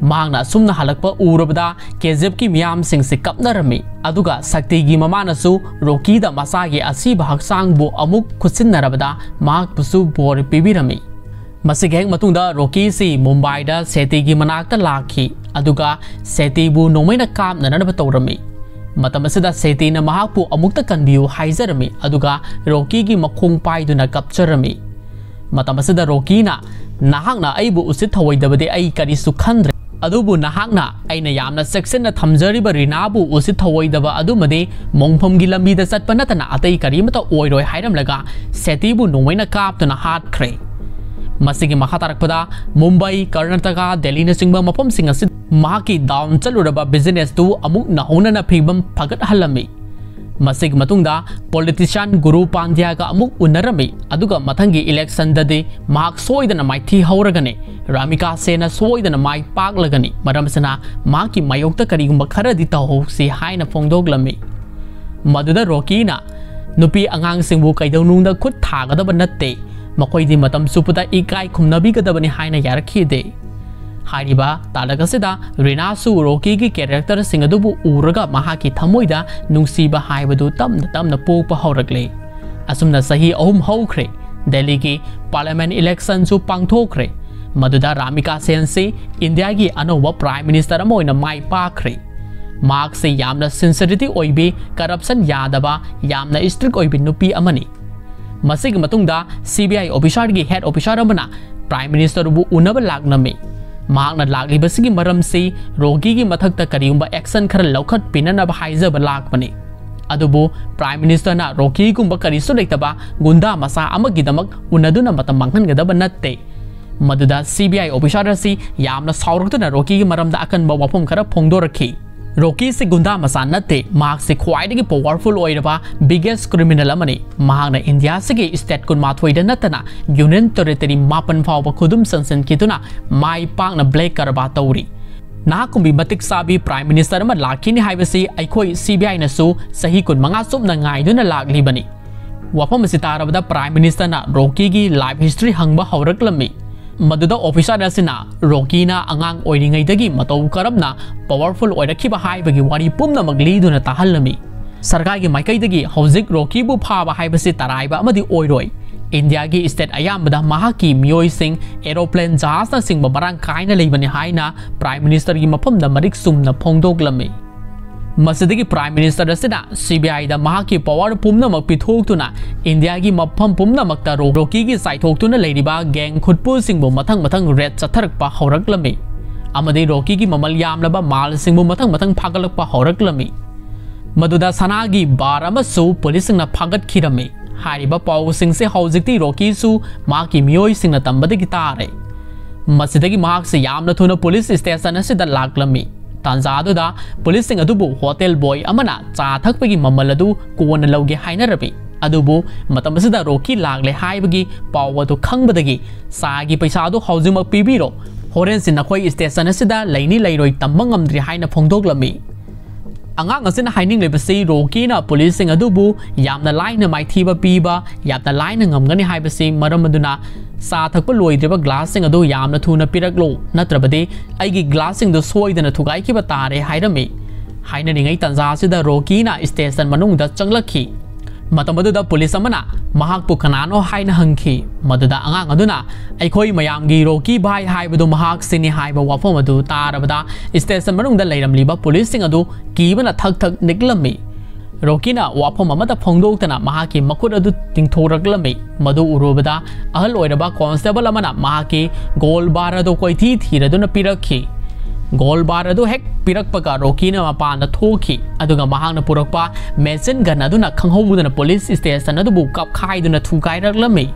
ꯃꯍꯥꯛꯅ ꯑꯁꯨꯝꯅ ꯍꯜꯂꯛꯄ ꯎꯔꯕꯗ ꯀꯦꯖꯦꯞꯀꯤ ꯃꯤꯌꯥꯝꯁꯤꯡꯁꯤ ꯀꯞꯅꯔꯝꯃꯤ, ꯑꯗꯨꯒ ꯁꯛꯇꯤꯒꯤ ꯃꯃꯥꯅꯁꯨ ꯔꯣꯀꯤꯗ ꯃꯁꯥꯒꯤ ꯑꯁꯤꯕ ꯍꯛꯆꯥꯡꯕꯨ ꯑꯃꯨꯛ ꯈꯨꯠꯁꯤꯟꯅꯔꯕꯗ ꯃꯍꯥꯛꯄꯨꯁꯨ ꯕꯣꯔ ꯄꯤꯕꯤꯔꯝꯃꯤ꯫ ꯃꯁꯤꯒꯤ ꯍꯦꯛ ꯃꯇꯨꯡꯗ ꯔꯣꯀꯤꯁꯤ ꯃꯨꯝꯕꯥꯏꯗ ꯁꯦꯇꯤꯒꯤ ꯃꯅꯥꯛꯇ ꯂꯥꯛꯈꯤ, ꯑꯗꯨꯒ ꯁꯦꯇꯤꯕꯨ ꯅꯣꯡꯃꯩꯅ ꯀꯥꯞꯅꯅꯕ ꯇꯧꯔꯝꯃꯤ꯫ ꯃꯇꯝ ꯑꯁꯤꯗ ꯁꯦꯇꯤꯅ ꯃꯍꯥꯛꯄꯨ ꯑꯃꯨꯛꯇ ꯀꯟꯕꯤꯌꯨ ꯍꯥꯏꯖꯔꯝꯃꯤ, ꯑꯗꯨꯒ ꯔꯣꯀꯤꯒꯤ ꯃꯈꯣꯡ ꯄꯥꯏꯗꯨꯅ ꯀꯞꯆꯔꯝꯃꯤ꯫ ꯃꯇꯝ ꯑꯁꯤꯗ ꯔꯣꯀꯤꯅ, "ꯅꯍꯥꯛꯅ ꯑꯩꯕꯨ ꯎꯁꯤꯠ ꯊꯑꯣꯏꯗꯕꯗꯤ ꯑꯩ ꯀꯔꯤꯁꯨ ꯈꯟꯗ꯭ꯔꯦ, ꯑꯗꯨꯕꯨ ꯅꯍꯥꯛꯅ ꯑꯩꯅ ꯌꯥꯝꯅ ꯆꯦꯛꯁꯤꯟꯅ ꯊꯝꯖꯔꯤꯕ ꯔꯤꯅꯥꯕꯨ ꯎꯁꯤꯠ ꯊꯑꯣꯏꯗꯕ ꯑꯗꯨꯃꯗꯤ ꯃꯣꯡꯐꯝꯒꯤ ꯂꯝꯕꯤꯗ ꯆꯠꯄ ꯅꯠꯇꯅ ꯑꯇꯩ ꯀꯔꯤꯃꯠꯇ ꯑꯣꯏꯔꯣꯏ" ꯍꯥꯏꯔꯝꯂꯒ ꯁꯦꯇꯤꯕꯨ ꯅꯣꯡꯃꯩꯅ ꯀꯥꯞꯇꯨꯅ ꯍꯥꯠꯈ꯭ꯔꯦ꯫ ꯃꯁꯤꯒꯤ ꯃꯈꯥ ꯇꯥꯔꯛꯄꯗ ꯃꯨꯝꯕꯥꯏ, ꯀꯔꯅꯥꯇꯀꯥ, ꯗꯦꯜꯂꯤꯅꯆꯤꯡꯕ ꯃꯐꯝꯁꯤꯡ ꯑꯁꯤ ꯃꯍꯥꯛꯀꯤ ꯗꯥꯎꯟ ꯆꯠꯂꯨꯔꯕ ꯕꯤꯖꯤꯅꯦꯁꯇꯨ ꯑꯃꯨꯛ ꯅꯧꯍꯧꯅꯅ ꯐꯤꯕꯝ ꯐꯒꯠꯍꯜꯂꯝꯃꯤ꯫ ꯃꯁꯤꯒꯤ ꯃꯇꯨꯡꯗ ꯄꯣꯂꯤꯇꯤꯁꯤꯌꯥꯟ ꯒꯨꯔꯨ ꯄꯥꯟꯗ꯭ꯌꯥꯒ ꯑꯃꯨꯛ ꯎꯅꯔꯝꯃꯤ, ꯑꯗꯨꯒ ꯃꯊꯪꯒꯤ ꯏꯂꯦꯛꯁꯟꯗꯗꯤ ꯃꯍꯥꯛ ꯁꯣꯏꯗꯅ ꯃꯥꯏꯊꯤ ꯍꯧꯔꯒꯅꯤ, ꯔꯥꯃꯤꯀꯥꯁꯦꯅ ꯁꯣꯏꯗꯅ ꯃꯥꯏ ꯄꯥꯛꯂꯒꯅꯤ, ꯃꯔꯝ ꯑꯁꯤꯅ ꯃꯍꯥꯛꯀꯤ ꯃꯥꯌꯣꯛꯇ ꯀꯔꯤꯒꯨꯝꯕ ꯈꯔꯗꯤ ꯇꯧꯍꯧꯁꯤ ꯍꯥꯏꯅ ꯐꯣꯡꯗꯣꯛꯂꯝꯃꯤ꯫ ꯃꯗꯨꯗ ꯔꯣꯀꯤꯅ, "ꯅꯨꯄꯤ ꯑꯉꯥꯡꯁꯤꯡꯕꯨ ꯀꯩꯗꯧꯅꯨꯡꯗ ꯈꯨꯠ ꯊꯥꯒꯗꯕ ꯅꯠꯇꯦ, ꯃꯈꯣꯏꯗꯤ ꯃꯇꯝ ꯆꯨꯞꯄꯗ ꯏꯀꯥꯏ ꯈꯨꯝꯅꯕꯤꯒꯗꯕꯅꯤ" ꯍꯥꯏꯅ ꯌꯥꯔꯛꯈꯤꯗꯦ꯫ ꯍꯥꯏꯔꯤꯕ ꯇꯥꯂꯛ ꯑꯁꯤꯗ ꯔꯤꯅꯥꯁꯨ ꯔꯣꯀꯤꯒꯤ ꯀꯦꯔꯦꯛꯇꯔꯁꯤꯡ ꯑꯗꯨꯕꯨ ꯎꯔꯒ ꯃꯍꯥꯛꯀꯤ ꯊꯃꯣꯏꯗ ꯅꯨꯡꯁꯤꯕ ꯍꯥꯏꯕꯗꯨ ꯇꯞꯅ ꯇꯞꯅ ꯄꯣꯛꯄ ꯍꯧꯔꯛꯂꯦ꯫ ꯑꯁꯨꯝꯅ ꯆꯍꯤ ꯑꯍꯨꯝ ꯍꯧꯈ꯭ꯔꯦ꯫ ꯗꯦꯜꯂꯤꯒꯤ ꯄꯥꯔꯂꯤꯌꯥꯃꯦꯟ ꯏꯂꯦꯛꯁꯟꯁꯨ ꯄꯥꯡꯊꯣꯛꯈ꯭ꯔꯦ꯫ ꯃꯗꯨꯗ ꯔꯥꯃꯤꯀꯥ ꯁꯦꯟꯁꯤ ꯏꯟꯗꯤꯌꯥꯒꯤ ꯑꯅꯧꯕ ꯄ꯭ꯔꯥꯏꯝ ꯃꯤꯅꯤꯁꯇꯔ ꯑꯃ ꯑꯣꯏꯅ ꯃꯥꯏ ꯄꯥꯛꯈ꯭ꯔꯦ꯫ ꯃꯍꯥꯛꯁꯤ ꯌꯥꯝꯅ ꯁꯤꯟꯁꯤꯔꯤꯇꯤ ꯑꯣꯏꯕꯤ, ꯀꯔꯞꯁꯟ ꯌꯥꯗꯕ, ꯌꯥꯝꯅ ꯏꯁꯇ꯭ꯔꯤꯛ ꯑꯣꯏꯕꯤ ꯅꯨꯄꯤ ꯑꯃꯅꯤ꯫ ꯃꯁꯤꯒꯤ ꯃꯇꯨꯡꯗ ꯁꯤ ꯕꯤ ꯑꯥꯏ ꯑꯣꯐꯤꯁꯥꯔꯒꯤ ꯍꯦꯗ ꯑꯣꯐꯤꯁꯥꯔ ꯑꯃꯅ ꯄ꯭ꯔꯥꯏꯝ ꯃꯤꯅꯤꯁꯇꯔꯕꯨ ꯎꯅꯕ ꯂꯥꯛꯂꯝꯃꯤ꯫ ꯃꯍꯥꯛꯅ ꯂꯥꯛꯂꯤꯕꯁꯤꯒꯤ ꯃꯔꯝꯁꯤ ꯔꯣꯀꯤꯒꯤ ꯃꯊꯛꯇ ꯀꯔꯤꯒꯨꯝꯕ ꯑꯦꯛꯁꯟ ꯈꯔ ꯂꯧꯈꯠꯄꯤꯅꯅꯕ ꯍꯥꯏꯖꯕ ꯂꯥꯛꯄꯅꯤ꯫ ꯑꯗꯨꯕꯨ ꯄ꯭ꯔꯥꯏꯝ ꯃꯤꯅꯤꯁꯇꯔꯅ ꯔꯣꯀꯤꯒꯨꯝꯕ ꯀꯔꯤꯁꯨ ꯂꯩꯇꯕ ꯒꯨꯟꯗꯥ ꯃꯆꯥ ꯑꯃꯒꯤꯗꯃꯛ ꯎꯅꯗꯨꯅ ꯃꯇꯝ ꯃꯥꯡꯍꯟꯒꯗꯕ ꯅꯠꯇꯦ꯫ ꯃꯗꯨꯗ ꯁꯤ ꯕꯤ ꯑꯥꯏ ꯑꯣꯐꯤꯁꯥꯔ ꯑꯁꯤ ꯌꯥꯝꯅ ꯁꯥꯎꯔꯛꯇꯨꯅ ꯔꯣꯀꯤꯒꯤ ꯃꯔꯝꯗ ꯑꯀꯟꯕ ꯋꯥꯐꯝ ꯈꯔ ꯐꯣꯡꯗꯣꯔꯛꯈꯤ꯫ ꯔꯣꯀꯤꯁꯤ ꯒꯨꯟꯗꯥ ꯃꯆꯥ ꯅꯠꯇꯦ, ꯃꯍꯥꯛꯁꯤ ꯈ꯭ꯋꯥꯏꯗꯒꯤ ꯄꯋꯥꯔꯐꯨꯜ ꯑꯣꯏꯔꯕ ꯕꯤꯒꯦꯁ ꯀ꯭ꯔꯤꯃꯤꯅꯦꯜ ꯑꯃꯅꯤ꯫ ꯃꯍꯥꯛꯅ ꯏꯟꯗꯤꯌꯥꯁꯤꯒꯤ ꯁ꯭ꯇꯦꯠ ꯀꯨꯟꯃꯥꯊꯣꯏꯗ ꯅꯠꯇꯅ ꯌꯨꯅꯤꯌꯟ ꯇꯦꯔꯤꯇꯣꯔꯤ ꯃꯥꯄꯟ ꯐꯥꯎꯕ ꯈꯨꯗꯨꯝ ꯆꯟꯁꯤꯟꯈꯤꯗꯨꯅ ꯃꯥꯏ ꯄꯥꯛꯅ ꯕ꯭ꯂꯦꯛ ꯀꯔꯕꯥꯔ ꯇꯧꯔꯤ꯫ ꯅꯍꯥꯛꯀꯨꯝꯕꯤ ꯃꯇꯤꯛ ꯆꯥꯕꯤ ꯄ꯭ꯔꯥꯏꯝ ꯃꯤꯅꯤꯁꯇꯔ ꯑꯃ ꯂꯥꯛꯈꯤꯅꯤ ꯍꯥꯏꯕꯁꯤ ꯑꯩꯈꯣꯏ ꯁꯤ ꯕꯤ ꯑꯥꯏꯅꯁꯨ ꯆꯍꯤ ꯀꯨꯟꯃꯉꯥ ꯆꯨꯞꯅ ꯉꯥꯏꯗꯨꯅ ꯂꯥꯛꯂꯤꯕꯅꯤ꯫ ꯋꯥꯐꯝ ꯑꯁꯤ ꯇꯥꯔꯕꯗ ꯄ꯭ꯔꯥꯏꯝ ꯃꯤꯅꯤꯁꯇꯔꯅ ꯔꯣꯀꯤꯒꯤ ꯂꯥꯏꯐ ꯍꯤꯁꯇ꯭ꯔꯤ ꯍꯪꯕ ꯍꯧꯔꯛꯂꯝꯃꯤ꯫ ꯃꯗꯨꯗ ꯑꯣꯐꯤꯁꯥꯔ ꯑꯁꯤꯅ ꯔꯣꯀꯤꯅ ꯑꯉꯥꯡ ꯑꯣꯏꯔꯤꯉꯩꯗꯒꯤ ꯃꯇꯧ ꯀꯔꯝꯅ ꯄꯋꯥꯔꯐꯨꯜ ꯑꯣꯏꯔꯛꯈꯤꯕ ꯍꯥꯏꯕꯒꯤ ꯋꯥꯔꯤ ꯄꯨꯝꯅꯃꯛ ꯂꯤꯗꯨꯅ ꯇꯥꯍꯜꯂꯝꯃꯤ꯫ ꯁꯔꯀꯥꯔꯒꯤ ꯃꯥꯏꯀꯩꯗꯒꯤ ꯍꯧꯖꯤꯛ ꯔꯣꯀꯤꯕꯨ ꯐꯥꯕ ꯍꯥꯏꯕꯁꯤ ꯇꯔꯥꯏꯕ ꯑꯃꯗꯤ ꯑꯣꯏꯔꯣꯏ꯫ ꯏꯟꯗꯤꯌꯥꯒꯤ ꯁ꯭ꯇꯦꯠ ꯑꯌꯥꯝꯕꯗ ꯃꯍꯥꯛꯀꯤ ꯃꯤꯑꯣꯏꯁꯤꯡ, ꯑꯦꯔꯣꯄ꯭ꯂꯦꯟ, ꯖꯍꯥꯖꯅꯆꯤꯡꯕ ꯃꯔꯥꯡ ꯀꯥꯏꯅ ꯂꯩꯕꯅꯤ ꯍꯥꯏꯅ ꯄ꯭ꯔꯥꯏꯝ ꯃꯤꯅꯤꯁꯇꯔꯒꯤ ꯃꯐꯝꯗ ꯃꯔꯤꯛ ꯆꯨꯝꯅ ꯐꯣꯡꯗꯣꯛꯂꯝꯃꯤ꯫ ꯃꯁꯤꯗꯒꯤ ꯄ꯭ꯔꯥꯏꯝ ꯃꯤꯅꯤꯁꯇꯔ ꯑꯁꯤꯅ ꯁꯤ ꯕꯤ ꯑꯥꯏꯗ ꯃꯍꯥꯛꯀꯤ ꯄꯋꯥꯔ ꯄꯨꯝꯅꯃꯛ ꯄꯤꯊꯣꯛꯇꯨꯅ ꯏꯟꯗꯤꯌꯥꯒꯤ ꯃꯐꯝ ꯄꯨꯝꯅꯃꯛꯇ ꯔꯣ-, ꯔꯣꯀꯤꯒꯤ ꯆꯥꯏꯊꯣꯛꯇꯨꯅ ꯂꯩꯔꯤꯕ ꯒꯦꯡ ꯈꯨꯠꯄꯨꯁꯤꯡꯕꯨ ꯃꯊꯪ ꯃꯊꯪ ꯔꯦꯗ ꯆꯠꯊꯔꯛꯄ ꯍꯧꯔꯛꯂꯝꯃꯤ ꯑꯃꯗꯤ ꯔꯣꯀꯤꯒꯤ ꯃꯃꯜ ꯌꯥꯝꯂꯕ ꯃꯥꯜꯁꯤꯡꯕꯨ ꯃꯊꯪ ꯃꯊꯪ ꯐꯥꯒꯠꯂꯛꯄ ꯍꯧꯔꯛꯂꯝꯃꯤ꯫ ꯃꯗꯨꯗ ꯁꯅꯥꯒꯤ ꯕꯥꯔ ꯑꯃꯁꯨ ꯄꯨꯂꯤꯁꯁꯤꯡꯅ ꯐꯥꯒꯠꯈꯤꯔꯝꯃꯤ꯫ ꯍꯥꯏꯔꯤꯕ ꯄꯥꯎꯁꯤꯡꯁꯦ ꯍꯧꯖꯤꯛꯇꯤ ꯔꯣꯀꯤꯁꯨ ꯃꯍꯥꯛꯀꯤ ꯃꯤꯑꯣꯏꯁꯤꯡꯅ ꯇꯝꯕꯗꯒꯤ ꯇꯥꯔꯦ꯫ ꯃꯁꯤꯗꯒꯤ ꯃꯍꯥꯛꯁꯤ ꯌꯥꯝꯅ ꯊꯨꯅ ꯄꯨꯂꯤꯁ ꯁ꯭ꯇꯦꯁꯟ ꯑꯁꯤꯗ ꯂꯥꯛꯂꯝꯃꯤ꯫ ꯇꯥꯟꯖꯥ ꯑꯗꯨꯗ ꯄꯨꯂꯤꯁꯁꯤꯡ ꯑꯗꯨꯕꯨ ꯍꯣꯇꯦꯜ ꯕꯣꯏ ꯑꯃꯅ ꯆꯥ ꯊꯛꯄꯒꯤ ꯃꯃꯜ ꯑꯗꯨ ꯀꯣꯟꯅ ꯂꯧꯒꯦ ꯍꯥꯏꯅꯔꯝꯃꯤ꯫ ꯑꯗꯨꯕꯨ ꯃꯇꯝ ꯑꯁꯤꯗ ꯔꯣꯀꯤ ꯂꯥꯛꯂꯦ ꯍꯥꯏꯕꯒꯤ ꯄꯥꯎ ꯑꯗꯨ ꯈꯪꯕꯗꯒꯤ ꯆꯥꯒꯤ ꯄꯩꯁꯥ ꯑꯗꯨ ꯍꯧꯖꯤꯛꯃꯛ ꯄꯤꯕꯤꯔꯣ, ꯍꯣꯔꯦꯟꯁꯤ ꯅꯈꯣꯏ ꯁ꯭ꯇꯦꯁꯟ ꯑꯁꯤꯗ ꯂꯩꯅꯤ ꯂꯩꯔꯣꯏ ꯇꯝꯕ ꯉꯝꯗ꯭ꯔꯤ ꯍꯥꯏꯅ ꯐꯣꯡꯗꯣꯛꯂꯝꯃꯤ꯫ ꯑꯉꯥꯡ ꯑꯁꯤꯅ ꯍꯥꯏꯅꯤꯡꯂꯤꯕꯁꯤ ꯔꯣꯀꯤꯅ ꯄꯨꯂꯤꯁꯁꯤꯡ ꯑꯗꯨꯕꯨ ꯌꯥꯝꯅ ꯂꯥꯏꯅ ꯃꯥꯏꯊꯤꯕ ꯄꯤꯕ, ꯌꯥꯝꯅ ꯂꯥꯏꯅ ꯉꯝꯒꯅꯤ ꯍꯥꯏꯕꯁꯤ ꯃꯔꯝ ꯑꯗꯨꯅ "ꯆꯥ ꯊꯛꯄ ꯂꯣꯏꯗ꯭ꯔꯤꯕ ꯒ꯭ꯂꯥꯁꯁꯤꯡ ꯑꯗꯨ ꯌꯥꯝꯅ ꯊꯨꯅ ꯄꯤꯔꯛꯂꯨ, ꯅꯠꯇ꯭ꯔꯕꯗꯤ ꯑꯩꯒꯤ ꯒ꯭ꯂꯥꯁꯁꯤꯡꯗꯨ ꯁꯣꯏꯗꯅ ꯊꯨꯒꯥꯏꯈꯤꯕ ꯇꯥꯔꯦ" ꯍꯥꯏꯔꯝꯃꯤ꯫ ꯍꯥꯏꯅꯔꯤꯉꯩ ꯇꯥꯟꯖꯥꯁꯤꯗ ꯔꯣꯀꯤꯅ ꯁ꯭ꯇꯦꯁꯟ ꯃꯅꯨꯡꯗ ꯆꯪꯂꯛꯈꯤ꯫ ꯃꯇꯝ ꯑꯗꯨꯗ ꯄꯨꯂꯤꯁ ꯑꯃꯅ ꯃꯍꯥꯛꯄꯨ ꯀꯅꯥꯅꯣ ꯍꯥꯏꯅ ꯍꯪꯈꯤ꯫ ꯃꯗꯨꯗ ꯑꯉꯥꯡ ꯑꯗꯨꯅ "ꯑꯩꯈꯣꯏ ꯃꯌꯥꯝꯒꯤ ꯔꯣꯀꯤ ꯚꯥꯏ ꯍꯥꯏꯕꯗꯨ ꯃꯍꯥꯛꯁꯤꯅꯤ" ꯍꯥꯏꯕ ꯋꯥꯐꯝ ꯑꯗꯨ ꯇꯥꯔꯕꯗ ꯁ꯭ꯇꯦꯁꯟ ꯃꯅꯨꯡꯗ ꯂꯩꯔꯝꯂꯤꯕ ꯄꯨꯂꯤꯁꯁꯤꯡ ꯑꯗꯨ ꯀꯤꯕꯅ ꯊꯛ ꯊꯛ ꯅꯤꯛꯂꯝꯃꯤ꯫ ꯔꯣꯀꯤꯅ ꯋꯥꯐꯝ ꯑꯃꯠꯇ ꯐꯣꯡꯗꯣꯛꯇꯅ ꯃꯍꯥꯛꯀꯤ ꯃꯈꯨꯠ ꯑꯗꯨ ꯇꯤꯡꯊꯣꯔꯛꯂꯝꯃꯤ꯫ ꯃꯗꯨ ꯎꯔꯨꯕꯗ ꯑꯍꯜ ꯑꯣꯏꯔꯕ ꯀꯣꯟꯁꯇꯦꯕꯜ ꯑꯃꯅ ꯃꯍꯥꯛꯀꯤ ꯒꯣꯜ ꯕꯥꯔ ꯑꯗꯨ ꯀꯣꯏꯊꯤ ꯊꯤꯔꯗꯨꯅ ꯄꯤꯔꯛꯈꯤ꯫ ꯒꯣꯜ ꯕꯥꯔ ꯑꯗꯨ ꯍꯦꯛ ꯄꯤꯔꯛꯄꯒ ꯔꯣꯀꯤꯅ ꯃꯄꯥꯟꯗ ꯊꯣꯛꯈꯤ, ꯑꯗꯨꯒ ꯃꯍꯥꯛꯅ ꯄꯨꯔꯛꯄ ꯃꯦꯆꯤꯟ ꯒꯟ ꯑꯗꯨꯅ ꯈꯪꯍꯧꯗꯅ ꯄꯨꯂꯤꯁ ꯁ꯭ꯇꯦꯁꯟ ꯑꯗꯨꯕꯨ ꯀꯞꯈꯥꯏꯗꯨꯅ ꯊꯨꯒꯥꯏꯔꯛꯂꯝꯃꯤ꯫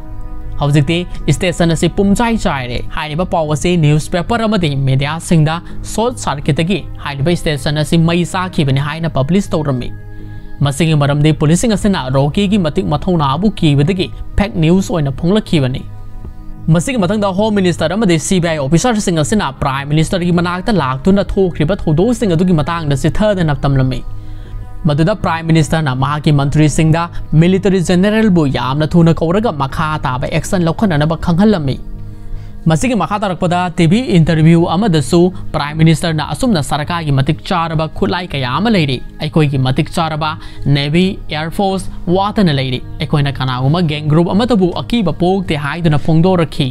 ꯍꯧꯖꯤꯛꯇꯤ ꯁ꯭ꯇꯦꯁꯟ ꯑꯁꯤ ꯄꯨꯝꯆꯥꯏ ꯆꯥꯏꯔꯦ꯫ ꯍꯥꯏꯔꯤꯕ ꯄꯥꯎ ꯑꯁꯤ ꯅ꯭ꯌꯨꯁꯄꯦꯄꯔ ꯑꯃꯗꯤ ꯃꯦꯗꯤꯌꯥꯁꯤꯡꯗ ꯁꯣꯔꯠ ꯁꯥꯔꯀꯤꯠꯇꯒꯤ ꯍꯥꯏꯔꯤꯕ ꯁ꯭ꯇꯦꯁꯟ ꯑꯁꯤ ꯃꯩ ꯆꯥꯈꯤꯕꯅꯤ ꯍꯥꯏꯅ ꯄꯕ꯭ꯂꯤꯁ ꯇꯧꯔꯝꯃꯤ꯫ ꯃꯁꯤꯒꯤ ꯃꯔꯝꯗꯤ ꯄꯨꯂꯤꯁꯁꯤꯡ ꯑꯁꯤꯅ ꯔꯣꯀꯤꯒꯤ ꯃꯇꯤꯛ ꯃꯊꯧꯅꯥꯕꯨ ꯀꯤꯕꯗꯒꯤ ꯐꯦꯛ ꯅ꯭ꯌꯨꯁ ꯑꯣꯏꯅ ꯐꯣꯡꯂꯛꯈꯤꯕꯅꯤ꯫ ꯃꯁꯤꯒꯤ ꯃꯊꯪꯗ ꯍꯣꯝ ꯃꯤꯅꯤꯁꯇꯔ ꯑꯃꯗꯤ ꯁꯤ ꯕꯤ ꯑꯥꯏ ꯑꯣꯐꯤꯁꯥꯔꯁꯤꯡ ꯑꯁꯤꯅ ꯄ꯭ꯔꯥꯏꯝ ꯃꯤꯅꯤꯁꯇꯔꯒꯤ ꯃꯅꯥꯛꯇ ꯂꯥꯛꯇꯨꯅ ꯊꯣꯛꯈ꯭ꯔꯤꯕ ꯊꯧꯗꯣꯛꯁꯤꯡ ꯑꯗꯨꯒꯤ ꯃꯇꯥꯡꯗ ꯆꯤꯊꯗꯅ ꯇꯝꯂꯝꯃꯤ꯫ ꯃꯗꯨꯗ ꯄ꯭ꯔꯥꯏꯝ ꯃꯤꯅꯤꯁꯇꯔꯅ ꯃꯍꯥꯛꯀꯤ ꯃꯟꯇ꯭ꯔꯤꯁꯤꯡꯗ ꯃꯤꯂꯤꯇꯔꯤ ꯖꯦꯅꯔꯦꯜꯕꯨ ꯌꯥꯝꯅ ꯊꯨꯅ ꯀꯧꯔꯒ ꯃꯈꯥ ꯇꯥꯕ ꯑꯦꯛꯁꯟ ꯂꯧꯈꯠꯅꯅꯕ ꯈꯪꯍꯜꯂꯝꯃꯤ꯫ ꯃꯁꯤꯒꯤ ꯃꯈꯥ ꯇꯥꯔꯛꯄꯗ ꯇꯤ ꯚꯤ ꯏꯟꯇꯔꯚ꯭ꯌꯨ ꯑꯃꯗꯁꯨ ꯄ꯭ꯔꯥꯏꯝ ꯃꯤꯅꯤꯁꯇꯔꯅ ꯑꯁꯨꯝꯅ ꯁꯔꯀꯥꯔꯒꯤ ꯃꯇꯤꯛ ꯆꯥꯔꯕ ꯈꯨꯠꯂꯥꯏ ꯀꯌꯥ ꯑꯃ ꯂꯩꯔꯤ, ꯑꯩꯈꯣꯏꯒꯤ ꯃꯇꯤꯛ ꯆꯥꯔꯕ ꯅꯦꯚꯤ, ꯑꯦꯌꯔ ꯐꯣꯔꯁ ꯋꯥꯠꯇꯅ ꯂꯩꯔꯤ, ꯑꯩꯈꯣꯏꯅ ꯀꯅꯥꯒꯨꯝꯕ ꯒꯦꯡ ꯒ꯭ꯔꯨꯞ ꯑꯃꯠꯇꯕꯨ ꯑꯀꯤꯕ ꯄꯣꯛꯇꯦ ꯍꯥꯏꯗꯨꯅ ꯐꯣꯡꯗꯣꯔꯛꯈꯤ꯫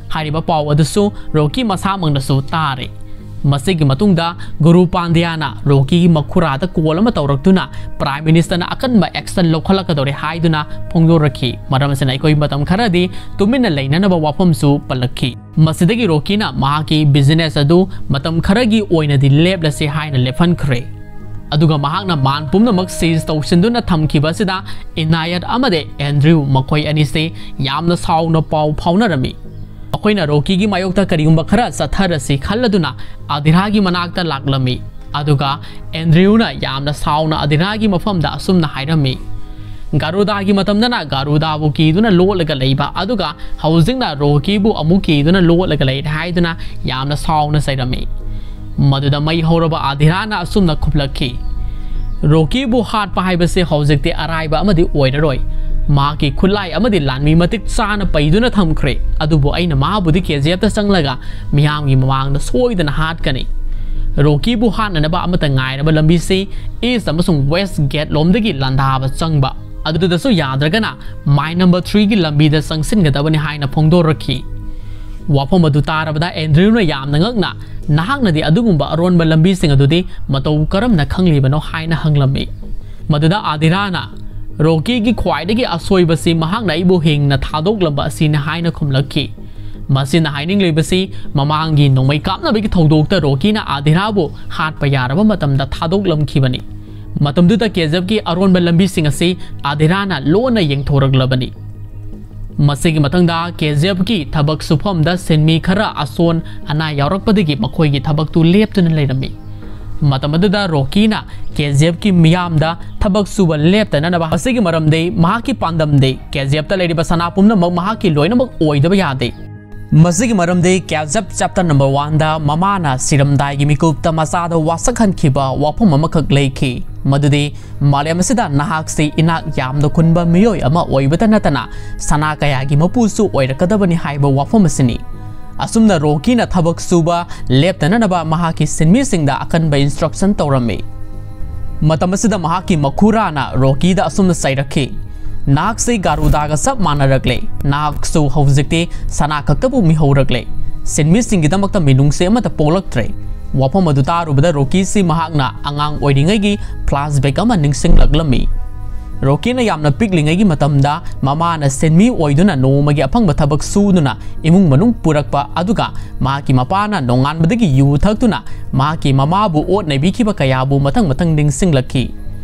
ꯍꯥꯏꯔꯤꯕ ꯄꯥꯎ ꯑꯗꯨꯁꯨ ꯔꯣꯀꯤ ꯃꯁꯥꯃꯛꯅꯁꯨ ꯇꯥꯔꯦ꯫ ꯃꯁꯤꯒꯤ ꯃꯇꯨꯡꯗ ꯒꯨꯔꯨ ꯄꯥꯟꯗ꯭ꯌꯥꯅ ꯔꯣꯀꯤꯒꯤ ꯃꯈꯨꯔꯥꯗ ꯀꯣꯜ ꯑꯃ ꯇꯧꯔꯛꯇꯨꯅ ꯄ꯭ꯔꯥꯏꯝ ꯃꯤꯅꯤꯁꯇꯔꯅ ꯑꯀꯟꯕ ꯑꯦꯛꯁꯟ ꯂꯧꯈꯠꯂꯛꯀꯗꯧꯔꯦ ꯍꯥꯏꯗꯨꯅ ꯐꯣꯡꯗꯣꯔꯛꯈꯤ꯫ ꯃꯔꯝ ꯑꯁꯤꯅ ꯑꯩꯈꯣꯏ ꯃꯇꯝ ꯈꯔꯗꯤ ꯇꯨꯃꯤꯟꯅ ꯂꯩꯅꯅꯕ ꯋꯥꯐꯝꯁꯨ ꯄꯜꯂꯛꯈꯤ꯫ ꯃꯁꯤꯗꯒꯤ ꯔꯣꯀꯤꯅ ꯃꯍꯥꯛꯀꯤ ꯕꯤꯖꯤꯅꯦꯁ ꯑꯗꯨ ꯃꯇꯝ ꯈꯔꯒꯤ ꯑꯣꯏꯅꯗꯤ ꯂꯦꯞꯂꯁꯤ ꯍꯥꯏꯅ ꯂꯦꯞꯍꯟꯈ꯭ꯔꯦ꯫ ꯑꯗꯨꯒ ꯃꯍꯥꯛꯅ ꯃꯥꯟ ꯄꯨꯝꯅꯃꯛ ꯁꯤꯖ ꯇꯧꯁꯤꯟꯗꯨꯅ ꯊꯝꯈꯤꯕ ꯑꯁꯤꯗ ꯏꯅꯥꯌꯠ ꯑꯃꯗꯤ ꯑꯦꯟꯗ꯭ꯔꯤꯌꯨ, ꯃꯈꯣꯏ ꯑꯅꯤꯁꯤ ꯌꯥꯝꯅ ꯁꯥꯎꯅ ꯄꯥꯎ ꯐꯥꯎꯅꯔꯝꯃꯤ꯫ ꯃꯈꯣꯏꯅ ꯔꯣꯀꯤꯒꯤ ꯃꯥꯌꯣꯛꯇ ꯀꯔꯤꯒꯨꯝꯕ ꯈꯔ ꯆꯠꯊꯔꯁꯤ ꯈꯜꯂꯗꯨꯅ ꯑꯗꯤꯔꯥꯒꯤ ꯃꯅꯥꯛꯇ ꯂꯥꯛꯂꯝꯃꯤ꯫ ꯑꯗꯨꯒ ꯑꯦꯟꯗ꯭ꯔꯤꯌꯨꯅ ꯌꯥꯝꯅ ꯁꯥꯎꯅ ꯑꯗꯤꯔꯥꯒꯤ ꯃꯐꯝꯗ ꯑꯁꯨꯝꯅ ꯍꯥꯏꯔꯝꯃꯤ, "ꯒꯥꯔꯨꯗꯥꯒꯤ ꯃꯇꯝꯗꯅ ꯒꯥꯔꯨꯗꯥꯕꯨ ꯀꯤꯗꯨꯅ ꯂꯣꯠꯂꯒ ꯂꯩꯕ, ꯑꯗꯨꯒ ꯍꯧꯖꯤꯛꯅ ꯔꯣꯀꯤꯕꯨ ꯑꯃꯨꯛ ꯀꯤꯗꯨꯅ ꯂꯣꯠꯂꯒ ꯂꯩꯔꯦ" ꯍꯥꯏꯗꯨꯅ ꯌꯥꯝꯅ ꯁꯥꯎꯅ ꯆꯩꯔꯝꯃꯤ꯫ ꯃꯗꯨꯗ ꯃꯩ ꯍꯧꯔꯕ ꯑꯗꯤꯔꯥꯅ ꯑꯁꯨꯝꯅ ꯈꯨꯝꯂꯛꯈꯤ, "ꯔꯣꯀꯤꯕꯨ ꯍꯥꯠꯄ ꯍꯥꯏꯕꯁꯤ ꯍꯧꯖꯤꯛꯇꯤ ꯑꯔꯥꯏꯕ ꯑꯃꯗꯤ ꯑꯣꯏꯔꯔꯣꯏ꯫ ꯃꯍꯥꯛꯀꯤ ꯈꯨꯠꯂꯥꯏ ꯑꯃꯗꯤ ꯂꯥꯟꯃꯤ ꯃꯇꯤꯛ ꯆꯥꯅ ꯄꯩꯗꯨꯅ ꯊꯝꯈ꯭ꯔꯦ, ꯑꯗꯨꯕꯨ ꯑꯩꯅ ꯃꯍꯥꯛꯄꯨꯗꯤ ꯀꯦ ꯖꯤ ꯑꯦꯐꯇ ꯆꯪꯂꯒ ꯃꯤꯌꯥꯝꯒꯤ ꯃꯃꯥꯡꯗ ꯁꯣꯏꯗꯅ ꯍꯥꯠꯀꯅꯤ꯫ ꯔꯣꯀꯤꯕꯨ ꯍꯥꯠꯅꯅꯕ ꯑꯃꯠꯇ ꯉꯥꯏꯔꯕ ꯂꯝꯕꯤꯁꯤ ꯏꯁ ꯑꯃꯁꯨꯡ ꯋꯦꯁ ꯒꯦꯠ ꯂꯣꯝꯗꯒꯤ ꯂꯥꯟꯗꯥꯕ ꯆꯪꯕ, ꯑꯗꯨꯗꯁꯨ ꯌꯥꯗ꯭ꯔꯒꯅ ꯃꯥꯏꯟ ꯅꯝꯕꯔ ꯊ꯭ꯔꯤꯒꯤ ꯂꯝꯕꯤꯗ ꯆꯪꯁꯤꯟꯒꯗꯕꯅꯤ ꯍꯥꯏꯅ ꯐꯣꯡꯗꯣꯔꯛꯈꯤ꯫ ꯋꯥꯐꯝ ꯑꯗꯨ ꯇꯥꯔꯕꯗ ꯑꯦꯟꯗ꯭ꯔꯤꯌꯨꯅ ꯌꯥꯝꯅ ꯉꯛꯅ, "ꯅꯍꯥꯛꯅꯗꯤ ꯑꯗꯨꯒꯨꯝꯕ ꯑꯔꯣꯟꯕ ꯂꯝꯕꯤꯁꯤꯡ ꯑꯗꯨꯗꯤ ꯃꯇꯧ ꯀꯔꯝꯅ ꯈꯪꯂꯤꯕꯅꯣ?" ꯍꯥꯏꯅ ꯍꯪꯂꯝꯃꯤ꯫ ꯃꯗꯨꯗ ꯑꯥꯗꯤꯔꯥꯅ, "ꯔꯣꯀꯤꯒꯤ ꯈ꯭ꯋꯥꯏꯗꯒꯤ ꯑꯁꯣꯏꯕꯁꯤ ꯃꯍꯥꯛꯅ ꯑꯩꯕꯨ ꯍꯤꯡꯅ ꯊꯥꯗꯣꯛꯂꯝꯕ ꯑꯁꯤꯅꯤ" ꯍꯥꯏꯅ ꯈꯨꯝꯂꯛꯈꯤ꯫ ꯃꯁꯤꯅ ꯍꯥꯏꯅꯤꯡꯂꯤꯕꯁꯤ, ꯃꯃꯥꯡꯒꯤ ꯅꯣꯡꯃꯩ ꯀꯥꯞꯅꯕꯒꯤ ꯊꯧꯗꯣꯛꯇ ꯔꯣꯀꯤꯅ ꯑꯥꯗꯤꯔꯥꯕꯨ ꯍꯥꯠꯄ ꯌꯥꯔꯕ ꯃꯇꯝꯗ ꯊꯥꯗꯣꯛꯂꯝꯈꯤꯕꯅꯤ꯫ ꯃꯇꯝꯗꯨꯗ ꯀꯦ ꯖꯤ ꯑꯦꯐꯀꯤ ꯑꯔꯣꯟꯕ ꯂꯝꯕꯤꯁꯤꯡ ꯑꯁꯤ ꯑꯥꯗꯤꯔꯥꯅ ꯂꯣꯟꯅ ꯌꯦꯡꯊꯣꯔꯛꯂꯕꯅꯤ꯫ ꯃꯁꯤꯒꯤ ꯃꯊꯪꯗ ꯀꯦ ꯖꯤ ꯑꯦꯐꯀꯤ ꯊꯕꯛ ꯁꯨꯐꯝꯗ ꯁꯤꯟꯃꯤ ꯈꯔ ꯑꯁꯣꯟ ꯑꯅꯥ ꯌꯥꯎꯔꯛꯄꯗꯒꯤ ꯃꯈꯣꯏꯒꯤ ꯊꯕꯛꯇꯨ ꯂꯦꯞꯇꯨꯅ ꯂꯩꯔꯝꯃꯤ꯫ ꯃꯇꯝ ꯑꯗꯨꯗ ꯔꯣꯀꯤꯅ ꯀꯦ ꯖꯤ ꯑꯦꯐꯀꯤ ꯃꯤꯌꯥꯝꯗ ꯊꯕꯛ ꯁꯨꯕ ꯂꯦꯞꯇꯅꯅꯕ, ꯃꯁꯤꯒꯤ ꯃꯔꯝꯗꯤ ꯃꯍꯥꯛꯀꯤ ꯄꯥꯟꯗꯝꯗꯤ ꯀꯦ ꯖꯤ ꯑꯦꯐꯇ ꯂꯩꯔꯤꯕ ꯁꯅꯥ ꯄꯨꯝꯅꯃꯛ ꯃꯍꯥꯛꯀꯤ ꯂꯣꯏꯅꯃꯛ ꯑꯣꯏꯗꯕ ꯌꯥꯗꯦ꯫ ꯃꯁꯤꯒꯤ ꯃꯔꯝꯗꯤ ꯀꯦ ꯖꯤ ꯑꯦꯐ ꯆꯦꯞꯇꯔ ꯅꯝꯕꯔ ꯋꯥꯟꯗ ꯃꯃꯥꯅ ꯁꯤꯔꯝꯗꯥꯏꯒꯤ ꯃꯤꯀꯨꯞꯇ ꯃꯆꯥꯗ ꯋꯥꯁꯛꯍꯟꯈꯤꯕ ꯋꯥꯐꯝ ꯑꯃꯈꯛ ꯂꯩꯈꯤ, ꯃꯗꯨꯗꯤ ꯃꯥꯂꯦꯝ ꯑꯁꯤꯗ ꯅꯍꯥꯛꯁꯤ ꯏꯅꯥꯛ ꯌꯥꯝꯅ ꯈꯨꯟꯕ ꯃꯤꯑꯣꯏ ꯑꯃ ꯑꯣꯏꯕꯇ ꯅꯠꯇꯅ ꯁꯅꯥ ꯀꯌꯥꯒꯤ ꯃꯄꯨꯁꯨ ꯑꯣꯏꯔꯛꯀꯗꯕꯅꯤ ꯍꯥꯏꯕ ꯋꯥꯐꯝ ꯑꯁꯤꯅꯤ꯫ ꯑꯁꯨꯝꯅ ꯔꯣꯀꯤꯅ ꯊꯕꯛ ꯁꯨꯕ ꯂꯦꯞꯇꯅꯅꯕ ꯃꯍꯥꯛꯀꯤ ꯁꯤꯟꯃꯤꯁꯤꯡꯗ ꯑꯀꯟꯕ ꯏꯟꯁꯇ꯭ꯔꯛꯁꯟ ꯇꯧꯔꯝꯃꯤ꯫ ꯃꯇꯝ ꯑꯁꯤꯗ ꯃꯍꯥꯛꯀꯤ ꯃꯈꯨꯔꯥꯅ ꯔꯣꯀꯤꯗ ꯑꯁꯨꯝꯅ ꯆꯩꯔꯛꯈꯤ, "ꯅꯍꯥꯛꯁꯤ ꯒꯥꯔꯨꯗꯥꯒ ꯆꯞ ꯃꯥꯟꯅꯔꯛꯂꯦ꯫ ꯅꯍꯥꯛꯁꯨ ꯍꯧꯖꯤꯛꯇꯤ ꯁꯅꯥ ꯈꯛꯇꯕꯨ ꯃꯤꯍꯧꯔꯛꯂꯦ꯫ ꯁꯤꯟꯃꯤꯁꯤꯡꯒꯤꯗꯃꯛꯇ ꯃꯤꯅꯨꯡꯁꯤ ꯑꯃꯠꯇ ꯄꯣꯛꯂꯛꯇ꯭ꯔꯦ꯫" ꯋꯥꯐꯝ ꯑꯗꯨ ꯇꯥꯔꯨꯕꯗ ꯔꯣꯀꯤꯁꯤ ꯃꯍꯥꯛꯅ ꯑꯉꯥꯡ ꯑꯣꯏꯔꯤꯉꯩꯒꯤ ꯐ꯭ꯂꯥꯁꯕꯦꯛ ꯑꯃ ꯅꯤꯡꯁꯤꯡꯂꯛꯂꯝꯃꯤ꯫ ꯔꯣꯀꯤꯅ ꯌꯥꯝꯅ ꯄꯤꯛꯂꯤꯉꯩꯒꯤ ꯃꯇꯝꯗ ꯃꯃꯥꯅ ꯁꯤꯟꯃꯤ ꯑꯣꯏꯗꯨꯅ ꯅꯣꯡꯃꯒꯤ ꯑꯐꯪꯕ ꯊꯕꯛ ꯁꯨꯗꯨꯅ ꯏꯃꯨꯡ ꯃꯅꯨꯡ ꯄꯨꯔꯛꯄ, ꯑꯗꯨꯒ ꯃꯍꯥꯛꯀꯤ ꯃꯄꯥꯅ ꯅꯣꯡꯉꯥꯟꯕꯗꯒꯤ ꯌꯨ ꯊꯛꯇꯨꯅ ꯃꯍꯥꯛꯀꯤ ꯃꯃꯥꯕꯨ ꯑꯣꯠ ꯅꯩꯕꯤꯈꯤꯕ ꯀꯌꯥꯕꯨ ꯃꯊꯪ ꯃꯊꯪ ꯅꯤꯡꯁꯤꯡꯂꯛꯈꯤ꯫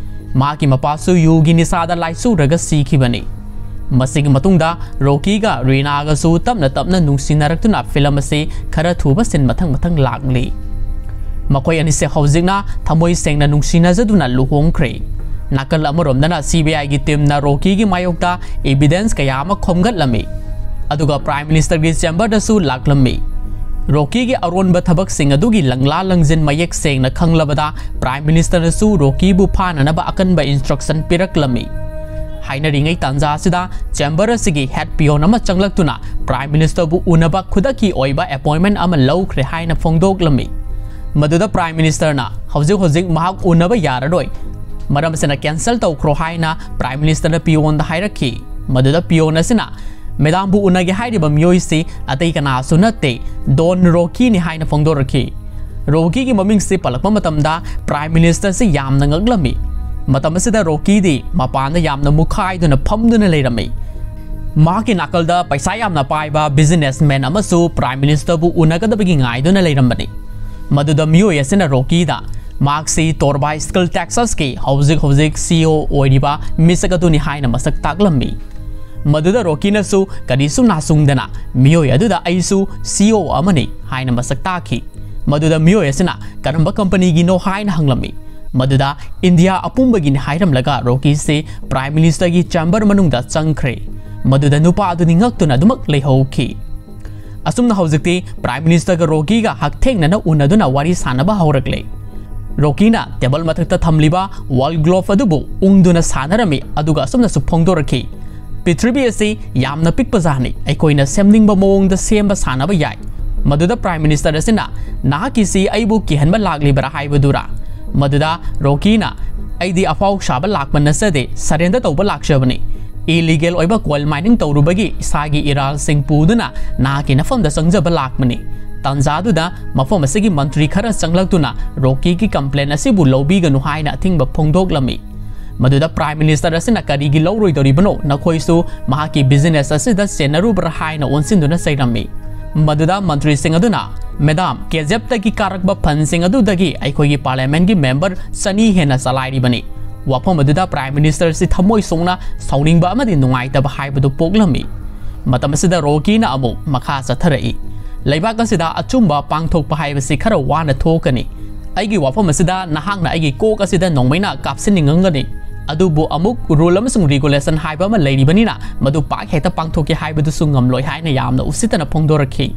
ꯃꯍꯥꯛꯀꯤ ꯃꯄꯥꯁꯨ ꯌꯨꯒꯤ ꯅꯤꯁꯥꯗ ꯂꯥꯏꯆꯨꯔꯒ ꯁꯤꯈꯤꯕꯅꯤ꯫ ꯃꯁꯤꯒꯤ ꯃꯇꯨꯡꯗ ꯔꯣꯀꯤꯒ ꯔꯤꯅꯥꯒꯁꯨ ꯇꯞꯅ ꯇꯞꯅ ꯅꯨꯡꯁꯤꯅꯔꯛꯇꯨꯅ ꯐꯤꯂꯝ ꯑꯁꯤ ꯈꯔ ꯊꯨꯕ ꯁꯤꯟ ꯃꯊꯪ ꯃꯊꯪ ꯂꯥꯛꯂꯤ꯫ ꯃꯈꯣꯏ ꯑꯅꯤꯁꯦ ꯍꯧꯖꯤꯛꯅ ꯊꯃꯣꯏ ꯁꯦꯡꯅ ꯅꯨꯡꯁꯤꯅꯖꯗꯨꯅ ꯂꯨꯍꯣꯡꯈ꯭ꯔꯦ꯫ ꯅꯥꯀꯜ ꯑꯃꯔꯣꯝꯗꯅ ꯁꯤ ꯕꯤ ꯑꯥꯏꯒꯤ ꯇꯤꯝꯅ ꯔꯣꯀꯤꯒꯤ ꯃꯥꯌꯣꯛꯇ ꯏꯕꯤꯗꯦꯟꯁ ꯀꯌꯥ ꯑꯃ ꯈꯣꯝꯒꯠꯂꯝꯃꯤ, ꯑꯗꯨꯒ ꯄ꯭ꯔꯥꯏꯝ ꯃꯤꯅꯤꯁꯇꯔꯒꯤ ꯆꯦꯝꯕꯔꯗꯁꯨ ꯂꯥꯛꯂꯝꯃꯤ꯫ ꯔꯣꯀꯤꯒꯤ ꯑꯔꯣꯟꯕ ꯊꯕꯛꯁꯤꯡ ꯑꯗꯨꯒꯤ ꯂꯪꯂꯥ ꯂꯪꯖꯤꯟ ꯃꯌꯦꯛ ꯁꯦꯡꯅ ꯈꯪꯂꯕꯗ ꯄ꯭ꯔꯥꯏꯝ ꯃꯤꯅꯤꯁꯇꯔꯅꯁꯨ ꯔꯣꯀꯤꯕꯨ ꯐꯥꯅꯅꯕ ꯑꯀꯟꯕ ꯏꯟꯁꯇ꯭ꯔꯛꯁꯟ ꯄꯤꯔꯛꯂꯝꯃꯤ꯫ ꯍꯥꯏꯅꯔꯤꯉꯩ ꯇꯥꯟꯖꯥ ꯑꯁꯤꯗ chamber ꯑꯁꯤꯒꯤ head peon ꯑꯃ ꯆꯪꯂꯛꯇꯨꯅ Prime Ministerꯕꯨ ꯎꯅꯕ ꯈꯨꯗꯛꯀꯤ ꯑꯣꯏꯕ appointment ꯑꯃ ꯂꯧꯈ꯭ꯔꯦ ꯍꯥꯏꯅ ꯐꯣꯡꯗꯣꯛꯂꯝꯃꯤ꯫ ꯃꯗꯨꯗ Prime Ministerꯅ ꯍꯧꯖꯤꯛ ꯍꯧꯖꯤꯛ ꯃꯍꯥꯛ ꯎꯅꯕ ꯌꯥꯔꯔꯣꯏ, ꯃꯔꯝ ꯑꯁꯤꯅ cancel ꯇꯧꯈ꯭ꯔꯣ ꯍꯥꯏꯅ Prime Ministerꯅ peonꯗ ꯍꯥꯏꯔꯛꯈꯤ꯫ ꯃꯗꯨꯗ peon ꯑꯁꯤꯅ madamꯕꯨ ꯎꯅꯒꯦ ꯍꯥꯏꯔꯤꯕ ꯃꯤꯑꯣꯏꯁꯤ ꯑꯇꯩ ꯀꯅꯥꯁꯨ ꯅꯠꯇꯦ, Don Rockyꯅꯤ ꯍꯥꯏꯅ ꯐꯣꯡꯗꯣꯔꯛꯈꯤ꯫ Rockyꯒꯤ ꯃꯃꯤꯡꯁꯤ ꯄꯜꯂꯛꯄ ꯃꯇꯝꯗ Prime Ministerꯁꯤ ꯌꯥꯝꯅ ꯉꯛꯂꯝꯃꯤ꯫ ꯃꯇꯝ ꯑꯁꯤꯗ Rockyꯗꯤ ꯃꯄꯥꯟꯗ ꯌꯥꯝꯅ ꯃꯨꯛꯈꯥꯏꯗꯨꯅ ꯐꯝꯗꯨꯅ ꯂꯩꯔꯝꯃꯤ꯫ ꯃꯍꯥꯛꯀꯤ ꯅꯥꯀꯜꯗ ꯄꯩꯁꯥ ꯌꯥꯝꯅ ꯄꯥꯏꯕ businessman ꯑꯃꯁꯨ Prime Ministerꯕꯨ ꯎꯅꯒꯗꯕꯒꯤ ꯉꯥꯏꯗꯨꯅ ꯂꯩꯔꯝꯕꯅꯤ꯫ ꯃꯗꯨꯗ ꯃꯤꯑꯣꯏ ꯑꯁꯤꯅ Rockyꯗ ꯃꯍꯥꯛꯁꯤ Torbay Steel Texasꯀꯤ ꯍꯧꯖꯤꯛ ꯍꯧꯖꯤꯛ CEO ꯑꯣꯏꯔꯤꯕ ꯃꯤꯁꯛ ꯑꯗꯨꯅꯤ ꯍꯥꯏꯅ ꯃꯁꯛ ꯇꯥꯛꯂꯝꯃꯤ꯫ ꯃꯗꯨꯗ Rockyꯅꯁꯨ ꯀꯔꯤꯁꯨ ꯅꯥꯆꯨꯡꯗꯅ ꯃꯤꯑꯣꯏ ꯑꯗꯨꯗ "ꯑꯩꯁꯨ CEO ꯑꯃꯅꯤ" ꯍꯥꯏꯅ ꯃꯁꯛ ꯇꯥꯛꯈꯤ꯫ ꯃꯗꯨꯗ ꯃꯤꯑꯣꯏ ꯑꯁꯤꯅ "ꯀꯔꯝꯕ companyꯒꯤꯅꯣ?" ꯍꯥꯏꯅ ꯍꯪꯂꯝꯃꯤ꯫ ꯃꯗꯨꯗ "India ꯑꯄꯨꯝꯕꯒꯤꯅꯤ" ꯍꯥꯏꯔꯝꯂꯒ Rockyꯁꯤ Prime Ministerꯒꯤ chamber ꯃꯅꯨꯡꯗ ꯆꯪꯈ꯭ꯔꯦ꯫ ꯃꯗꯨꯗ ꯅꯨꯄꯥ ꯑꯗꯨꯗꯤ ꯉꯛꯇꯨꯅ ꯑꯗꯨꯃꯛ ꯂꯩꯍꯧꯈꯤ꯫ ꯑꯁꯨꯝꯅ ꯍꯧꯖꯤꯛꯇꯤ Prime Ministerꯒ Rockyꯒ ꯍꯛꯊꯦꯡꯅꯅ ꯎꯅꯗꯨꯅ ꯋꯥꯔꯤ ꯁꯥꯟꯅꯕ ꯍꯧꯔꯛꯂꯦ꯫ Rockyꯅ table ꯃꯊꯛꯇ ꯊꯝꯂꯤꯕ work glove ꯑꯗꯨꯕꯨ ꯎꯪꯗꯨꯅ ꯁꯥꯟꯅꯔꯝꯃꯤ, ꯑꯗꯨꯒ ꯑꯁꯨꯝꯅꯁꯨ ꯐꯣꯡꯗꯣꯔꯛꯈꯤ, "ꯄ꯭ꯔꯤꯊꯤꯕꯤ ꯑꯁꯤ ꯌꯥꯝꯅ ꯄꯤꯛꯄ ꯖꯥꯠꯅꯤ, ꯑꯩꯈꯣꯏꯅ ꯁꯦꯝꯅꯤꯡꯕ ꯃꯑꯣꯡꯗ ꯁꯦꯝꯕ ꯁꯥꯟꯅꯕ ꯌꯥꯏ"꯫ ꯃꯗꯨꯗ Prime Minister ꯑꯁꯤꯅ, "ꯅꯍꯥꯛꯀꯤꯁꯤ ꯑꯩꯕꯨ ꯀꯤꯍꯟꯕ ꯂꯥꯛꯂꯤꯕꯔꯥ?" ꯍꯥꯏꯕꯗꯨꯔꯥ? ꯃꯗꯨꯗ Rockyꯅ, "ꯑꯩꯗꯤ ꯑꯐꯥꯎ ꯁꯥꯕ ꯂꯥꯛꯄ ꯅꯠꯆꯗꯦ, surrender ꯇꯧꯕ ꯂꯥꯛꯆꯕꯅꯤ꯫ Illegal ꯑꯣꯏꯕ coal mining ꯇꯧꯔꯨꯕꯒꯤ ꯏꯁꯥꯒꯤ ꯏꯔꯥꯜꯁꯤꯡ ꯄꯨꯗꯨꯅ ꯅꯍꯥꯛꯀꯤ ꯅꯐꯝꯗ ꯆꯪꯖꯕ ꯂꯥꯛꯄꯅꯤ"꯫ ꯇꯥꯟꯖꯥꯗꯨꯗ ꯃꯐꯝ ꯑꯁꯤꯒꯤ ꯃꯟꯇ꯭ꯔꯤ ꯈꯔ ꯆꯪꯂꯛꯇꯨꯅ Rockyꯒꯤ complaint ꯑꯁꯤꯕꯨ ꯂꯧꯕꯤꯒꯅꯨ ꯍꯥꯏꯅ ꯑꯊꯤꯡꯕ ꯐꯣꯡꯗꯣꯛꯂꯝꯃꯤ꯫ ꯃꯗꯨꯗ Prime Minister ꯑꯁꯤꯅ, "ꯀꯔꯤꯒꯤ ꯂꯧꯔꯣꯏꯗꯧꯔꯤꯕꯅꯣ? ꯅꯈꯣꯏꯁꯨ ꯃꯍꯥꯛꯀꯤ business ꯑꯁꯤꯗ ꯆꯦꯟꯅꯔꯨꯕ꯭ꯔꯥ?" ꯍꯥꯏꯅ ꯑꯣꯟꯁꯤꯟꯗꯨꯅ ꯆꯩꯔꯝꯃꯤ꯫ ꯃꯗꯨꯗ ꯃꯟꯇ꯭ꯔꯤꯁꯤꯡ ꯑꯗꯨꯅ, "Madam, KZFꯇꯒꯤ ꯀꯥꯔꯛꯄ fundꯁꯤꯡ ꯑꯗꯨꯗꯒꯤ ꯑꯩꯈꯣꯏꯒꯤ Parliamentꯀꯤ member ꯆꯅꯤ ꯍꯦꯟꯅ ꯆꯂꯥꯏꯔꯤꯕꯅꯤ"꯫ ꯋꯥꯐꯝ ꯑꯗꯨꯗ Prime Ministerꯁꯤ ꯊꯃꯣꯏ ꯁꯣꯛꯅ ꯁꯥꯎꯅꯤꯡꯕ ꯑꯃꯗꯤ ꯅꯨꯡꯉꯥꯏꯇꯕ ꯍꯥꯏꯕꯗꯨ ꯄꯣꯛꯂꯝꯃꯤ꯫ ꯃꯇꯝ ꯑꯁꯤꯗ Rockyꯅ ꯑꯃꯨꯛ ꯃꯈꯥ ꯆꯠꯊꯔꯛꯏ, "ꯂꯩꯕꯥꯛ ꯑꯁꯤꯗ ꯑꯆꯨꯝꯕ ꯄꯥꯡꯊꯣꯛꯄ ꯍꯥꯏꯕꯁꯤ ꯈꯔ ꯋꯥꯅ ꯊꯣꯛꯀꯅꯤ꯫ ꯑꯩꯒꯤ ꯋꯥꯐꯝ ꯑꯁꯤꯗ ꯅꯍꯥꯛꯅ ꯑꯩꯒꯤ ꯀꯣꯛ ꯑꯁꯤꯗ ꯅꯣꯡꯃꯩꯅ ꯀꯥꯞꯁꯤꯟꯅꯤꯡꯉꯝꯒꯅꯤ, ꯑꯗꯨꯕꯨ ꯑꯃꯨꯛ rule ꯑꯃꯁꯨꯡ regulation ꯍꯥꯏꯕ ꯑꯃ ꯂꯩꯔꯤꯕꯅꯤꯅ ꯃꯗꯨ ꯄꯥꯛ ꯍꯦꯛꯇ ꯄꯥꯡꯊꯣꯛꯀꯦ ꯍꯥꯏꯕꯗꯨꯁꯨ ꯉꯝꯂꯣꯏ" ꯍꯥꯏꯅ ꯌꯥꯝꯅ ꯎꯁꯤꯠꯇꯅ ꯐꯣꯡꯗꯣꯔꯛꯈꯤ꯫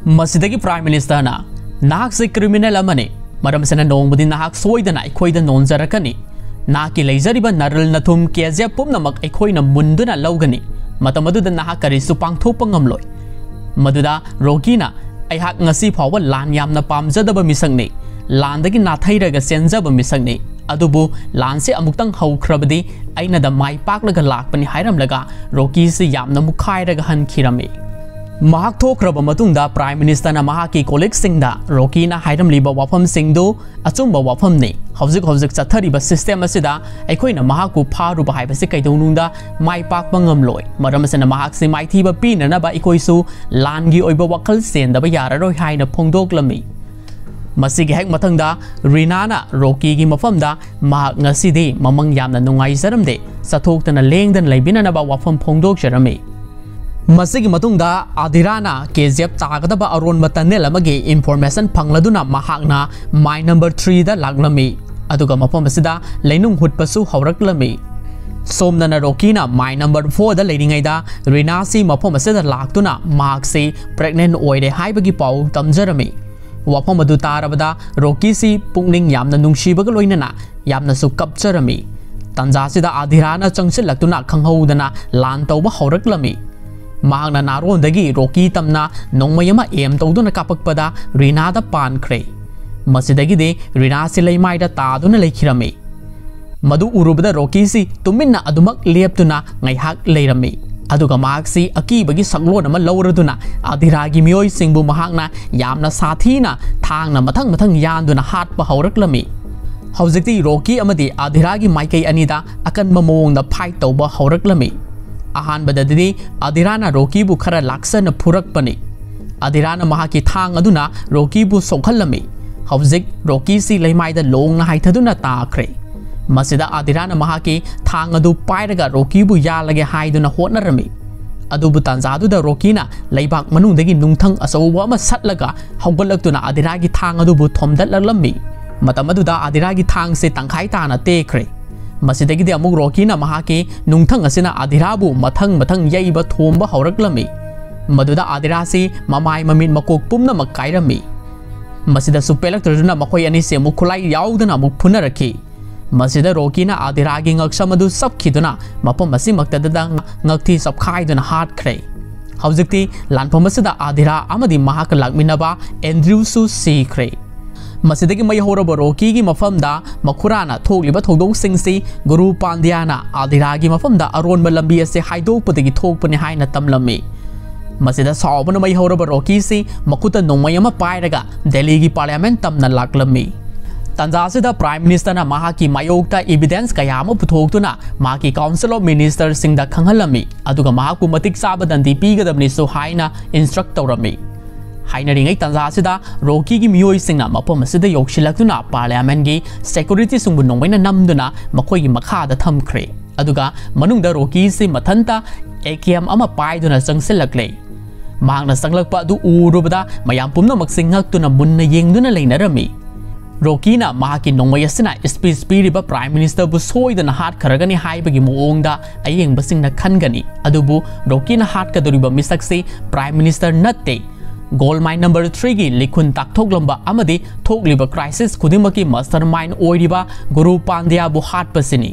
ꯃꯁꯤꯗꯒꯤ Prime Ministerꯅ, "ꯅꯍꯥꯛꯁꯤ criminal ꯑꯃꯅꯤ, ꯃꯔꯝ ꯑꯁꯤꯅ ꯅꯣꯡꯃꯗꯤ ꯅꯍꯥꯛ ꯁꯣꯏꯗꯅ ꯑꯩꯈꯣꯏꯗ ꯅꯣꯟꯖꯔꯛꯀꯅꯤ꯫ ꯅꯍꯥꯛꯀꯤ ꯂꯩꯖꯔꯤꯕ ꯅꯔꯜ ꯅꯊꯨꯝ ꯀꯦꯖꯦꯞ ꯄꯨꯝꯅꯃꯛ ꯑꯩꯈꯣꯏꯅ ꯃꯨꯟꯗꯨꯅ ꯂꯧꯒꯅꯤ꯫ ꯃꯇꯝ ꯑꯗꯨꯗ ꯅꯍꯥꯛ ꯀꯔꯤꯁꯨ ꯄꯥꯡꯊꯣꯛꯄ ꯉꯝꯂꯣꯏ꯫ ꯃꯗꯨꯗ ꯔꯣꯀꯤꯅ, "ꯑꯩꯍꯥꯛ ꯉꯁꯤ ꯐꯥꯎꯕ ꯂꯥꯟ ꯌꯥꯝꯅ ꯄꯥꯝꯖꯗꯕ ꯃꯤꯁꯛꯅꯤ꯫ ꯂꯥꯟꯗꯒꯤ ꯅꯥꯊꯩꯔꯒ ꯆꯦꯟꯖꯕ ꯃꯤꯁꯛꯅꯤ꯫ ꯑꯗꯨꯕꯨ ꯂꯥꯟꯁꯤ ꯑꯃꯨꯛꯇꯪ ꯍꯧꯈ꯭ꯔꯕꯗꯤ ꯑꯩꯅꯗ ꯃꯥꯏ ꯄꯥꯛꯂꯒ ꯂꯥꯛꯄꯅꯤ" ꯍꯥꯏꯔꯝꯂꯒ ꯔꯣꯀꯤꯁꯤ ꯌꯥꯝꯅ ꯃꯨꯛꯈꯥꯏꯔꯒ ꯍꯟꯈꯤꯔꯝꯃꯤ꯫ ꯃꯍꯥꯛ ꯊꯣꯛꯈ꯭ꯔꯕ ꯃꯇꯨꯡꯗ ꯄ꯭ꯔꯥꯏꯝ ꯃꯤꯅꯤꯁꯇꯔꯅ ꯃꯍꯥꯛꯀꯤ ꯀꯣꯂꯤꯛꯁꯤꯡꯗ ꯔꯣꯀꯤꯅ ꯍꯥꯏꯔꯝꯂꯤꯕ ꯋꯥꯐꯝꯁꯤꯡꯗꯨ ꯑꯆꯨꯝꯕ ꯋꯥꯐꯝꯅꯤ꯫ ꯍꯧꯖꯤꯛ ꯍꯧꯖꯤꯛ ꯆꯠꯊꯔꯤꯕ ꯁꯤꯁꯇꯦꯝ ꯑꯁꯤꯗ ꯑꯩꯈꯣꯏꯅ ꯃꯍꯥꯛꯄꯨ ꯐꯥꯔꯨꯕ ꯍꯥꯏꯕꯁꯤ ꯀꯩꯗꯧꯅꯨꯡꯗ ꯃꯥꯏ ꯄꯥꯛꯄ ꯉꯝꯂꯣꯏ꯫ ꯃꯔꯝ ꯑꯁꯤꯅ ꯃꯍꯥꯛꯁꯤ ꯃꯥꯏꯊꯤꯕ ꯄꯤꯅꯅꯕ ꯑꯩꯈꯣꯏꯁꯨ ꯂꯥꯟꯒꯤ ꯑꯣꯏꯕ ꯋꯥꯈꯜ ꯆꯦꯟꯗꯕ ꯌꯥꯔꯔꯣꯏ ꯍꯥꯏꯅ ꯐꯣꯡꯗꯣꯛꯂꯝꯃꯤ꯫ ꯃꯁꯤꯒꯤ ꯍꯦꯛ ꯃꯊꯪꯗ ꯔꯤꯅꯥꯅ ꯔꯣꯀꯤꯒꯤ ꯃꯐꯝꯗ ꯃꯍꯥꯛ ꯉꯁꯤꯗꯤ ꯃꯃꯪ ꯌꯥꯝꯅ ꯅꯨꯡꯉꯥꯏꯖꯔꯝꯗꯦ, ꯆꯠꯊꯣꯛꯇꯅ ꯂꯦꯡꯗꯅ ꯂꯩꯕꯤꯅꯅꯕ ꯋꯥꯐꯝ ꯐꯣꯡꯗꯣꯛꯆꯔꯝꯃꯤ꯫ ꯃꯁꯤꯒꯤ ꯃꯇꯨꯡꯗ ꯑꯥꯗꯤꯔꯥꯅ ꯀꯦꯖꯦꯞ ꯇꯥꯒꯗꯕ ꯑꯔꯣꯟꯕ ꯇꯅꯦꯜ ꯑꯃꯒꯤ ꯏꯟꯐꯣꯔꯃꯦꯁꯟ ꯐꯪꯂꯗꯨꯅ ꯃꯍꯥꯛꯅ ꯃꯥꯏ ꯅꯝꯕꯔ ꯊ꯭ꯔꯤꯗ ꯂꯥꯛꯂꯝꯃꯤ꯫ ꯑꯗꯨꯒ ꯃꯐꯝ ꯑꯁꯤꯗ ꯂꯩꯅꯨꯡ ꯍꯨꯠꯄꯁꯨ ꯍꯧꯔꯛꯂꯝꯃꯤ꯫ ꯁꯣꯝꯗꯅ ꯔꯣꯀꯤꯅ ꯃꯥꯏ ꯅꯝꯕꯔ ꯐꯣꯔꯗ ꯂꯩꯔꯤꯉꯩꯗ ꯔꯤꯅꯥꯁꯤ ꯃꯐꯝ ꯑꯁꯤꯗ ꯂꯥꯛꯇꯨꯅ ꯃꯍꯥꯛꯁꯤ ꯄ꯭ꯔꯦꯒꯅꯦꯟ ꯑꯣꯏꯔꯦ ꯍꯥꯏꯕꯒꯤ ꯄꯥꯎ ꯇꯝꯖꯔꯝꯃꯤ꯫ ꯋꯥꯐꯝ ꯑꯗꯨ ꯇꯥꯔꯕꯗ ꯔꯣꯀꯤꯁꯤ ꯄꯨꯛꯅꯤꯡ ꯌꯥꯝꯅ ꯅꯨꯡꯁꯤꯕꯒ ꯂꯣꯏꯅꯅ ꯌꯥꯝꯅꯁꯨ ꯀꯞꯆꯔꯝꯃꯤ꯫ ꯇꯟꯖꯥꯁꯤꯗ ꯑꯥꯗꯤꯔꯥꯅ ꯆꯪꯁꯤꯜꯂꯛꯇꯨꯅ ꯈꯪꯍꯧꯗꯅ ꯂꯥꯟ ꯇꯧꯕ ꯍꯧꯔꯛꯂꯝꯃꯤ꯫ ꯃꯍꯥꯛꯅ ꯅꯥꯔꯣꯟꯗꯒꯤ ꯔꯣꯀꯤ ꯇꯝꯅ ꯅꯣꯡꯃꯩ ꯑꯃ ꯑꯦꯝ ꯇꯧꯗꯨꯅ ꯀꯥꯞꯄꯛꯄꯗ ꯔꯤꯅꯥꯗ ꯄꯥꯟꯈ꯭ꯔꯦ꯫ ꯃꯁꯤꯗꯒꯤꯗꯤ ꯔꯤꯅꯥꯁꯤ ꯂꯩꯃꯥꯏꯗ ꯇꯥꯗꯨꯅ ꯂꯩꯈꯤꯔꯝꯃꯤ꯫ ꯃꯗꯨ ꯎꯔꯨꯕꯗ ꯔꯣꯀꯤꯁꯤ ꯇꯨꯃꯤꯟꯅ ꯑꯗꯨꯃꯛ ꯂꯦꯞꯇꯨꯅ ꯉꯥꯏꯍꯥꯛ ꯂꯩꯔꯝꯃꯤ꯫ ꯑꯗꯨꯒ ꯃꯍꯥꯛꯁꯤ ꯑꯀꯤꯕꯒꯤ ꯁꯛꯂꯣꯟ ꯑꯃ ꯂꯧꯔꯗꯨꯅ ꯑꯥꯗꯤꯔꯥꯒꯤ ꯃꯤꯑꯣꯏꯁꯤꯡꯕꯨ ꯃꯍꯥꯛꯅ ꯌꯥꯝꯅ ꯁꯥꯊꯤꯅ ꯊꯥꯡꯅ ꯃꯊꯪ ꯃꯊꯪ ꯌꯥꯟꯗꯨꯅ ꯍꯥꯠꯄ ꯍꯧꯔꯛꯂꯝꯃꯤ꯫ ꯍꯧꯖꯤꯛꯇꯤ ꯔꯣꯀꯤ ꯑꯃꯗꯤ ꯑꯥꯗꯤꯔꯥꯒꯤ ꯃꯥꯏꯀꯩ ꯑꯅꯤꯗ ꯑꯀꯟꯕ ꯃꯑꯣꯡꯗ ꯐꯥꯏꯠ ꯇꯧꯕ ꯍꯧꯔꯛꯂꯝꯃꯤ꯫ ꯑꯍꯥꯟꯕꯗꯗꯤ ꯑꯥꯗꯤꯔꯥꯅ ꯔꯣꯀꯤꯕꯨ ꯈꯔ ꯂꯥꯛꯆꯅ ꯐꯨꯔꯛꯄꯅꯤ꯫ ꯑꯥꯗꯤꯔꯥꯅ ꯃꯍꯥꯛꯀꯤ ꯊꯥꯡ ꯑꯗꯨꯅ ꯔꯣꯀꯤꯕꯨ ꯁꯣꯛꯍꯜꯂꯝꯃꯤ꯫ ꯍꯧꯖꯤꯛ ꯔꯣꯀꯤꯁꯤ ꯂꯩꯃꯥꯏꯗ ꯂꯣꯡꯅ ꯍꯥꯏꯊꯗꯨꯅ ꯇꯥꯈ꯭ꯔꯦ꯫ ꯃꯁꯤꯗ ꯑꯥꯗꯤꯔꯥꯅ ꯃꯍꯥꯛꯀꯤ ꯊꯥꯡ ꯑꯗꯨ ꯄꯥꯏꯔꯒ ꯔꯣꯀꯤꯕꯨ ꯌꯥꯜꯂꯒꯦ ꯍꯥꯏꯗꯨꯅ ꯍꯣꯠꯅꯔꯝꯃꯤ꯫ ꯑꯗꯨꯕꯨ ꯇꯥꯟꯖꯥꯗꯨꯗ ꯔꯣꯀꯤꯅ ꯂꯩꯕꯥꯛ ꯃꯅꯨꯡꯗꯒꯤ ꯅꯨꯡꯊꯪ ꯑꯆꯧꯕ ꯑꯃ ꯁꯠꯂꯒ ꯍꯧꯒꯠꯂꯛꯇꯨꯅ ꯑꯥꯗꯤꯔꯥꯒꯤ ꯊꯥꯡ ꯑꯗꯨꯕꯨ ꯊꯣꯝꯗꯠꯂꯛꯂꯝꯃꯤ꯫ ꯃꯇꯝ ꯑꯗꯨꯗ ꯑꯥꯗꯤꯔꯥꯒꯤ ꯊꯥꯡꯁꯤ ꯇꯪꯈꯥꯏ ꯇꯥꯅ ꯇꯦꯛꯈ꯭ꯔꯦ꯫ ꯃꯁꯤꯗꯒꯤꯗꯤ ꯑꯃꯨꯛ ꯔꯣꯀꯤꯅ ꯃꯍꯥꯛꯀꯤ ꯅꯨꯡꯊꯪ ꯑꯁꯤꯅ ꯑꯥꯗꯤꯔꯥꯕꯨ ꯃꯊꯪ ꯃꯊꯪ ꯌꯩꯕ ꯊꯣꯝꯕ ꯍꯧꯔꯛꯂꯝꯃꯤ꯫ ꯃꯗꯨꯗ ꯑꯥꯗꯤꯔꯥꯁꯤ ꯃꯃꯥꯏ ꯃꯃꯤꯠ ꯃꯀꯣꯛ ꯄꯨꯝꯅꯃꯛ ꯀꯥꯏꯔꯝꯃꯤ꯫ ꯃꯁꯤꯗꯁꯨ ꯄꯦꯜꯂꯛꯇ꯭ꯔꯗꯨꯅ ꯃꯈꯣꯏ ꯑꯅꯤꯁꯤ ꯑꯃꯨꯛ ꯈꯨꯠꯂꯥꯏ ꯌꯥꯎꯗꯅ ꯑꯃꯨꯛ ꯐꯨꯅꯔꯛꯈꯤ꯫ ꯃꯁꯤꯗ ꯔꯣꯀꯤꯅ ꯑꯥꯗꯤꯔꯥꯒꯤ ꯉꯛꯁꯝ ꯑꯗꯨ ꯆꯞꯈꯤꯗꯨꯅ ꯃꯐꯝ ꯑꯁꯤꯃꯛꯇꯗ ꯉꯛꯊꯤ ꯆꯞꯈꯥꯏꯗꯨꯅ ꯍꯥꯠꯈ꯭ꯔꯦ꯫ ꯍꯧꯖꯤꯛꯇꯤ ꯂꯥꯟꯐꯝ ꯑꯁꯤꯗ ꯑꯥꯗꯤꯔꯥ ꯑꯃꯗꯤ ꯃꯍꯥꯛꯀ ꯂꯥꯛꯃꯤꯟꯅꯕ ꯑꯦꯟꯗ꯭ꯔꯨꯁꯨ ꯁꯤꯈ꯭ꯔꯦ꯫ ꯃꯁꯤꯗꯒꯤ ꯃꯩ ꯍꯧꯔꯕ ꯔꯣꯀꯤꯒꯤ ꯃꯐꯝꯗ ꯃꯈꯨꯔꯥꯅ ꯊꯣꯛꯂꯤꯕ ꯊꯧꯗꯣꯛꯁꯤꯡꯁꯤ ꯒꯨꯔꯨ ꯄꯥꯟꯗ꯭ꯌꯥꯅ ꯑꯥꯗꯤꯔꯥꯒꯤ ꯃꯐꯝꯗ ꯑꯔꯣꯟꯕ ꯂꯝꯕꯤ ꯑꯁꯤ ꯍꯥꯏꯗꯣꯛꯄꯗꯒꯤ ꯊꯣꯛꯄꯅꯤ ꯍꯥꯏꯅ ꯇꯝꯂꯝꯃꯤ꯫ ꯃꯁꯤꯗ ꯁꯥꯎꯕꯅ ꯃꯩ ꯍꯧꯔꯕ ꯔꯣꯀꯤꯁꯤ ꯃꯈꯨꯠꯇ ꯅꯣꯡꯃꯩ ꯑꯃ ꯄꯥꯏꯔꯒ ꯗꯦꯜꯂꯤꯒꯤ ꯄꯥꯔꯂꯤꯌꯥꯃꯦꯟ ꯇꯝꯅ ꯂꯥꯛꯂꯝꯃꯤ꯫ ꯇꯥꯟꯖꯥ ꯑꯁꯤꯗ ꯄ꯭ꯔꯥꯏꯝ ꯃꯤꯅꯤꯁꯇꯔꯅ ꯃꯍꯥꯛꯀꯤ ꯃꯥꯌꯣꯛꯇ ꯏꯕꯤꯗꯦꯟꯁ ꯀꯌꯥ ꯑꯃ ꯄꯨꯊꯣꯛꯇꯨꯅ ꯃꯍꯥꯛꯀꯤ ꯀꯥꯎꯟꯁꯤꯜ ꯑꯣꯐ ꯃꯤꯅꯤꯁꯇꯔꯁꯤꯡꯗ ꯈꯪꯍꯜꯂꯝꯃꯤ, ꯑꯗꯨꯒ ꯃꯍꯥꯛꯄꯨ ꯃꯇꯤꯛ ꯆꯥꯕ ꯗꯟꯗꯤ ꯄꯤꯒꯗꯕꯅꯤꯁꯨ ꯍꯥꯏꯅ ꯏꯟꯁꯇ꯭ꯔꯛ ꯇꯧꯔꯝꯃꯤ꯫ ꯍꯥꯏꯅꯔꯤꯉꯩ ꯇꯥꯟꯖꯥ ꯑꯁꯤꯗ ꯔꯣꯀꯤꯒꯤ ꯃꯤꯑꯣꯏꯁꯤꯡꯅ ꯃꯐꯝ ꯑꯁꯤꯗ ꯌꯧꯁꯤꯜꯂꯛꯇꯨꯅ ꯄꯥꯔꯂꯤꯌꯥꯃꯦꯟꯒꯤ ꯁꯦꯀ꯭ꯌꯨꯔꯤꯇꯤꯁꯤꯡꯕꯨ ꯅꯣꯡꯃꯩꯅ ꯅꯝꯗꯨꯅ ꯃꯈꯣꯏꯒꯤ ꯃꯈꯥꯗ ꯊꯝꯈ꯭ꯔꯦ꯫ ꯑꯗꯨꯒ ꯃꯅꯨꯡꯗ ꯔꯣꯀꯤꯁꯤ ꯃꯊꯟꯇ ꯑꯦ ꯀꯦ ꯑꯦꯝ ꯑꯃ ꯄꯥꯏꯗꯨꯅ ꯆꯪꯁꯤꯜꯂꯛꯂꯦ꯫ ꯃꯍꯥꯛꯅ ꯆꯪꯂꯛꯄ ꯑꯗꯨ ꯎꯔꯨꯕꯗ ꯃꯌꯥꯝ ꯄꯨꯝꯅꯃꯛꯁꯤ ꯉꯛꯇꯨꯅ ꯃꯨꯟꯅ ꯌꯦꯡꯗꯨꯅ ꯂꯩꯅꯔꯝꯃꯤ꯫ ꯔꯣꯀꯤꯅ ꯃꯍꯥꯛꯀꯤ ꯅꯣꯡꯃꯩ ꯑꯁꯤꯅ ꯁ꯭ꯄꯤꯆ ꯄꯤꯔꯤꯕ ꯄ꯭ꯔꯥꯏꯝ ꯃꯤꯅꯤꯁꯇꯔꯕꯨ ꯁꯣꯏꯗꯅ ꯍꯥꯠꯈ꯭ꯔꯒꯅꯤ ꯍꯥꯏꯕꯒꯤ ꯃꯑꯣꯡꯗ ꯑꯌꯦꯡꯕꯁꯤꯡꯅ ꯈꯟꯒꯅꯤ꯫ ꯑꯗꯨꯕꯨ ꯔꯣꯀꯤꯅ ꯍꯥꯠꯀꯗꯧꯔꯤꯕ ꯃꯤꯁꯛꯁꯤ ꯄ꯭ꯔꯥꯏꯝ ꯃꯤꯅꯤꯁꯇꯔ ꯅꯠꯇꯦ꯫ ꯒꯣꯜ ꯃꯥꯏꯟ ꯅꯝꯕꯔ ꯊ꯭ꯔꯤꯒꯤ ꯂꯤꯈꯨꯟ ꯇꯥꯛꯊꯣꯛꯂꯝꯕ ꯑꯃꯗꯤ ꯊꯣꯛꯂꯤꯕ ꯀ꯭ꯔꯥꯏꯁꯤꯁ ꯈꯨꯗꯤꯡꯃꯛꯀꯤ ꯃꯥꯁꯇꯔ ꯃꯥꯏꯟ ꯑꯣꯏꯔꯤꯕ ꯒꯨꯔꯨ ꯄꯥꯟꯗ꯭ꯌꯥꯕꯨ ꯍꯥꯠꯄꯁꯤꯅꯤ꯫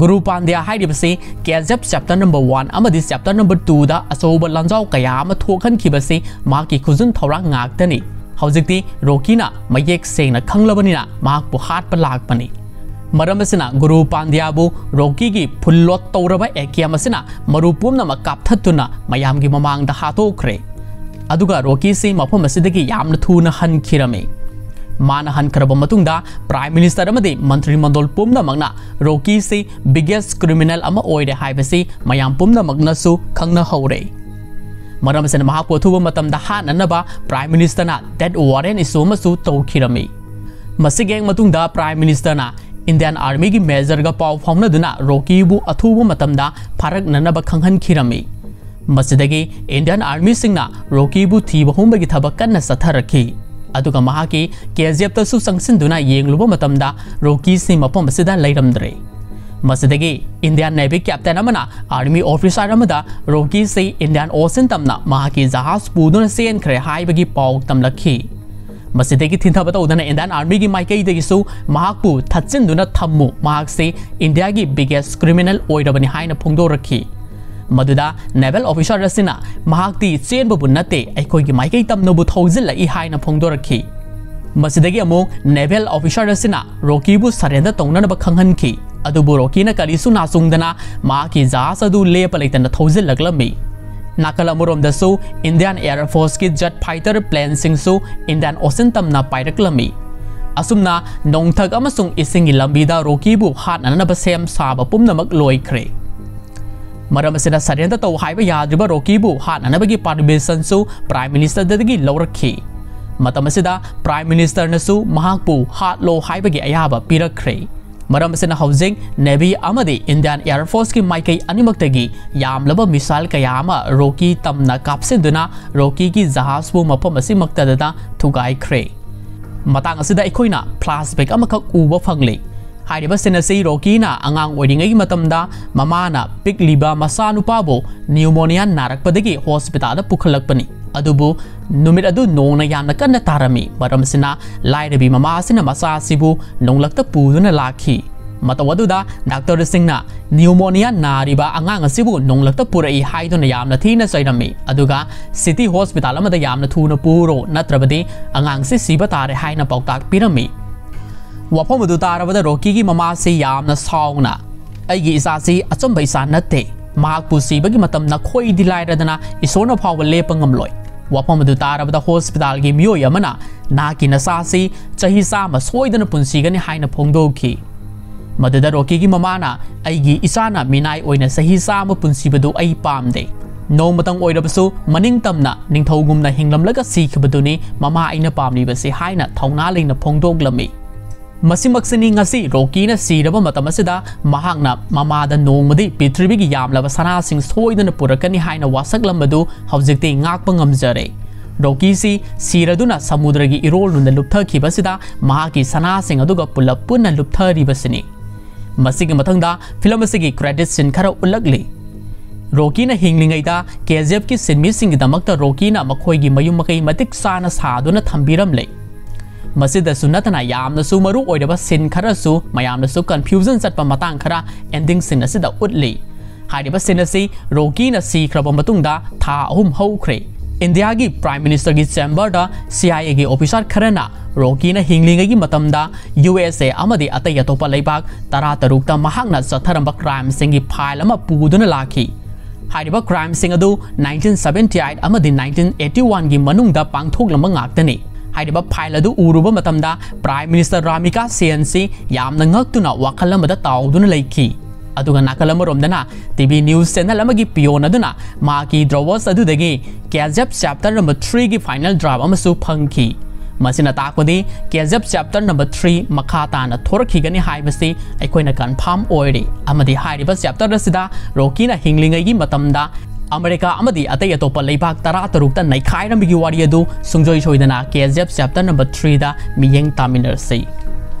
ꯒꯨꯔꯨ ꯄꯥꯟꯗ꯭ꯌꯥ ꯍꯥꯏꯔꯤꯕꯁꯤ K G F chapter number one ꯑꯃꯗꯤ ꯆꯦꯞꯇꯔ ꯅꯝꯕꯔ ꯇꯨꯗ ꯑꯆꯧꯕ ꯂꯥꯟꯖꯥꯎ ꯀꯌꯥ ꯑꯃ ꯊꯣꯛꯍꯟꯈꯤꯕꯁꯤ ꯃꯍꯥꯛꯀꯤ ꯈꯨꯖꯨꯟ ꯊꯧꯔꯥꯡ ꯉꯥꯛꯇꯅꯤ꯫ ꯍꯧꯖꯤꯛꯇꯤ ꯔꯣꯀꯤꯅ ꯃꯌꯦꯛ ꯁꯦꯡꯅ ꯈꯪꯂꯕꯅꯤꯅ ꯃꯍꯥꯛꯄꯨ ꯍꯥꯠꯄ ꯂꯥꯛꯄꯅꯤ꯫ ꯃꯔꯝ ꯑꯁꯤꯅ ꯒꯨꯔꯨ ꯄꯥꯟꯗ꯭ꯌꯥꯕꯨ ꯔꯣꯀꯤꯒꯤ ꯐꯨꯜ ꯂꯣꯗ ꯇꯧꯔꯕ ꯑꯦ ꯀꯦ ꯑꯦꯝ ꯑꯁꯤꯅ ꯃꯔꯨ ꯄꯨꯝꯅꯃꯛ ꯀꯥꯞꯊꯠꯇꯨꯅ ꯃꯌꯥꯝꯒꯤ ꯃꯃꯥꯡꯗ ꯍꯥꯠꯇꯣꯛꯈ꯭ꯔꯦ꯫ ꯑꯗꯨꯒ ꯔꯣꯀꯤꯁꯤ ꯃꯐꯝ ꯑꯁꯤꯗꯒꯤ ꯌꯥꯝꯅ ꯊꯨꯅ ꯍꯟꯈꯤꯔꯝꯃꯤ꯫ ꯃꯥꯅ ꯍꯟꯈ꯭ꯔꯕ ꯃꯇꯨꯡꯗ ꯄ꯭ꯔꯥꯏꯝ ꯃꯤꯅꯤꯁꯇꯔ ꯑꯃꯗꯤ ꯃꯟꯇ꯭ꯔꯤ ꯃꯟꯗꯣꯜ ꯄꯨꯝꯅꯃꯛꯅ ꯔꯣꯀꯤꯁꯤ ꯕꯤꯒꯦꯁ ꯀ꯭ꯔꯤꯃꯤꯅꯦꯜ ꯑꯃ ꯑꯣꯏꯔꯦ ꯍꯥꯏꯕꯁꯤ ꯃꯌꯥꯝ ꯄꯨꯝꯅꯃꯛꯅꯁꯨ ꯈꯪꯅꯍꯧꯔꯦ꯫ ꯃꯔꯝ ꯑꯁꯤꯅ ꯃꯍꯥꯛꯄꯨ ꯑꯊꯨꯕ ꯃꯇꯝꯗ ꯍꯥꯠꯅꯅꯕ ꯄ꯭ꯔꯥꯏꯝ ꯃꯤꯅꯤꯁꯇꯔꯅ ꯗꯦꯠ ꯋꯥꯔꯦꯟ ꯏꯁꯨ ꯑꯃꯁꯨ ꯇꯧꯈꯤꯔꯝꯃꯤ꯫ ꯃꯁꯤꯒꯤ ꯍꯦꯛ ꯃꯇꯨꯡꯗ ꯄ꯭ꯔꯥꯏꯝ ꯃꯤꯅꯤꯁꯇꯔꯅ ꯏꯟꯗꯤꯌꯥꯟ ꯑꯥꯔꯃꯤꯒꯤ ꯃꯦꯖꯔꯒ ꯄꯥꯎ ꯐꯥꯎꯅꯗꯨꯅ ꯔꯣꯀꯤꯕꯨ ꯑꯊꯨꯕ ꯃꯇꯝꯗ ꯐꯥꯔꯛꯅꯅꯕ ꯈꯪꯍꯟꯈꯤꯔꯝꯃꯤ꯫ ꯃꯁꯤꯗꯒꯤ ꯏꯟꯗꯤꯌꯥꯟ ꯑꯥꯔꯃꯤꯁꯤꯡꯅ ꯔꯣꯀꯤꯕꯨ ꯊꯤꯕ ꯍꯨꯝꯕꯒꯤ ꯊꯕꯛ ꯀꯟꯅ ꯆꯠꯊꯔꯛꯈꯤ꯫ ꯑꯗꯨꯒ ꯃꯍꯥꯛꯀꯤ ꯀꯦ ꯖꯤ ꯑꯦꯐꯇꯁꯨ ꯆꯪꯁꯤꯟꯗꯨꯅ ꯌꯦꯡꯂꯨꯕ ꯃꯇꯝꯗ ꯔꯣꯀꯤꯁꯤ ꯃꯐꯝ ꯑꯁꯤꯗ ꯂꯩꯔꯝꯗ꯭ꯔꯦ꯫ ꯃꯁꯤꯗꯒꯤ ꯏꯟꯗꯤꯌꯥꯟ ꯅꯦꯚꯤ ꯀꯦꯞꯇꯦꯟ ꯑꯃꯅ ꯑꯥꯔꯃꯤ ꯑꯣꯐꯤꯁꯥꯔ ꯑꯃꯗ ꯔꯣꯀꯤꯁꯤ ꯏꯟꯗꯤꯌꯥꯟ ꯑꯣꯁꯤꯟ ꯇꯝꯅ ꯃꯍꯥꯛꯀꯤ ꯖꯍꯥꯖ ꯄꯨꯗꯨꯅ ꯆꯦꯟꯈ꯭ꯔꯦ ꯍꯥꯏꯕꯒꯤ ꯄꯥꯎ ꯇꯝꯂꯛꯈꯤ꯫ ꯃꯁꯤꯗꯒꯤ ꯊꯤꯟꯊꯕ ꯇꯧꯗꯅ Indian Armyꯒꯤ ꯃꯥꯏꯀꯩꯗꯒꯤꯁꯨ ꯃꯍꯥꯛꯄꯨ ꯊꯠꯆꯤꯟꯗꯨꯅ ꯊꯝꯃꯨ, ꯃꯍꯥꯛꯁꯤ Indiaꯒꯤ biggest criminal ꯑꯣꯏꯔꯕꯅꯤ ꯍꯥꯏꯅ ꯐꯣꯡꯗꯣꯔꯛꯈꯤ꯫ ꯃꯗꯨꯗ naval officer ꯑꯁꯤꯅ ꯃꯍꯥꯛꯇꯤ ꯆꯦꯟꯕꯕꯨ ꯅꯠꯇꯦ, ꯑꯩꯈꯣꯏꯒꯤ ꯃꯥꯏꯀꯩ ꯇꯝꯅꯕꯨ ꯊꯧꯖꯤꯜꯂꯛꯏ ꯍꯥꯏꯅ ꯐꯣꯡꯗꯣꯔꯛꯈꯤ꯫ ꯃꯁꯤꯗꯒꯤ ꯑꯃꯨꯛ naval officer ꯑꯁꯤꯅ ꯔꯣꯀꯤꯕꯨ surrender ꯇꯧꯅꯅꯕ ꯈꯪꯍꯟꯈꯤ꯫ ꯑꯗꯨꯕꯨ ꯔꯣꯀꯤꯅ ꯀꯔꯤꯁꯨ ꯅꯥꯆꯨꯡꯗꯅ ꯃꯍꯥꯛꯀꯤ ꯖꯍꯥꯖ ꯑꯗꯨ ꯂꯦꯞꯄ ꯂꯩꯇꯅ ꯊꯧꯖꯤꯜꯂꯛꯂꯝꯃꯤ꯫ ꯅꯥꯀꯜ ꯑꯃꯔꯣꯝꯗꯁꯨ Indian Air Forceꯀꯤ jet fighter planeꯁꯤꯡꯁꯨ Indian Ocean ꯇꯝꯅ ꯄꯥꯏꯔꯛꯂꯝꯃꯤ꯫ ꯑꯁꯨꯝꯅ ꯅꯣꯡꯊꯛ ꯑꯃꯁꯨꯡ ꯏꯁꯤꯡꯒꯤ ꯂꯝꯕꯤꯗ ꯔꯣꯀꯤꯕꯨ ꯍꯥꯠꯅꯅꯕ ꯁꯦꯝ ꯁꯥꯕ ꯄꯨꯝꯅꯃꯛ ꯂꯣꯏꯈ꯭ꯔꯦ꯫ ꯃꯔꯝ ꯑꯁꯤꯅ surrender ꯇꯧ ꯍꯥꯏꯕ ꯌꯥꯗ꯭ꯔꯤꯕ ꯔꯣꯀꯤꯕꯨ ꯍꯥꯠꯅꯅꯕꯒꯤ permissionꯁꯨ Prime Ministerꯗꯒꯤ ꯂꯧꯔꯛꯈꯤ꯫ ꯃꯇꯝ ꯑꯁꯤꯗ Prime Ministerꯅꯁꯨ ꯃꯍꯥꯛꯄꯨ ꯍꯥꯠꯂꯣ ꯍꯥꯏꯕꯒꯤ ꯑꯌꯥꯕ ꯄꯤꯔꯛꯈ꯭ꯔꯦ꯫ ꯃꯔꯝ ꯑꯁꯤꯅ ꯍꯧꯖꯤꯛ Navy ꯑꯃꯗꯤ Indian Air Forceꯀꯤ ꯃꯥꯏꯀꯩ ꯑꯅꯤꯃꯛꯇꯒꯤ ꯌꯥꯝꯂꯕ missile ꯀꯌꯥ ꯑꯃ ꯔꯣꯀꯤ ꯇꯝꯅ ꯀꯥꯞꯁꯤꯟꯗꯨꯅ ꯔꯣꯀꯤꯒꯤ ꯖꯍꯥꯖꯄꯨ ꯃꯐꯝ ꯑꯁꯤꯃꯛꯇꯗ ꯊꯨꯒꯥꯏꯈ꯭ꯔꯦ꯫ ꯃꯇꯥꯡ ꯑꯁꯤꯗ ꯑꯩꯈꯣꯏꯅ flashback ꯑꯃꯈꯛ ꯎꯕ ꯐꯪꯂꯤ꯫ ꯍꯥꯏꯔꯤꯕ scene ꯑꯁꯤ ꯔꯣꯀꯤꯅ ꯑꯉꯥꯡ ꯑꯣꯏꯔꯤꯉꯩꯒꯤ ꯃꯇꯝꯗ ꯃꯃꯥꯅ ꯄꯤꯛꯂꯤꯕ ꯃꯆꯥꯅꯨꯄꯥꯕꯨ pneumonia ꯅꯥꯔꯛꯄꯗꯒꯤ hospitalꯗ ꯄꯨꯈꯠꯂꯛꯄꯅꯤ꯫ ꯑꯗꯨꯕꯨ ꯅꯨꯃꯤꯠ ꯑꯗꯨ ꯅꯣꯡꯅ ꯌꯥꯝꯅ ꯀꯟꯅ ꯇꯥꯔꯝꯃꯤ꯫ ꯃꯔꯝ ꯑꯁꯤꯅ ꯂꯥꯏꯔꯕꯤ ꯃꯃꯥ ꯑꯁꯤꯅ ꯃꯆꯥ ꯑꯁꯤꯕꯨ ꯅꯣꯡꯂꯛꯇ ꯄꯨꯗꯨꯅ ꯂꯥꯛꯈꯤ꯫ ꯃꯇꯧ ꯑꯗꯨꯗ doctorꯁꯤꯡꯅ pneumonia ꯅꯥꯔꯤꯕ ꯑꯉꯥꯡ ꯑꯁꯤꯕꯨ ꯅꯣꯡꯂꯛꯇ ꯄꯨꯔꯛꯏ ꯍꯥꯏꯗꯨꯅ ꯌꯥꯝꯅ ꯊꯤꯅ ꯆꯩꯔꯝꯃꯤ꯫ ꯑꯗꯨꯒ city hospital ꯑꯃꯗ ꯌꯥꯝꯅ ꯊꯨꯅ ꯄꯨꯔꯣ, ꯅꯠꯇ꯭ꯔꯕꯗꯤ ꯑꯉꯥꯡꯁꯤ ꯁꯤꯕ ꯇꯥꯔꯦ ꯍꯥꯏꯅ ꯄꯥꯎꯇꯥꯛ ꯄꯤꯔꯝꯃꯤ꯫ ꯋꯥꯐꯝ ꯑꯗꯨ ꯇꯥꯔꯕꯗ ꯔꯣꯀꯤꯒꯤ ꯃꯃꯥꯁꯤ ꯌꯥꯝꯅ ꯁꯥꯎꯅ, "ꯑꯩꯒꯤ ꯏꯆꯥꯁꯤ ꯑꯆꯝꯕ ꯏꯆꯥ ꯅꯠꯇꯦ꯫ ꯃꯍꯥꯛꯄꯨ ꯁꯤꯕꯒꯤ ꯃꯇꯝ ꯅꯈꯣꯏꯗꯤ ꯂꯥꯏꯔꯗꯅ ꯏꯁꯣꯔꯅ ꯐꯥꯎꯕ ꯂꯦꯞꯄ ꯉꯝꯂꯣꯏ"꯫ ꯋꯥꯐꯝ ꯑꯗꯨ ꯇꯥꯔꯕꯗ hospitalꯒꯤ ꯃꯤꯑꯣꯏ ꯑꯃꯅ "ꯅꯍꯥꯛꯀꯤ ꯅꯆꯥꯁꯤ ꯆꯍꯤ ꯆꯥꯝꯃ ꯁꯣꯏꯗꯅ ꯄꯨꯟꯁꯤꯒꯅꯤ" ꯍꯥꯏꯅ ꯐꯣꯡꯗꯣꯛꯈꯤ꯫ ꯃꯗꯨꯗ ꯔꯣꯀꯤꯒꯤ ꯃꯃꯥꯅ, "ꯑꯩꯒꯤ ꯏꯆꯥꯅ ꯃꯤꯅꯥꯏ ꯑꯣꯏꯅ ꯆꯍꯤ ꯆꯥꯝꯃ ꯄꯨꯟꯁꯤꯕꯗꯨ ꯑꯩ ꯄꯥꯝꯗꯦ꯫ ꯅꯣꯡꯃꯇꯪ ꯑꯣꯏꯔꯕꯁꯨ ꯃꯅꯤꯡ ꯇꯝꯅ ꯅꯤꯡꯊꯧꯒꯨꯝꯅ ꯍꯤꯡꯂꯝꯂꯒ ꯁꯤꯈꯤꯕꯗꯨꯅꯤ ꯃꯃꯥ ꯑꯩꯅ ꯄꯥꯝꯂꯤꯕꯁꯤ" ꯍꯥꯏꯅ ꯊꯧꯅꯥ ꯂꯩꯅ ꯐꯣꯡꯗꯣꯛꯂꯝꯃꯤ꯫ ꯃꯁꯤꯃꯛꯁꯤꯅꯤ ꯉꯁꯤ ꯔꯣꯀꯤꯅ ꯁꯤꯔꯕ ꯃꯇꯝ ꯑꯁꯤꯗ ꯃꯍꯥꯛꯅ ꯃꯃꯥꯗ ꯅꯣꯡꯃꯗꯤ ꯄ꯭ꯔꯤꯊꯤꯕꯤꯒꯤ ꯌꯥꯝꯂꯕ ꯁꯅꯥꯁꯤꯡ ꯁꯣꯏꯗꯅ ꯄꯨꯔꯛꯀꯅꯤ ꯍꯥꯏꯅ ꯋꯥꯁꯛꯂꯝꯕꯗꯨ ꯍꯧꯖꯤꯛꯇꯤ ꯉꯥꯛꯄ ꯉꯝꯖꯔꯦ꯫ ꯔꯣꯀꯤꯁꯤ ꯁꯤꯔꯗꯨꯅ ꯁꯃꯨꯗ꯭ꯔꯒꯤ ꯏꯔꯣꯜꯅꯨꯡꯗ ꯂꯨꯞꯊꯈꯤꯕꯁꯤꯗ ꯃꯍꯥꯛꯀꯤ ꯁꯅꯥꯁꯤꯡ ꯑꯗꯨꯒ ꯄꯨꯂꯞ ꯄꯨꯟꯅ ꯂꯨꯞꯊꯔꯤꯕꯁꯤꯅꯤ꯫ ꯃꯁꯤꯒꯤ ꯃꯊꯪꯗ film ꯑꯁꯤꯒꯤ credit scene ꯈꯔ ꯎꯠꯂꯛꯂꯤ꯫ ꯔꯣꯀꯤꯅ ꯍꯤꯡꯂꯤꯉꯩꯗ KGFꯀꯤ ꯁꯤꯟꯃꯤꯁꯤꯡꯒꯤꯗꯃꯛꯇ ꯔꯣꯀꯤꯅ ꯃꯈꯣꯏꯒꯤ ꯃꯌꯨꯝ ꯃꯀꯩ ꯃꯇꯤꯛ ꯆꯥꯅ ꯁꯥꯗꯨꯅ ꯊꯝꯕꯤꯔꯝꯂꯦ꯫ ꯃꯁꯤꯗꯁꯨ ꯅꯠꯇꯅ ꯌꯥꯝꯅꯁꯨ ꯃꯔꯨ ꯑꯣꯏꯔꯕ scene ꯈꯔꯁꯨ ꯃꯌꯥꯝꯅꯁꯨ confusion ꯆꯠꯄ ꯃꯇꯥꯡ ꯈꯔ ending scene ꯑꯁꯤꯗ ꯎꯠꯂꯤ꯫ ꯍꯥꯏꯔꯤꯕ scene ꯑꯁꯤ ꯔꯣꯀꯤꯅ ꯁꯤꯈ꯭ꯔꯕ ꯃꯇꯨꯡꯗ ꯊꯥ ꯑꯍꯨꯝ ꯍꯧꯈ꯭ꯔꯦ꯫ ꯏꯟꯗꯤꯌꯥꯒꯤ Prime Ministerꯒꯤ chamberꯗ C I Aꯒꯤ officer ꯈꯔꯅ ꯔꯣꯀꯤꯅ ꯍꯤꯡꯂꯤꯉꯩꯒꯤ ꯃꯇꯝꯗ U S A ꯑꯃꯗꯤ ꯑꯇꯩ ꯑꯇꯣꯞꯄ ꯂꯩꯕꯥꯛ ꯇꯔꯥꯇꯔꯨꯛꯇ ꯃꯍꯥꯛꯅ ꯆꯠꯊꯔꯝꯕ crimeꯁꯤꯡꯒꯤ file ꯑꯃ ꯄꯨꯗꯨꯅ ꯂꯥꯛꯈꯤ꯫ ꯍꯥꯏꯔꯤꯕ crimeꯁꯤꯡ ꯑꯗꯨ nineteen seventy eight ꯑꯃꯗꯤ nineteen eighty oneꯒꯤ ꯃꯅꯨꯡꯗ ꯄꯥꯡꯊꯣꯛꯂꯝꯕ ꯉꯥꯛꯇꯅꯤ꯫ ꯍꯥꯏꯔꯤꯕ file ꯑꯗꯨ ꯎꯔꯨꯕ ꯃꯇꯝꯗ Prime Minister ꯔꯥꯃꯤꯀꯥ ꯁꯦꯟꯁꯤ ꯌꯥꯝꯅ ꯉꯛꯇꯨꯅ ꯋꯥꯈꯜ ꯑꯃꯗ ꯇꯥꯎꯗꯨꯅ ꯂꯩꯈꯤ꯫ ꯑꯗꯨꯒ ꯅꯥꯀꯜ ꯑꯃꯔꯣꯝꯗꯅ T V news channel ꯑꯃꯒꯤ peon ꯑꯗꯨꯅ ꯃꯍꯥꯛꯀꯤ drawers ꯑꯗꯨꯗꯒꯤ K G F chapter number threeꯒꯤ final draft ꯑꯃꯁꯨ ꯐꯪꯈꯤ꯫ ꯃꯁꯤꯅ ꯇꯥꯛꯄꯗꯤ K G F chapter number three ꯃꯈꯥ ꯇꯥꯅ ꯊꯣꯔꯛꯈꯤꯒꯅꯤ ꯍꯥꯏꯕꯁꯤ ꯑꯩꯈꯣꯏꯅ confirm ꯑꯣꯏꯔꯦ꯫ ꯑꯃꯗꯤ ꯍꯥꯏꯔꯤꯕ chapter ꯑꯁꯤꯗ ꯔꯣꯀꯤꯅ ꯍꯤꯡꯂꯤꯉꯩꯒꯤ ꯃꯇꯝꯗ ꯑꯃꯦꯔꯤꯀꯥ ꯑꯃꯗꯤ ꯑꯇꯩ ꯑꯇꯣꯞꯄ ꯂꯩꯕꯥꯛ ꯇꯔꯥꯇꯔꯨꯛꯇ ꯅꯩꯈꯥꯏꯔꯝꯕꯒꯤ ꯋꯥꯔꯤ ꯑꯗꯨ ꯁꯨꯡꯁꯣꯏ ꯁꯣꯏꯗꯅ K G F chapter number threeꯗ ꯃꯤꯠꯌꯦꯡ ꯇꯥꯃꯤꯟꯅꯔꯁꯤ꯫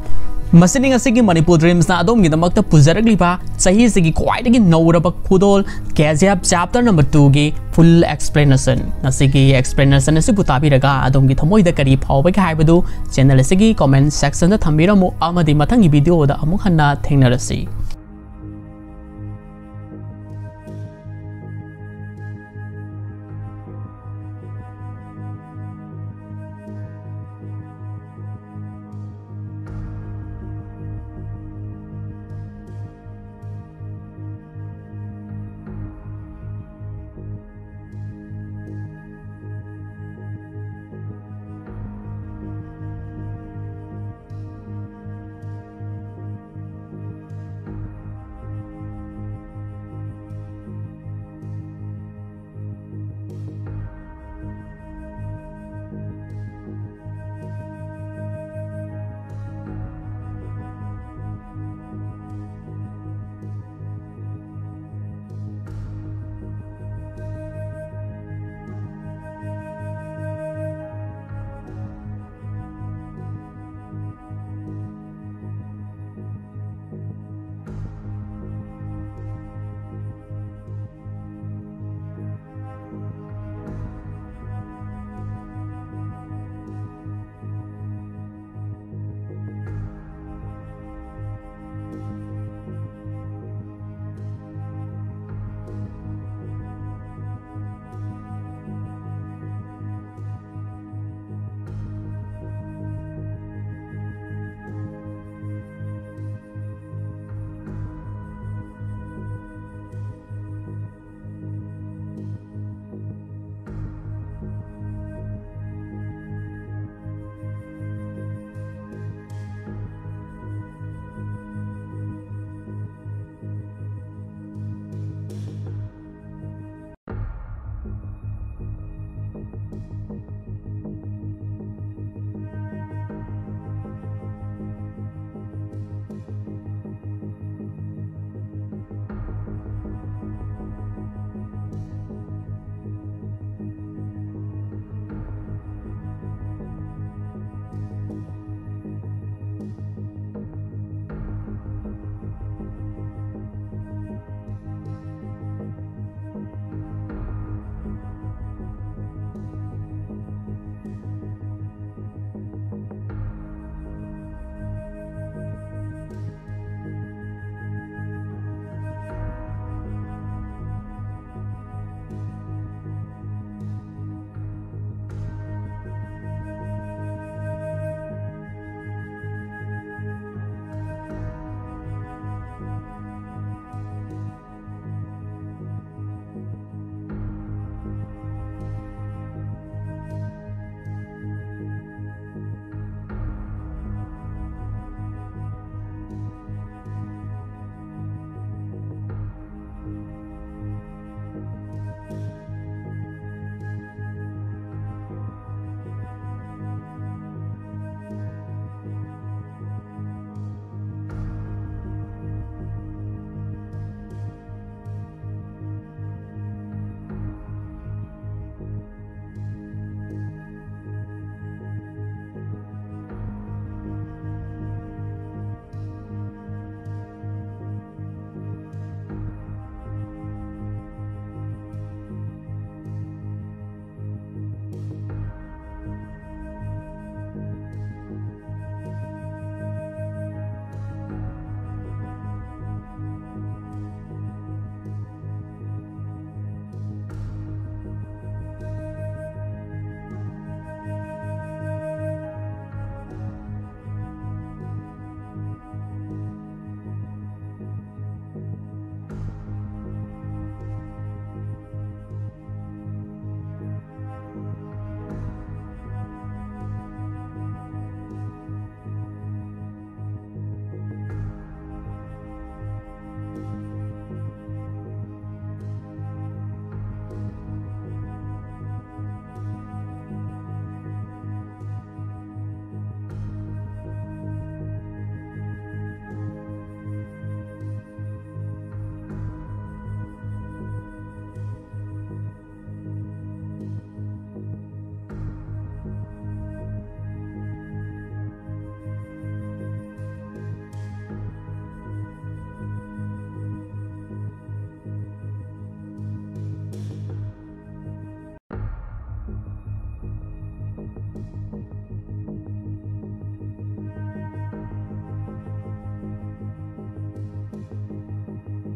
ꯃꯁꯤꯅꯤ ꯉꯁꯤꯒꯤ Manipur Dreamsꯅ ꯑꯗꯣꯝꯒꯤꯗꯃꯛꯇ ꯄꯨꯖꯔꯛꯂꯤꯕ ꯆꯍꯤꯁꯤꯒꯤ ꯈ꯭ꯋꯥꯏꯗꯒꯤ ꯅꯧꯔꯕ ꯈꯨꯗꯣꯜ K G F chapter number twoꯒꯤ full explanation꯫ ꯉꯁꯤꯒꯤ explanation ꯑꯁꯤꯕꯨ ꯇꯥꯕꯤꯔꯒ ꯑꯗꯣꯝꯒꯤ ꯊꯃꯣꯏꯗ ꯀꯔꯤ ꯐꯥꯎꯕꯒꯦ ꯍꯥꯏꯕꯗꯨ channel ꯑꯁꯤꯒꯤ comment sectionꯗ ꯊꯝꯕꯤꯔꯝꯃꯨ, ꯑꯃꯗꯤ ꯃꯊꯪꯒꯤ videoꯗ ꯑꯃꯨꯛ ꯍꯟꯅ ꯊꯦꯡꯅꯔꯁꯤ꯫